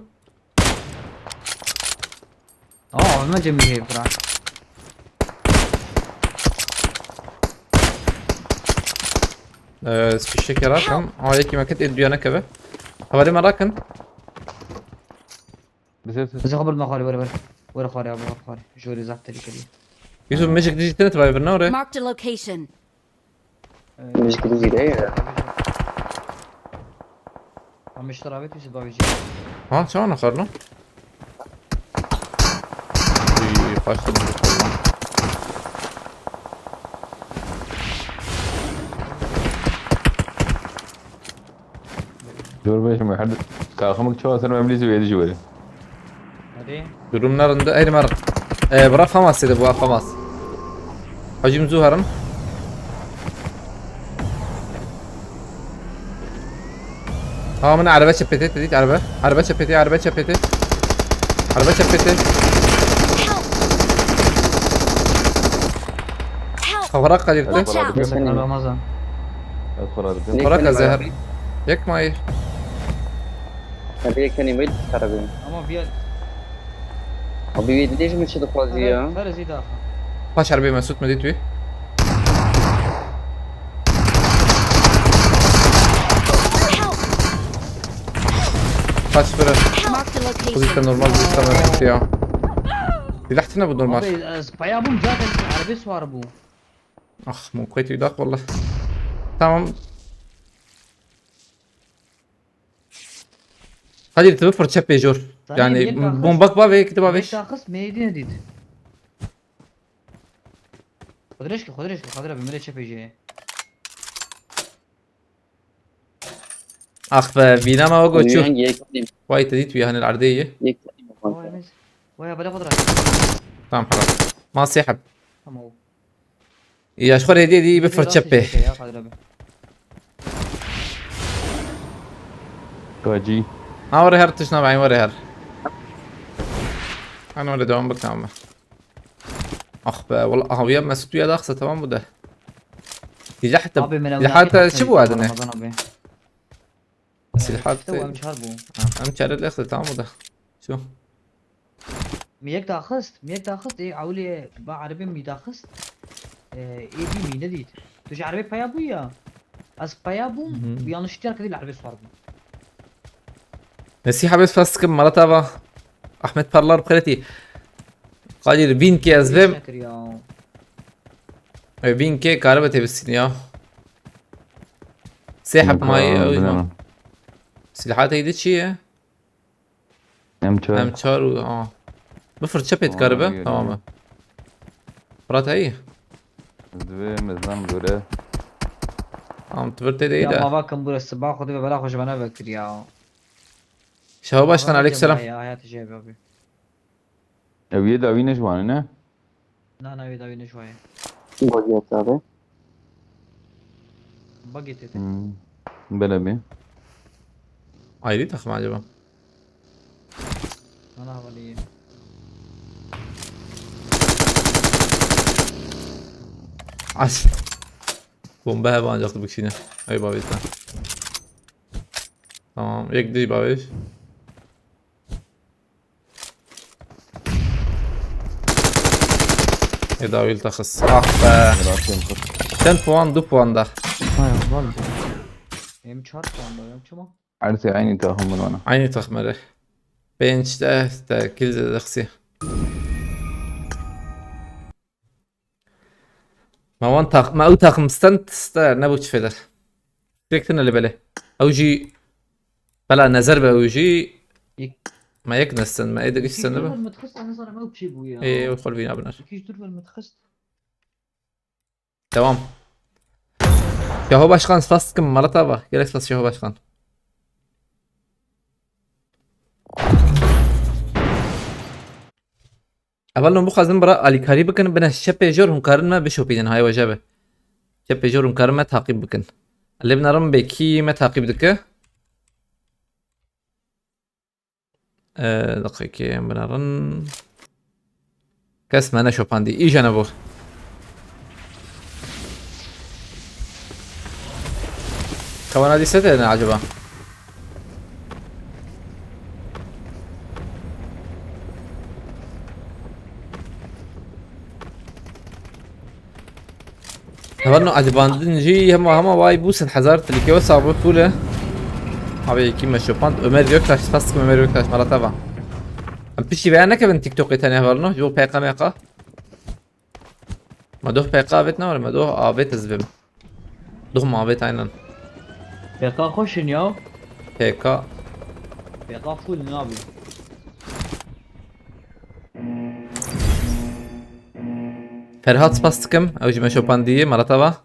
Aa, ne cemî heye bira. Ee, fişek yaratın. Aa, yekî meket el duyana keve. Haberî me rakin. Bize siz. Bize xeber me xwarê, were, were. Were xwarê abi, were xwarê. Jorê zaf tehlikeli. Yusuf, mecik dijî tine tivayê vir ne ore? Marked a location. Mecik dijî de ya. Amiştir abi, tüsü bavêjî. Ha, çawa naxarno? Uy, kaç tane vurdu lan? Dur be, şimdi her kalkımık çoğu sen memlisi ve edici böyle. Hadi. Durumlarında her mar. Ee, bura FAMAS dedi, bu FAMAS. Hacım Zuhar'ın. Ha, min erebe çepete, te dît erebe. Erebe çepete, erebe çepete. Erebe çepete. Help! Help! Kavra kadirdi. Watch out! Ramazan. Kavra ka zehir. Yek mayî. Hadi yek tenê mayî dixarabin. Ama bir Abi wê dilê ji min çi dixwazî ya? Sare zî daxa. Paş erbê Mesut me dît wî. Kaç fire. Marked a location. Pozisyon normal bir tane bitti ya. Silah tine bu normal. Abi, ez paya bûm zaten erbê swar bû. Ah, mukwet yudak valla. Tamam. Hadi, tu bifir çepê jor. Zanî, yani, yek daxist, bombak bavê, yek de bavê. Yek daxist, me yedî nedît. Xwe dirêj ke, xwe dirêj ke, Kadir abi, me lê çepê jê. Ax be, bîna me o go çû. Hangi yek alayım? Vay, te dît wî hanê erdê ye. Yek alayım. Vay, mes-, vay, bela xwe dirêj. Tamam, halas. Ma sê heb. Tamam. Ya, ji xwe re hediye dî bifir çepê. Ya, Kadir abi. Gacî. Ha, were her tişt navê, were her. Hani öyle devam bak, tamam mı? Ah be, valla, aha, ya Mesut ya da kısa tamam bu da. Abi, men silahat çi bu adine? Ramazan abi. Silahat. İşte bu M çar bu. Ha, M çar lexte tamam bu da. Şu. Mi yek daxist, mi yek daxist, ê ewlê ba erebê mi daxist. Ê, ê dî mi nedît. Tu ji erebê peya bû ya. Ez peya bûm, yanlışlıkla kedi li erebê swar bûm. Mesîha bes fas kim, Marat Ava. Ahmet Parlar Xeretî. Kadir bin ke ez vêm. Nedir ya? E, bin ke karibe tebissin ya. Sê heb mayî, bilemem. Silahat eydi çi ye? M çar. M çar û, ha. Bifir çepê dikaribe? Tamam. Fırat, heyî? Divê mezan göre. Tamam, Twitter de iyi de. Ya mava kim burası? Bak, o da bela hoş bana bakır ya. Şaho Başkan, aleykümselam. Ya, hayat şey abi. Ev yê dawî ne ji wan e, ne? Na, na, wê dawî ne ji wan e. Buggy abi. Buggy tê. Hmm. Bele bê. Ayrı takım acaba? Ana havalı iyi. Aç. Bomba hep ancak bir kişiyle. Ay, bavê te. Tamam, yek dî bavê. Ê dawî li te xist. Ah be. Çend puan? Du puan da. Hay Allah. Em çar puan da, em çima? Her şey aynı takım bana. Aynı takım, erê. Pênc te, te kil de xisî. Ma wan tak-, ma ew taxim stand te nebû çi fêder. Direkt tine li belê. Ew jî bela nezer be ew jî. Yek- Ma yek ne stand, ma ê de giş stand be. Dur, ben mutxist, ana sana ew çi bû ya? Ê, ew xwe li vîna biner. Yek dur, ben mutxist. Devam. Şaho Başkan, spas dikim, mala te ava. Gelek spas Şaho Başkan. Evel no bixwazin bira alîkarî bikin, bine şepê jor hûn karin me bişopînin, hay weje be. Şepê jor hûn karin me taqîb bikin. Lê binarim bê kî me taqîb dike. Ee, deqekê em binerin. Kes me neşopandî. Îje nebû. Kawana dîse de ne acaba? Hevalno, ecibandin jî hema, hema way bû sed hezar tilkê we sabit pûle. Abi, yekî me şopand. Ömer Göktaş, spas dikim Ömer Göktaş, mala te va. Em piştî veya nekevin TikTokê tenê hevalno, ji bo P K M K. Me doh P K avêt ne, me doh avêt ez vim. Doh me avêt aynen. P K xweş in ya. P K. P K full in abi. Ferhat, spas dikim. Ew jî me şopandiyê, mala te va.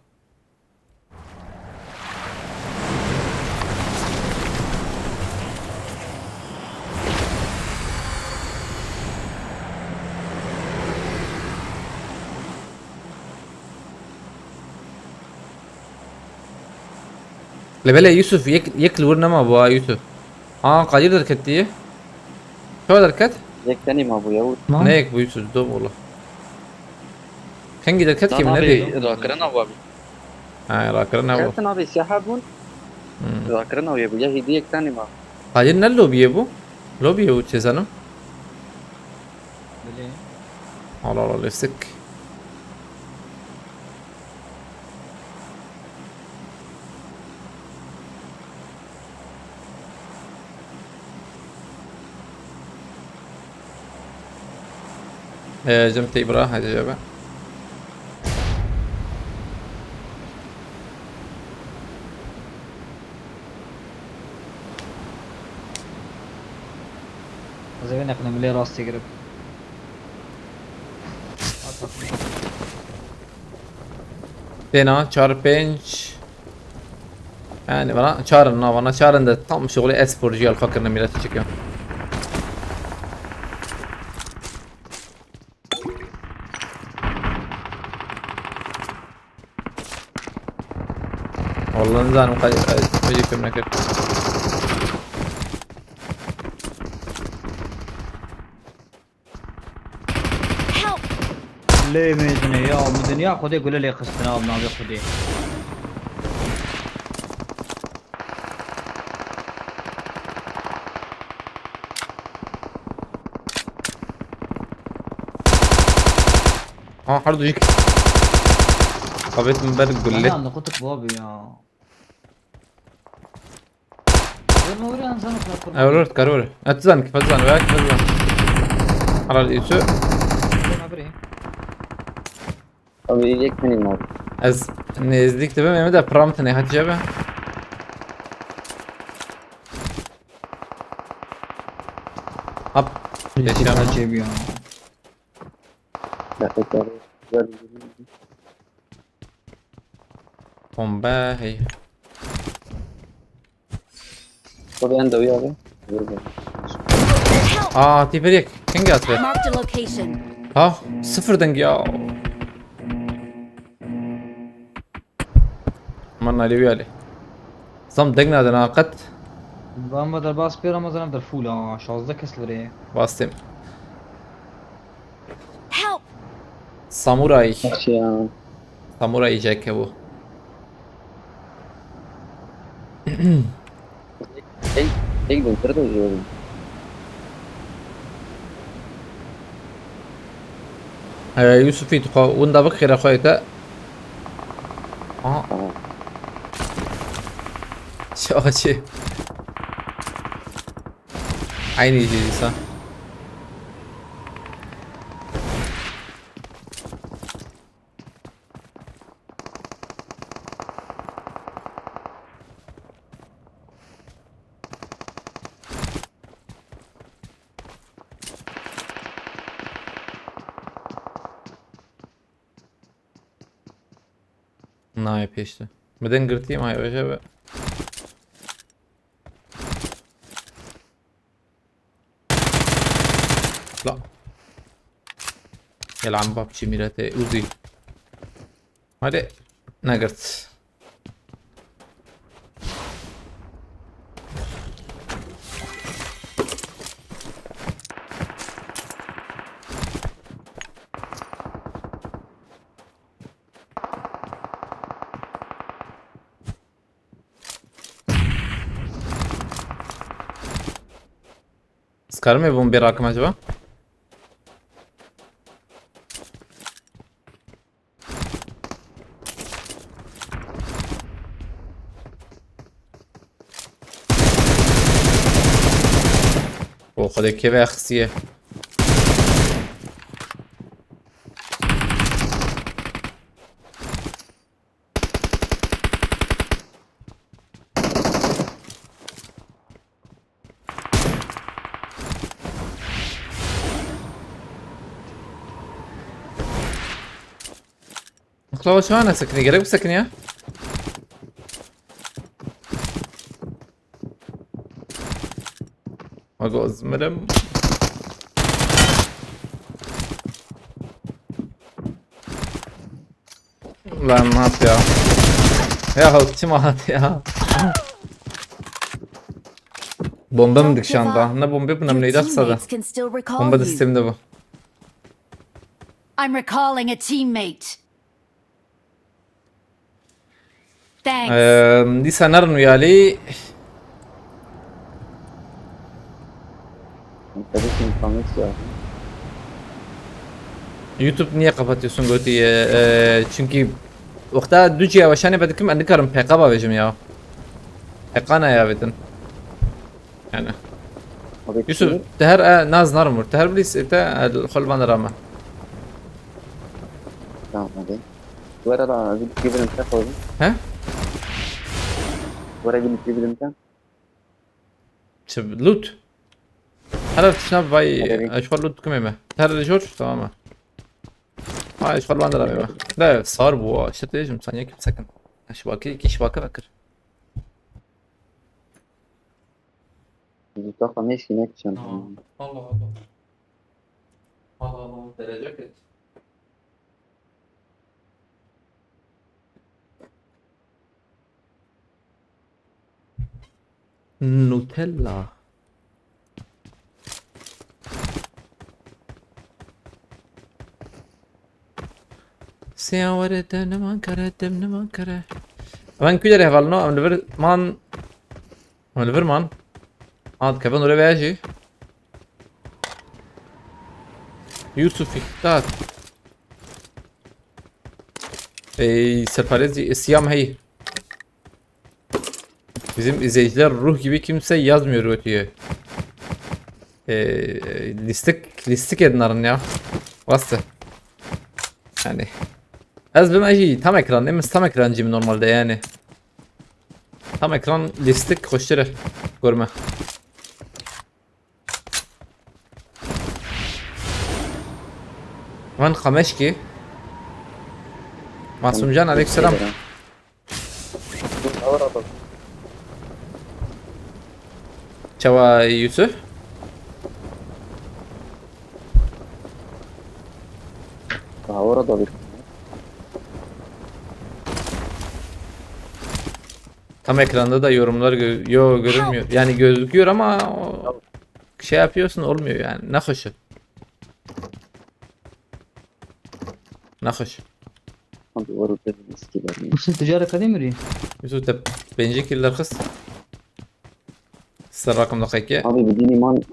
Lê belê Yusuf, yek, yek li wir nema bû ha Yusuf. Ha, Kadir derketiye. Çawa derket? Yek tenî ma bû ya. Ne yek bû Yusuf, dom wala. Kengî derket ki, ne dê? Rakirina bû abi. Ha, rakirina bû. Ketin abi siyah bûn. Hmm. Rakirina wê bû ya, hîdî yek tenî ma. Kadir ne lobiyê bû? Lobiyê bû çêzanim. Belê. Allah Allah, lêsik. Ee, cem tey bira, hadi cebe. Ez ê vê neqine milê rastê girib. Têna, çar, pênc. Yani bana çar in, na bana çar in de tam şuxulê espor jî alfa kirine, millet çekiyor. Vallahi nizanim qey-, qey-, qey fêm nekir. Help! Lê mêzine ya, mi dinya Xwedê gule lê xistine, av navê Xwedê. Ha, her du yek. Avêt min ber gulê. Aha, ne kutuk bu abi ya. Vurma, vur, yanlış anlatma, vurma. Evet, evet, kar vur. Et zan, kifet zan, veya kifet zan. Halal Yusuf. Vurma biri. Abi, yek tenî ma. Ez nêzdîk dibim, em de pram tenê hatice be. Hap. Yeşil yaşam. Acayip ya. Dakika, güzel bir durum. Bombe hey. Xwe bi enda wî avê. Aa, tîpir yek. Kengî hatibê? Marked a location. Ha, sıfır deng ya. Aman nalê wî alê. Zam deng nadin ha qet. Van ve derbas pê Ramazan ev der full ha. Şazdeh kes li virê. Bastım. Help! Samuray. Nasıl ya? Samuray Jack bu. Tek, tek de kırdı diyorum. He, Yusufî tu xwe winda bikire xwe te. Aha. Tamam. Şaçê. Aynı şey dîsa. Nayê pêşte. Midin girtî may oje be. La. Yel am bab çi mirete uzi. Hadi. Negirt. Skarim ê bombe rakim acaba? O xwedê kê ve xistiye. Mustafa şu an ne sakın? Gerek mi sakın ya? Aga ozmerim. Lan nasıl ya? Ya kim attı ya? Bomba mı dikşanda? Ne bomba bu, ne neydi kısa da? Bomba da sistemde bu. I'm recalling a teammate. Thanks. Eee, dîsa nerin wî alî. Tabii ki insanlık ya. YouTube niye kapatıyorsun gotî? Eee, çünkü wexta du cî ya weşanê vedikim, ez nikarim P K bavêjim ya. P K ne ya vedin. Yani. Abi Yusuf, te her, e, naz narim vur. Te her bilîs, te, e, xol van rama. Tamam hadi. Were la, bir bilim te koydum. He? Were bir bilim te. Çi loot? Her tişna vay, Evet. e, xol loot kumê me. Her jor, tamam mı? Ay, xol van rama. De, sar bu, işte diyeceğim, sen ya kim sakın. Şu bakı, iki şu bakı bakır. Mustafa ne işine gideceğim? Tamam. Allah Allah. Allah Allah, derece kötü. Nutella. Siya were dem niman kare, dem niman kare. Em ku derê hevalno, em li vir man. Em li vir man. Ad kevin ore veya jî. Yusuf Hiktat. Ey, serparêzî Siyam hey. Bizim izleyiciler ruh gibi kimse yazmıyor ötüye. Ee, listik, listik edin arın ya. Bastı. Yani. Ez bim jî tam ekran, em tam ekrancıyım normalde yani. Tam ekran listik koşture. Görme. Van Kameşki. Masumcan, aleykümselam. Çawa Yusuf? Daha orada bir. Tam ekranda da yorumlar gö-, yo, görünmüyor. Yani gözüküyor ama o şey yapıyorsun, olmuyor yani. Naxweş. Naxweş. Abi orada bir eskiler. Yusuf, tu cara kedê mirî? Yusuf, te pêncî kill derxist. Ser rakam daqiqe. Abi bir dînî man.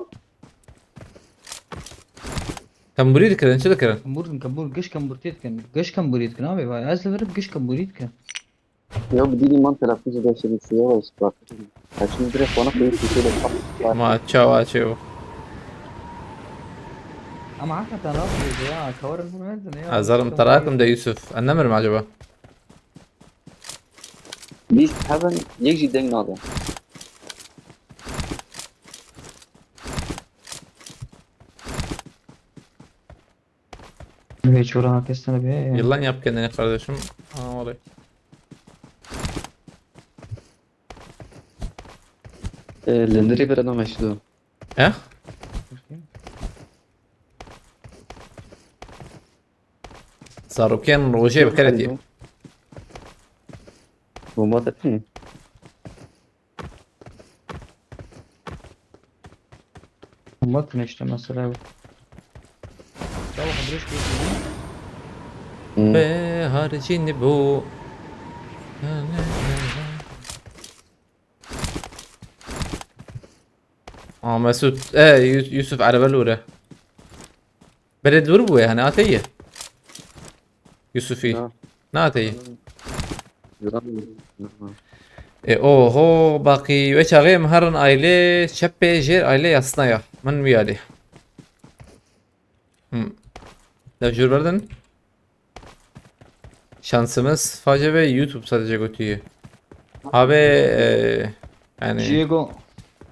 Kembûrî dikirin, çi dikirin? Kembûr dikin, kembûr, giş kembûrtî dikin. Giş kembûrî dikin abi, vay, ez li vir giş kembûrî dikin. Ya bir dînî man telefon de şey, şey var, işte bak. Kaçın direkt bana koyup bir şey de. Ma çawa çew. Ama hakikaten rahat bir şey ya, kavarın bunu verdin ya. Azarim terakum de Yusuf. Anlamadım acaba. Biz hemen yek jî deng nade. Hiç uğramak istemiyorum. Yılan yap kendine kardeşim. Aa, oraya. Ee, Lender'i bir adam açtı. He? Zarokên rojê bi xêr tî. Bomba tepin. Bomba tepin işte mesela bu. Tamam, direkt geçelim. Hmm. Be haricini bu. Aa, Mesut, e, Yus-, Yusuf erebe lûre. Berê dûr bûye, hani ateye. Yusufî. Ya. Ne ateye? Yunan, Yunan. E, oho, baqî, we çaxê em herin aile, çepê jêr aile yasna ya. Min wî alî. Hmm. Dev jûr berdin. Şansımız face ve YouTube sadece götüyü. Abi, e, yani Diego,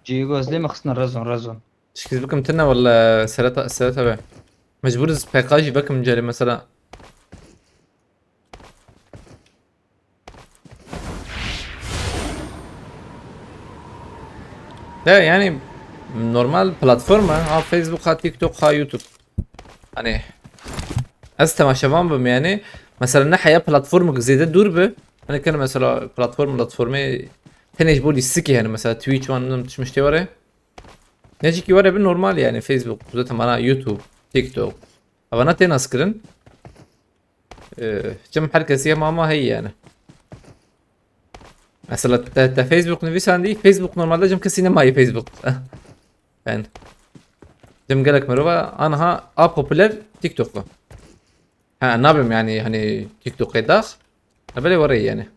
Diego, ez lê me xistine rezon, rezon. Şikiz bikim tine wala sereta, sereta be. Mecbur iz P K jî bekim cari mesela. De yani normal platforma, ha Facebook, ha TikTok, ha YouTube. Hani ez temaşevan bim yani. Mesela ne heya platformik zêde dûr bi. Hani kene mesela platform, platformê tenê ji bo lîstikê, hani mesela Twitch wan, bilmem, tişt miştê were. Ne jî ki were bi normal yani Facebook, zaten bana YouTube, TikTok. Evana tê naskirin. Ee, cem her kesî hema ma heye yani. Mesela te, te Facebook nivîsandî, Facebook normalde cem kesî nemayê Facebook. Yani. Cem gelek mirova anha a popüler TikTok. Ha, nabim yani hani TikTokê dax. Ha, belê were yani.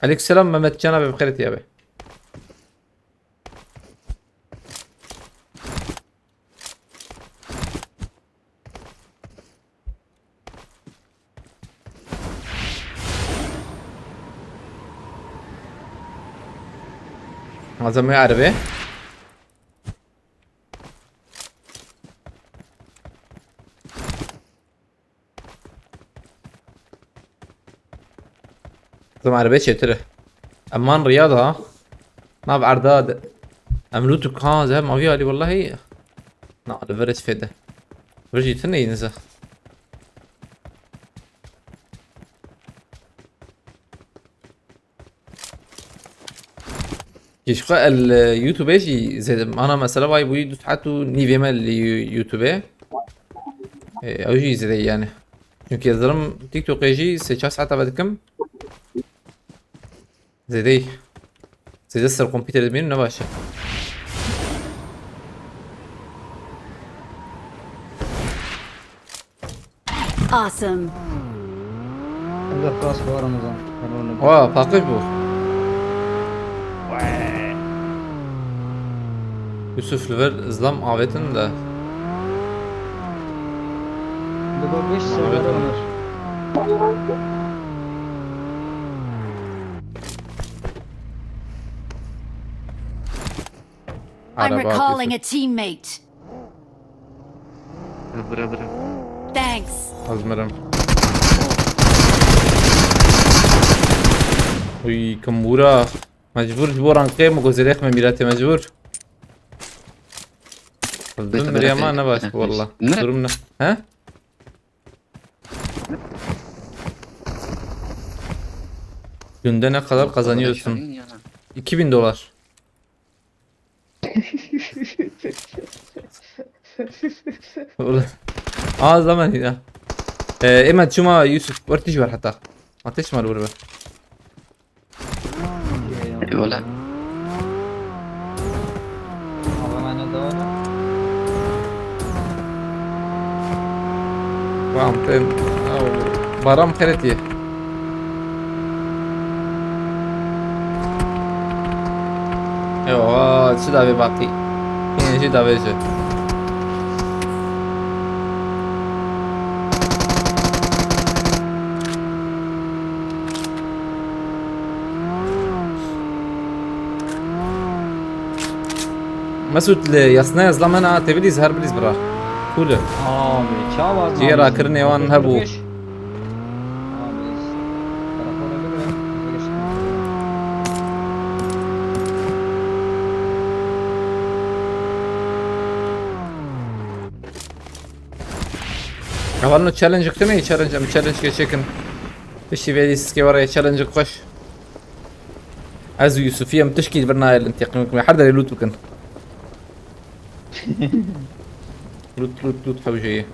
Aleykümselam Mehmet Can abi, bi xêr tî abi. Malzeme arabê. Zem erbe çêtir e. Em man riya da. Nav erda de. Em lût û ka ze mavî alî wellahî. Na, li vir hiç fêde. Vir jî tune yî nize. Jî ji xwe el, e, YouTube jî zêde. Ana mesela vay bûyî du saet û nîvê me li You-, YouTube. E, ew jî zêde yani. Çünkü ez dirim TikTokê jî sê çar saeta vedikim. Zêde. Zêde ser kompîterê dimînim ne baş e. Awesome. Elde kas var Ramazan. Wa, paqij bû. Yusuf li vir zlam avêtin de. Li ba beş Muhabbet sene var. Var. I'm Araba recalling kötü. A teammate. Bira, bira. Thanks. Azmırım. Uy, kim bûra. Mecbûr ji bo rankê min ku zêrêx me mîratê mecbûr. Bin mirya ma ne baş bû walla. Durum ne? He? Günde ne kadar kazanıyorsun? İki bin dolar. Ulan. Aa, zaman ya. Ee, Emet, çuma Yusuf, ortiş var hatta. Ateş var burada. Eyvallah. Tamam, tamam. Baram xeretiye. Ewa, çi davê baqî. Yine jî davê ji. Mesut, li yasnaya zlamena te bilîz, her bilîz bira. Cool e. Abi, çawa zlamena? Cihê rakirinê wan hebû. Abi, telefona bigre, bigre. Hevalno, challenge tune, challenge, em challenge çêkin. Piştî vê dîskê were challenge xweş. Ez û Yusufî em tişkî li vir nayê lin têqîm bikin. Her derê loot bikin. Loot, loot, loot hewce ye.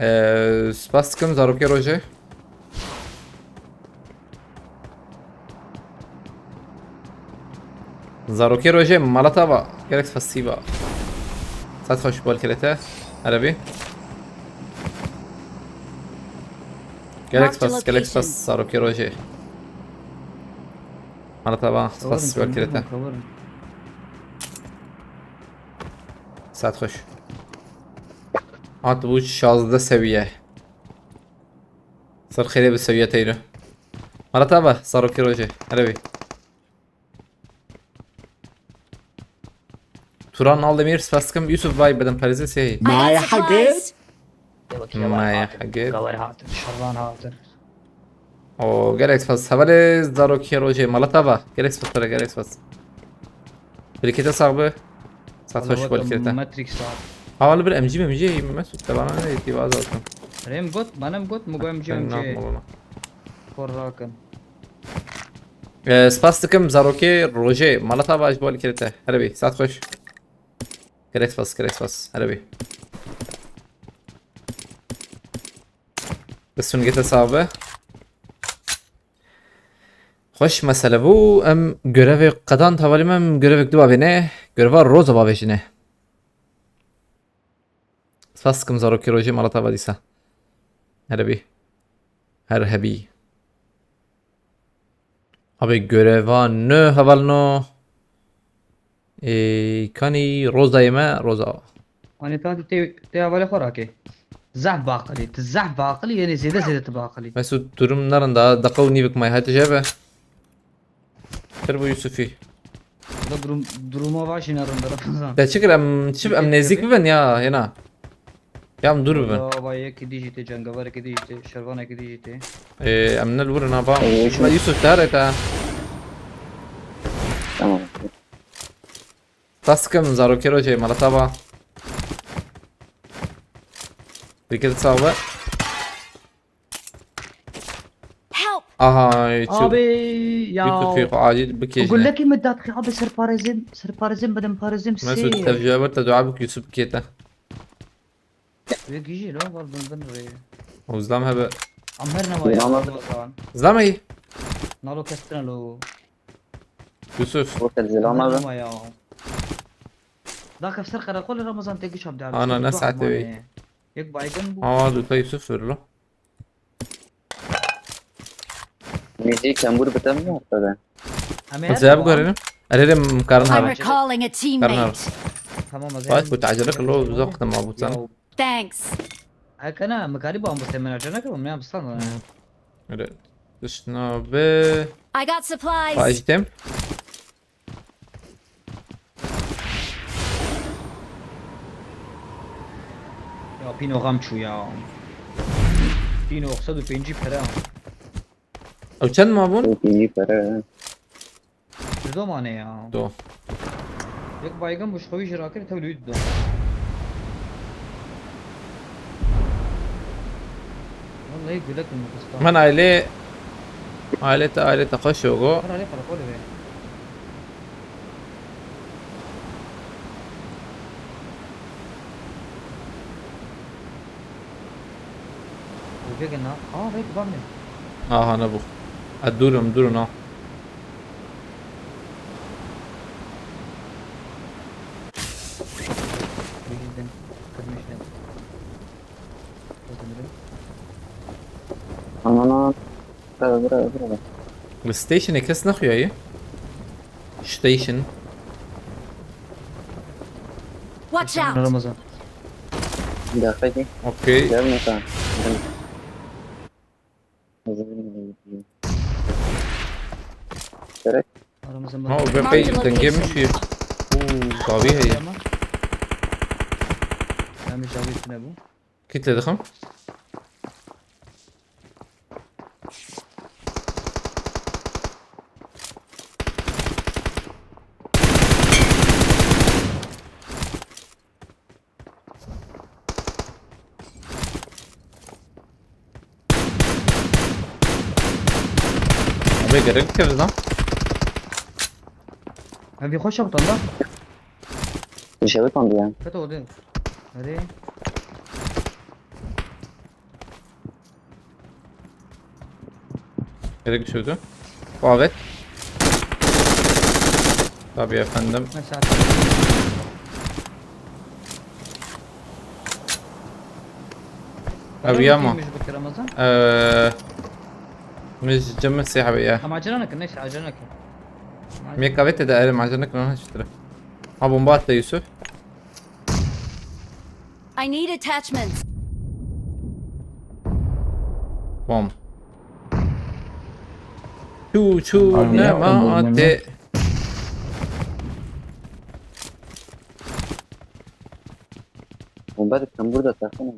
Ee, spas dikim, zarokê rojê. Zarokê rojê, mala te ava. Gelek spasî ba. Saet xweş bol kirete. Erebî. Gelek spas, gelek spas, zarokê rojê. Mala te ava, spas bol kirete. Saet xweş. Hat bû şazdeh seviye. Ser xêrê bi seviye teyro. Mala te ava, zarokê rojê. Erebî. Turan Aldemir, spas dikim. Yusuf, vay, bedim parêzê sê. Maya hagir. Maya hagir. Gaver hatir, şervan hatir. O, gelek spas. Hevalê zarokê rojê, mala te ava. Gelek spas, pere, gelek spas. Birlikte sağ be. Saat hoş bol kirete. Matrix abi. Havalı bir M G M G Mesut da bana ne etti bazı olsun. Rem got, bana mı got, mu go M G M G. Kor rakın. Ee, spas dikim, zarokê rojê, mala te ava, ji bol kirete. Erebî, saat xweş. Gelek spas, gelek spas. Erebî. Destûn gete sax be. Xweş mesele bû. Em görevê qedan, hevalê me, em görevek du bavêne. Göreva roza bavêjine. Spas dikim, zarokê rojê, mala te ava dîsa. Erebî. Her hebî. Abi göreva nû hevalno. Ê, kanî roza ye me, roza. Hani ta tu te, te hevalê xwe rakê. Zehf baqilî, tu zehf baqilî, yani zêde zêde tu baqilî. Mesut, durum ne rind a, deqa û nîvik may hate jebe. Pir bû Yusufî. Da durum, duruma baş yine rind a Ramazan. De çikir em, çi, em nêzîk bibin ya, hêna. Ya em dûr bibin. Ava yekî dî jî tê, cengevarekî dî jî tê, şervanekî dî jî tê. Ê, em ne li wir in ava. Ê, Yusuf, te here te. Tamam. Spas dikim, zarokê rojê, mala te ava. Dikkat sağ be. Help! Aha, çi? Abi, ya. Yusufî xwe acil bikêjine. Gullekî min datixî abi, serparêzim, serparêzim bidim, parêzim sê. Mesut, tev ji hev te dua bik, Yusuf bikête. Wê gijî lo, val bin bin rê. O zlam hebe. Em her ne wa ya Ramazan. Zlam ey? Nalo kestirine lo. Yusuf. Her ne wa ya. Da kef ser qereqolê Ramazan tê giş abdê abi. Ana, ne saetê wê? Yek baygın bû. Aa, duta Yusuf ver lo. Nêzî kembûr bi te min ortada. Em ê her Zeb devam. Görelim. Erê, em karin I'm harin. Recalling a teammate. Karin harin. Tamam, ez Bak, ê bu tecele kilo, uzak da mabut sen. Ya. Thanks. Hekana, mikarî bû, em bi semena cana kibim, ne em stan. Öyle. Dışına ve I got supplies. Faizim. Faizim. Pîno xem çû ya. Pîno sed û pêncî pere. Ew çend ma bûn? Çok iyi para. Dudo mane ya. Do. Yek baygın bu şkovi jirakir tevlü dudo. Vallahi gülek mi kısta? Min ailê ailê te ailê te xweş e go. Her hali karakol be. Û vê gina. Aa, vê bamê. Aha, ne bu. Ez dûr im, dûr im, na. Bildim. Kırmıştım. Özür dilerim. Aman aman. Bravo, bravo, bravo. Bi stationê kes nexuyaye. Station. Watch out! Ramazan. Bir dakika ki. Okey. Gel mesela. Gerek. Ramazan Ha, bak. o be pey dengê min şiye. Uuu, dawî heye. Tamam. Ben bir şey üstüne bu. Kit lê dixim. Abi gerek kevz lan. Ha, bir hoş yaptın da. Bir şey yapamadı ya. Kötü oldu. Hadi. Gerek düşürdü. Davet. Tabii efendim. Mesela. Abi ya mı? Ramazan. Eee. Meccamet sehabe ya. Ama acele nakın, neyse, acele nakın. Mekavete de ayrı macera kılan hiçtir. Ha, bomba attı Yusuf. I need attachments. Bom. Çu çu Abi, ne ne ma yapalım, ate. Bomba da ben burada sakın ama.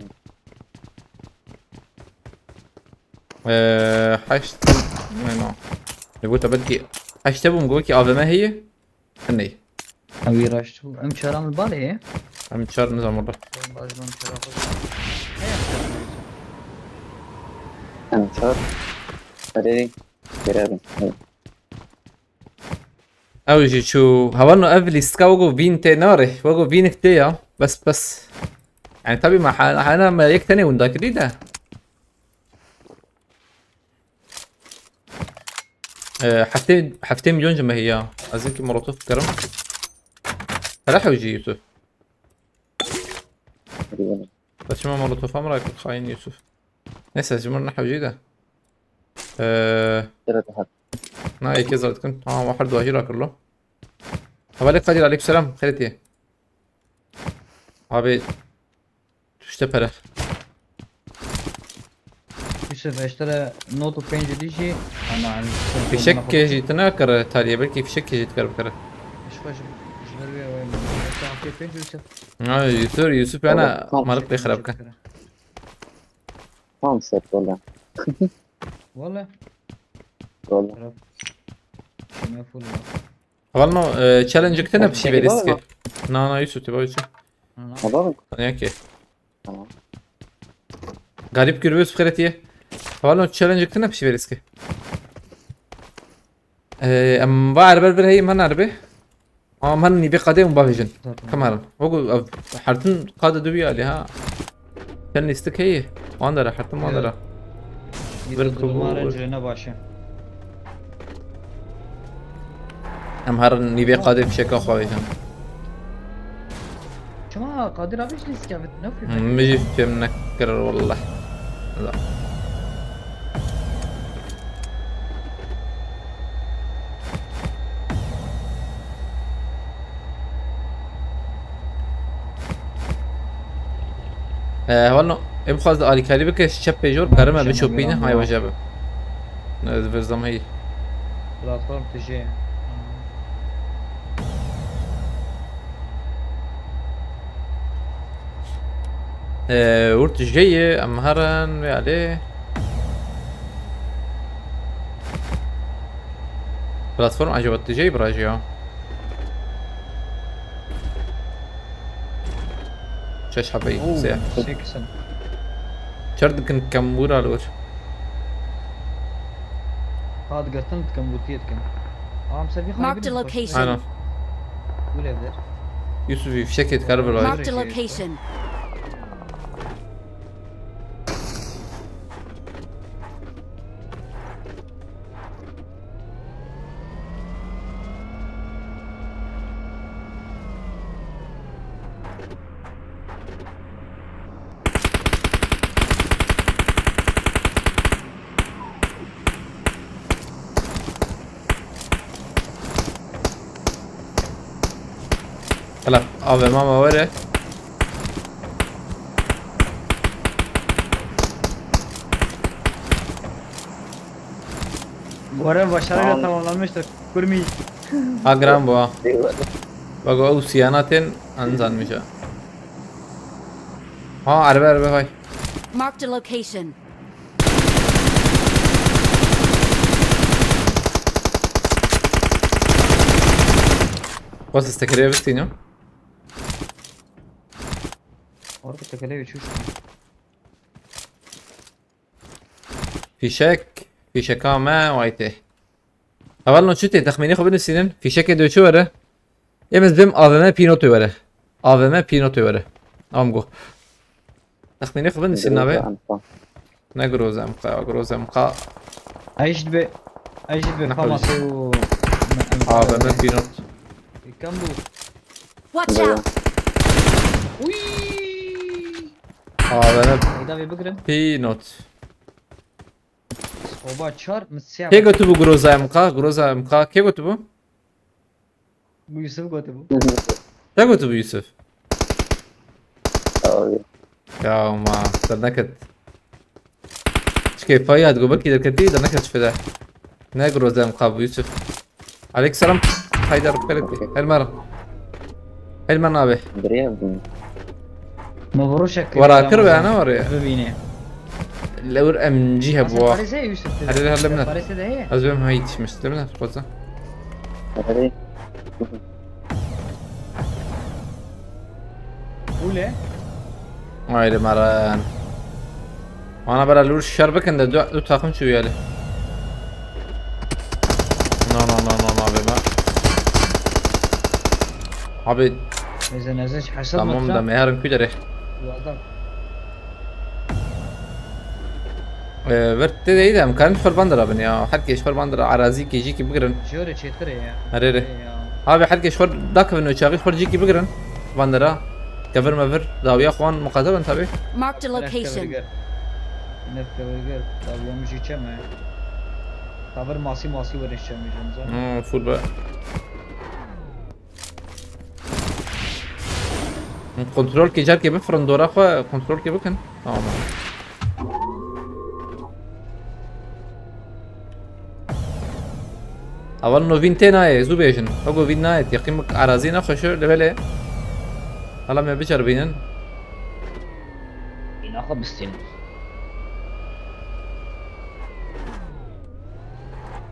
Eee, heşt. Ne no. Ne bu tabii ki. Heşte bu mu ki A V M heye? Ney? Abi raşt bu. Em çaram bari. Em çar nizam orada. Bazı ben çaram. Yani sağ. Hadi. Görelim. Evet. Ew jî çû. Hevalno ev lîstika wego vîn tê nare. Wego vînik tê ya. Bes bes. Yani tabii ma hana, hana me yek tenê winda kiriye de. Ee, heftê, heftê milyon ji me heye. Ez ê ki molotof bikerim. Pere hewcî Yusuf. Hadi. Bes çima molotofa min rakir xayîn Yusuf. Neyse, ji min nehewcî de. Ee, Evet, hadi. Na yekê zar dikin. Tamam, her duahî rakirlo. Hevalê Kadir, aleykum selam. Xêrê tê. Abi, tuşte pere. Yusuf, eştere not û pênc dî jî. Ana, Fişek jî tine kere tariye, belki fişek jî dikar bikere. Fişek jî, jî ber wê wê. Saatê pênc Yusuf. Ha, Yusuf, Yusuf yana Tamam. marık bir xirab kan. Tamam, set valla. Valla. Valla. Şimdi full. Hevalno, e, challenge tine bir şey Peki, verirse. baba. Na, na, Yusuf, tiba Yusuf. Tamam. Ne ki? Tamam. Garip gürbüz xêrê tê. Hevalno, challenge tine bir şey verirse. E, em va erber bir heyim han erbe. Ama em hene nîvê qadê hûn bavêjin. Zaten. Kameran. Wego ev hertin qade dibî alî ha. Sen lîstik heye. Wan dere hertin wan dere. Bir Bir duruma kubur. Rencine başı. Em her nîvê qadê fişeka xwe vêjin. Çima Kadir abi işte iskevet ne Hı, fikir? Min jî fêm nekir wallah. La. Ee, hevalno, em xwaz alîkarî bike, ji çep pêjor, kerime Şema biçopîne, miran hay bû. Weje bi. Ne, ez virzam heyî. Platform tijê. Ee, urt jeyê, em herin, vê alê. Platform acaba tu jeyê bira jî ya? Şeş hebeyî, Oo, sê. Sê kisim. Çer dikin kembûra li wir. Ha, digirtin, kembûtiyê dikin. Am, ser vî xanî Marked a bin, location. Aynen. Wile ver. Yusuf, fişekê dikare bila. Marked a location. Hala A V M ma were. Görev başarıyla tamamlanmıştır. Kurmi. Ha, giran bû ha. Eyvallah. Bak, o siyana tên anzanmış ha. Ha, erbe, erbe, hay. Marked a location. What's this, tekereye bittiğini? Orada tekereye uçuş. Fîşek, fîşeka me waytê. Hevalno, çi tê? Texmînê xwe binivîsînin. Fîşekê dê çi were? Ê, ez bêm A V M Pinotê were. A V M Pinotê were. Am go. Texmînê xwe binivîsînin abi. Groza em xwe. Ne groza em xwe, groza em xwe. Ej dibe, ej dibe Ne xwe xamase û A V M Pinot. Kam bû? Watch out! Uy! A V M Eyda vê bigirin. Pinot. Soba çar mi siyah. Kê gotibû groza em xwe, groza em xwe? Kê gotibû? Bu Yusuf gotibû. Te gotibû Yusuf? Abi. Ya ma, derneket. Çikê payî hat, go belkî derketî, derneket çi fide. Ne groza em xwe bû Yusuf. Aleyk selam. Haydar, xeyrê. Helmer. Helmer nabe. Dirê bû. Ma vuruşek Wara kir ve ne var ya? Bibîne. Lewir M G hebû. Parêze Yusuf. Hadi, hadi, lemine. Parêze de heye. Ez bêm ha yetişmiş. Lemine, xweza. Hadi. Ule. Haydi Meren. Ana bera lur şer bikin de du, du takım çû yali. No, no, no, no, no, abi, ben. Abi. Neyse, neyse, hesap Tamam da meherim küdere. Bu adam. Ee, ver te de iyi de, em karin xor bandira bin ya. Her kes xor bandira, arazi kejî ki bigirin. Jore çetir ya. Her yere. Ya. Abi her kes xor dakivin û çaxî xor cî ki bigirin. Bandira. Kevir mevir, dawiya xwan muqate bin tabi. Marked a location. Nef kevir gir. Dawiya min jî çeme. Kevir masî masî were çeme jim zan. Hmm, full be. Kontrol ke, carkê bifirin dora xwe, kontrol ke bikin. Tamam. Aval no vîn tê nayê, zû bêjin. Ego vîn nayê, teqîm arazî nexweş e, lê belê. Hala me biceribînin. Îna xwe bistînin.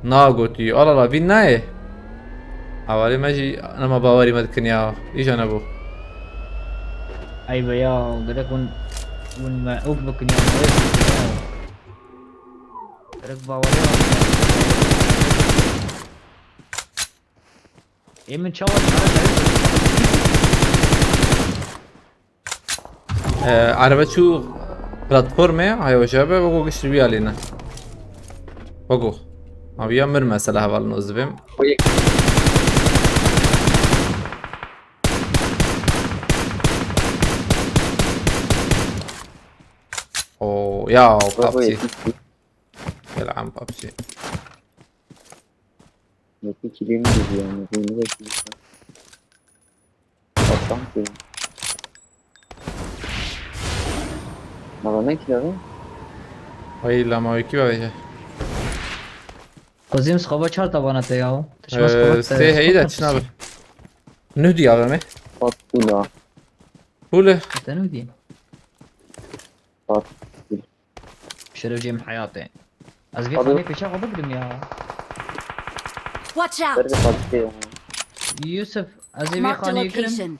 Na gotî, ala la, vîn nayê. Hevalê me jî nema bawerî me dikin ya. Îja nebû. Eybe ya, gerek hûn, hûn me ûf bikin ya, me ûf bikin ya. Gerek bawerî me. Ê min çawa çare Ee, erebe çû platformê, haya wece be, wego gişt wî alîne. Wego. Abi ya mir mesela heval nozibim. O ya, PUBG. Gel am PUBG. Ne peki, benim de yani, benim de. Tamam ki. Ama ne ki abi? Ay, lama iki var ya. Kuzim, skoba çar tabana te ya. Ee, stay hey de çın abi. Nuh diye abi mi? Bak bu da. Hule. Te nuh diye. Şeref cem hayatê. Ez vê Abi. Xanê pêşa xwe bigirim ya. Watch out! Ber bir kalite ya. Yusuf, ez ê vê Marked a Xanê girim. Location.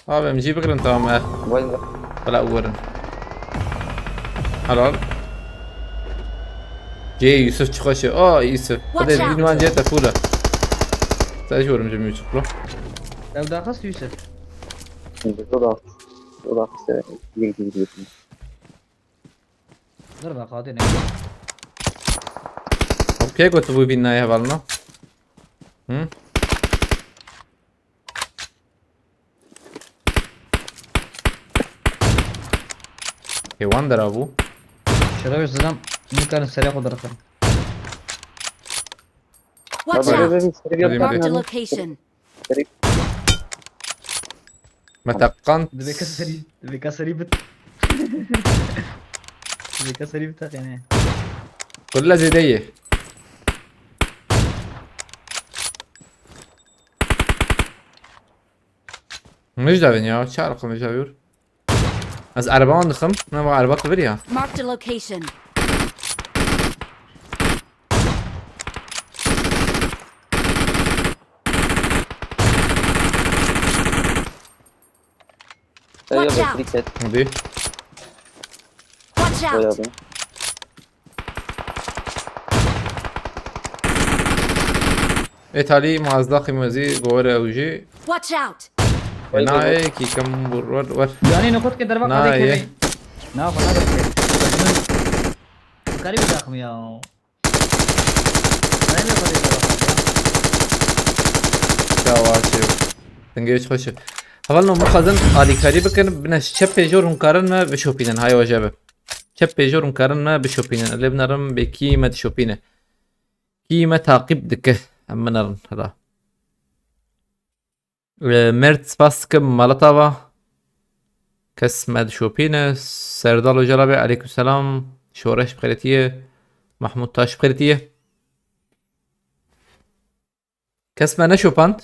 Abi, em jî bigirin, tamam, e. Vay be. Wala werin. Helal. Cê Yusuf çi xweş e. Aa, Yusuf. Watch out. Hadi, bin wan cê te fûle. Sen jî werim cem Yusuf, bro. Ew daxist Yusuf. Şimdi o da, o da işte, bir, bir, bir. Dur bak, hadi ne? Ew kê got bû vîn nayê hevalno? Hı? Hêwan dera bû. Şeref zilam, nikarin serê xwe derxin. Watch Bak, out! Bak, bak, bak, Marked a bak. Location. Me teqand. Divê ka serî, divê ka serî bit. Divê ka serî biteqîne. Kulle zêde ye. Min ji davên ya, çi alaka min ji davê? Ez ereba wan dixim. Ne va ereba tu vir ya. Marked a location. Ey, Watch ya, out. Dikkat. Hadi. Watch out. Bayağı bir. Ê talî mazda qîmezî govere ew jî. Watch out! Vay, vay, vay. Nayê ki kem vur, wer, wer. Yani nokot ke derva Nayê. Kare kere. Na, bana da ke. Kare bir takım ya. Nayê mi kare bir takım ya? Ya, wa çê. Dengê wî xweş e. Hevalno, min xwazin alîkarî bikin, bine çep pêjor hûn karin me bişopînin, hay waje bi. Çep pêjor hûn karin me bişopînin. Lê binerim bê kî me dişopîne. Kî me taqîb dike? Em binerin, hela. Ee, Mert, spas dikim, mala te ava. Kes me dişopîne. Serdal Ocal abi, aleykum selam. Şoreş bi xêrê tî ye. Mahmut Taş bi xêrê tî ye. Kes me neşopand.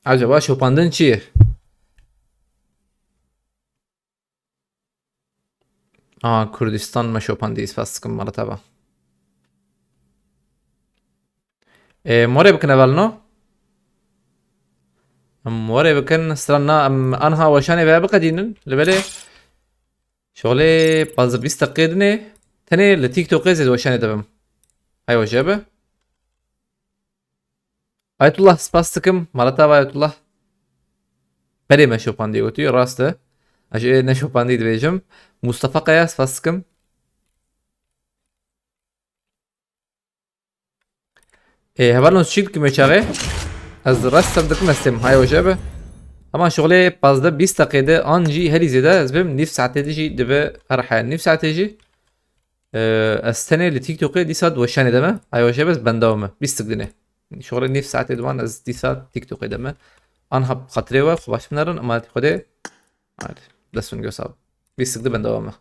Acaba şopandin çi ye? Aa, Kurdistan me şopandî, spas dikim, mala te ava. Ê, morê bikin hevalno. Em morê bikin, stran na, em anha weşanê ve biqedînin. Li belê şixulê pazdeh bîst deqê dinê. Tenê li TikTokê zêde weşanê dibim. Hay weje bi. Ayetullah, spas dikim. Mala te ava Ayetullah. Berê me şopandî gotiye, rast e. Ez ê ne şopandî dibêjim. Mustafa Kaya, spas dikim. Ê, hevalno çi dikim wê çaxê? Ez rast ser dikim, ez têm. Hay weje bi. Ama şixulê pazdeh bîst deqê de an jî herî zêde ez bim, nîv saetê de jî dibe her hal. Nîv saetê jî. Ee, ez tenê li TikTokê dîsa di weşanê de me. Ay weşe bes benda me. Bîst dinê. Şixulê nîv saetê diwan ez dîsa TikTokê de me. Anha bi xatirê we, xwe baş binerin, emanetî Xwedê. Hadi. Dest hûn göz abi. Bîst di benda me.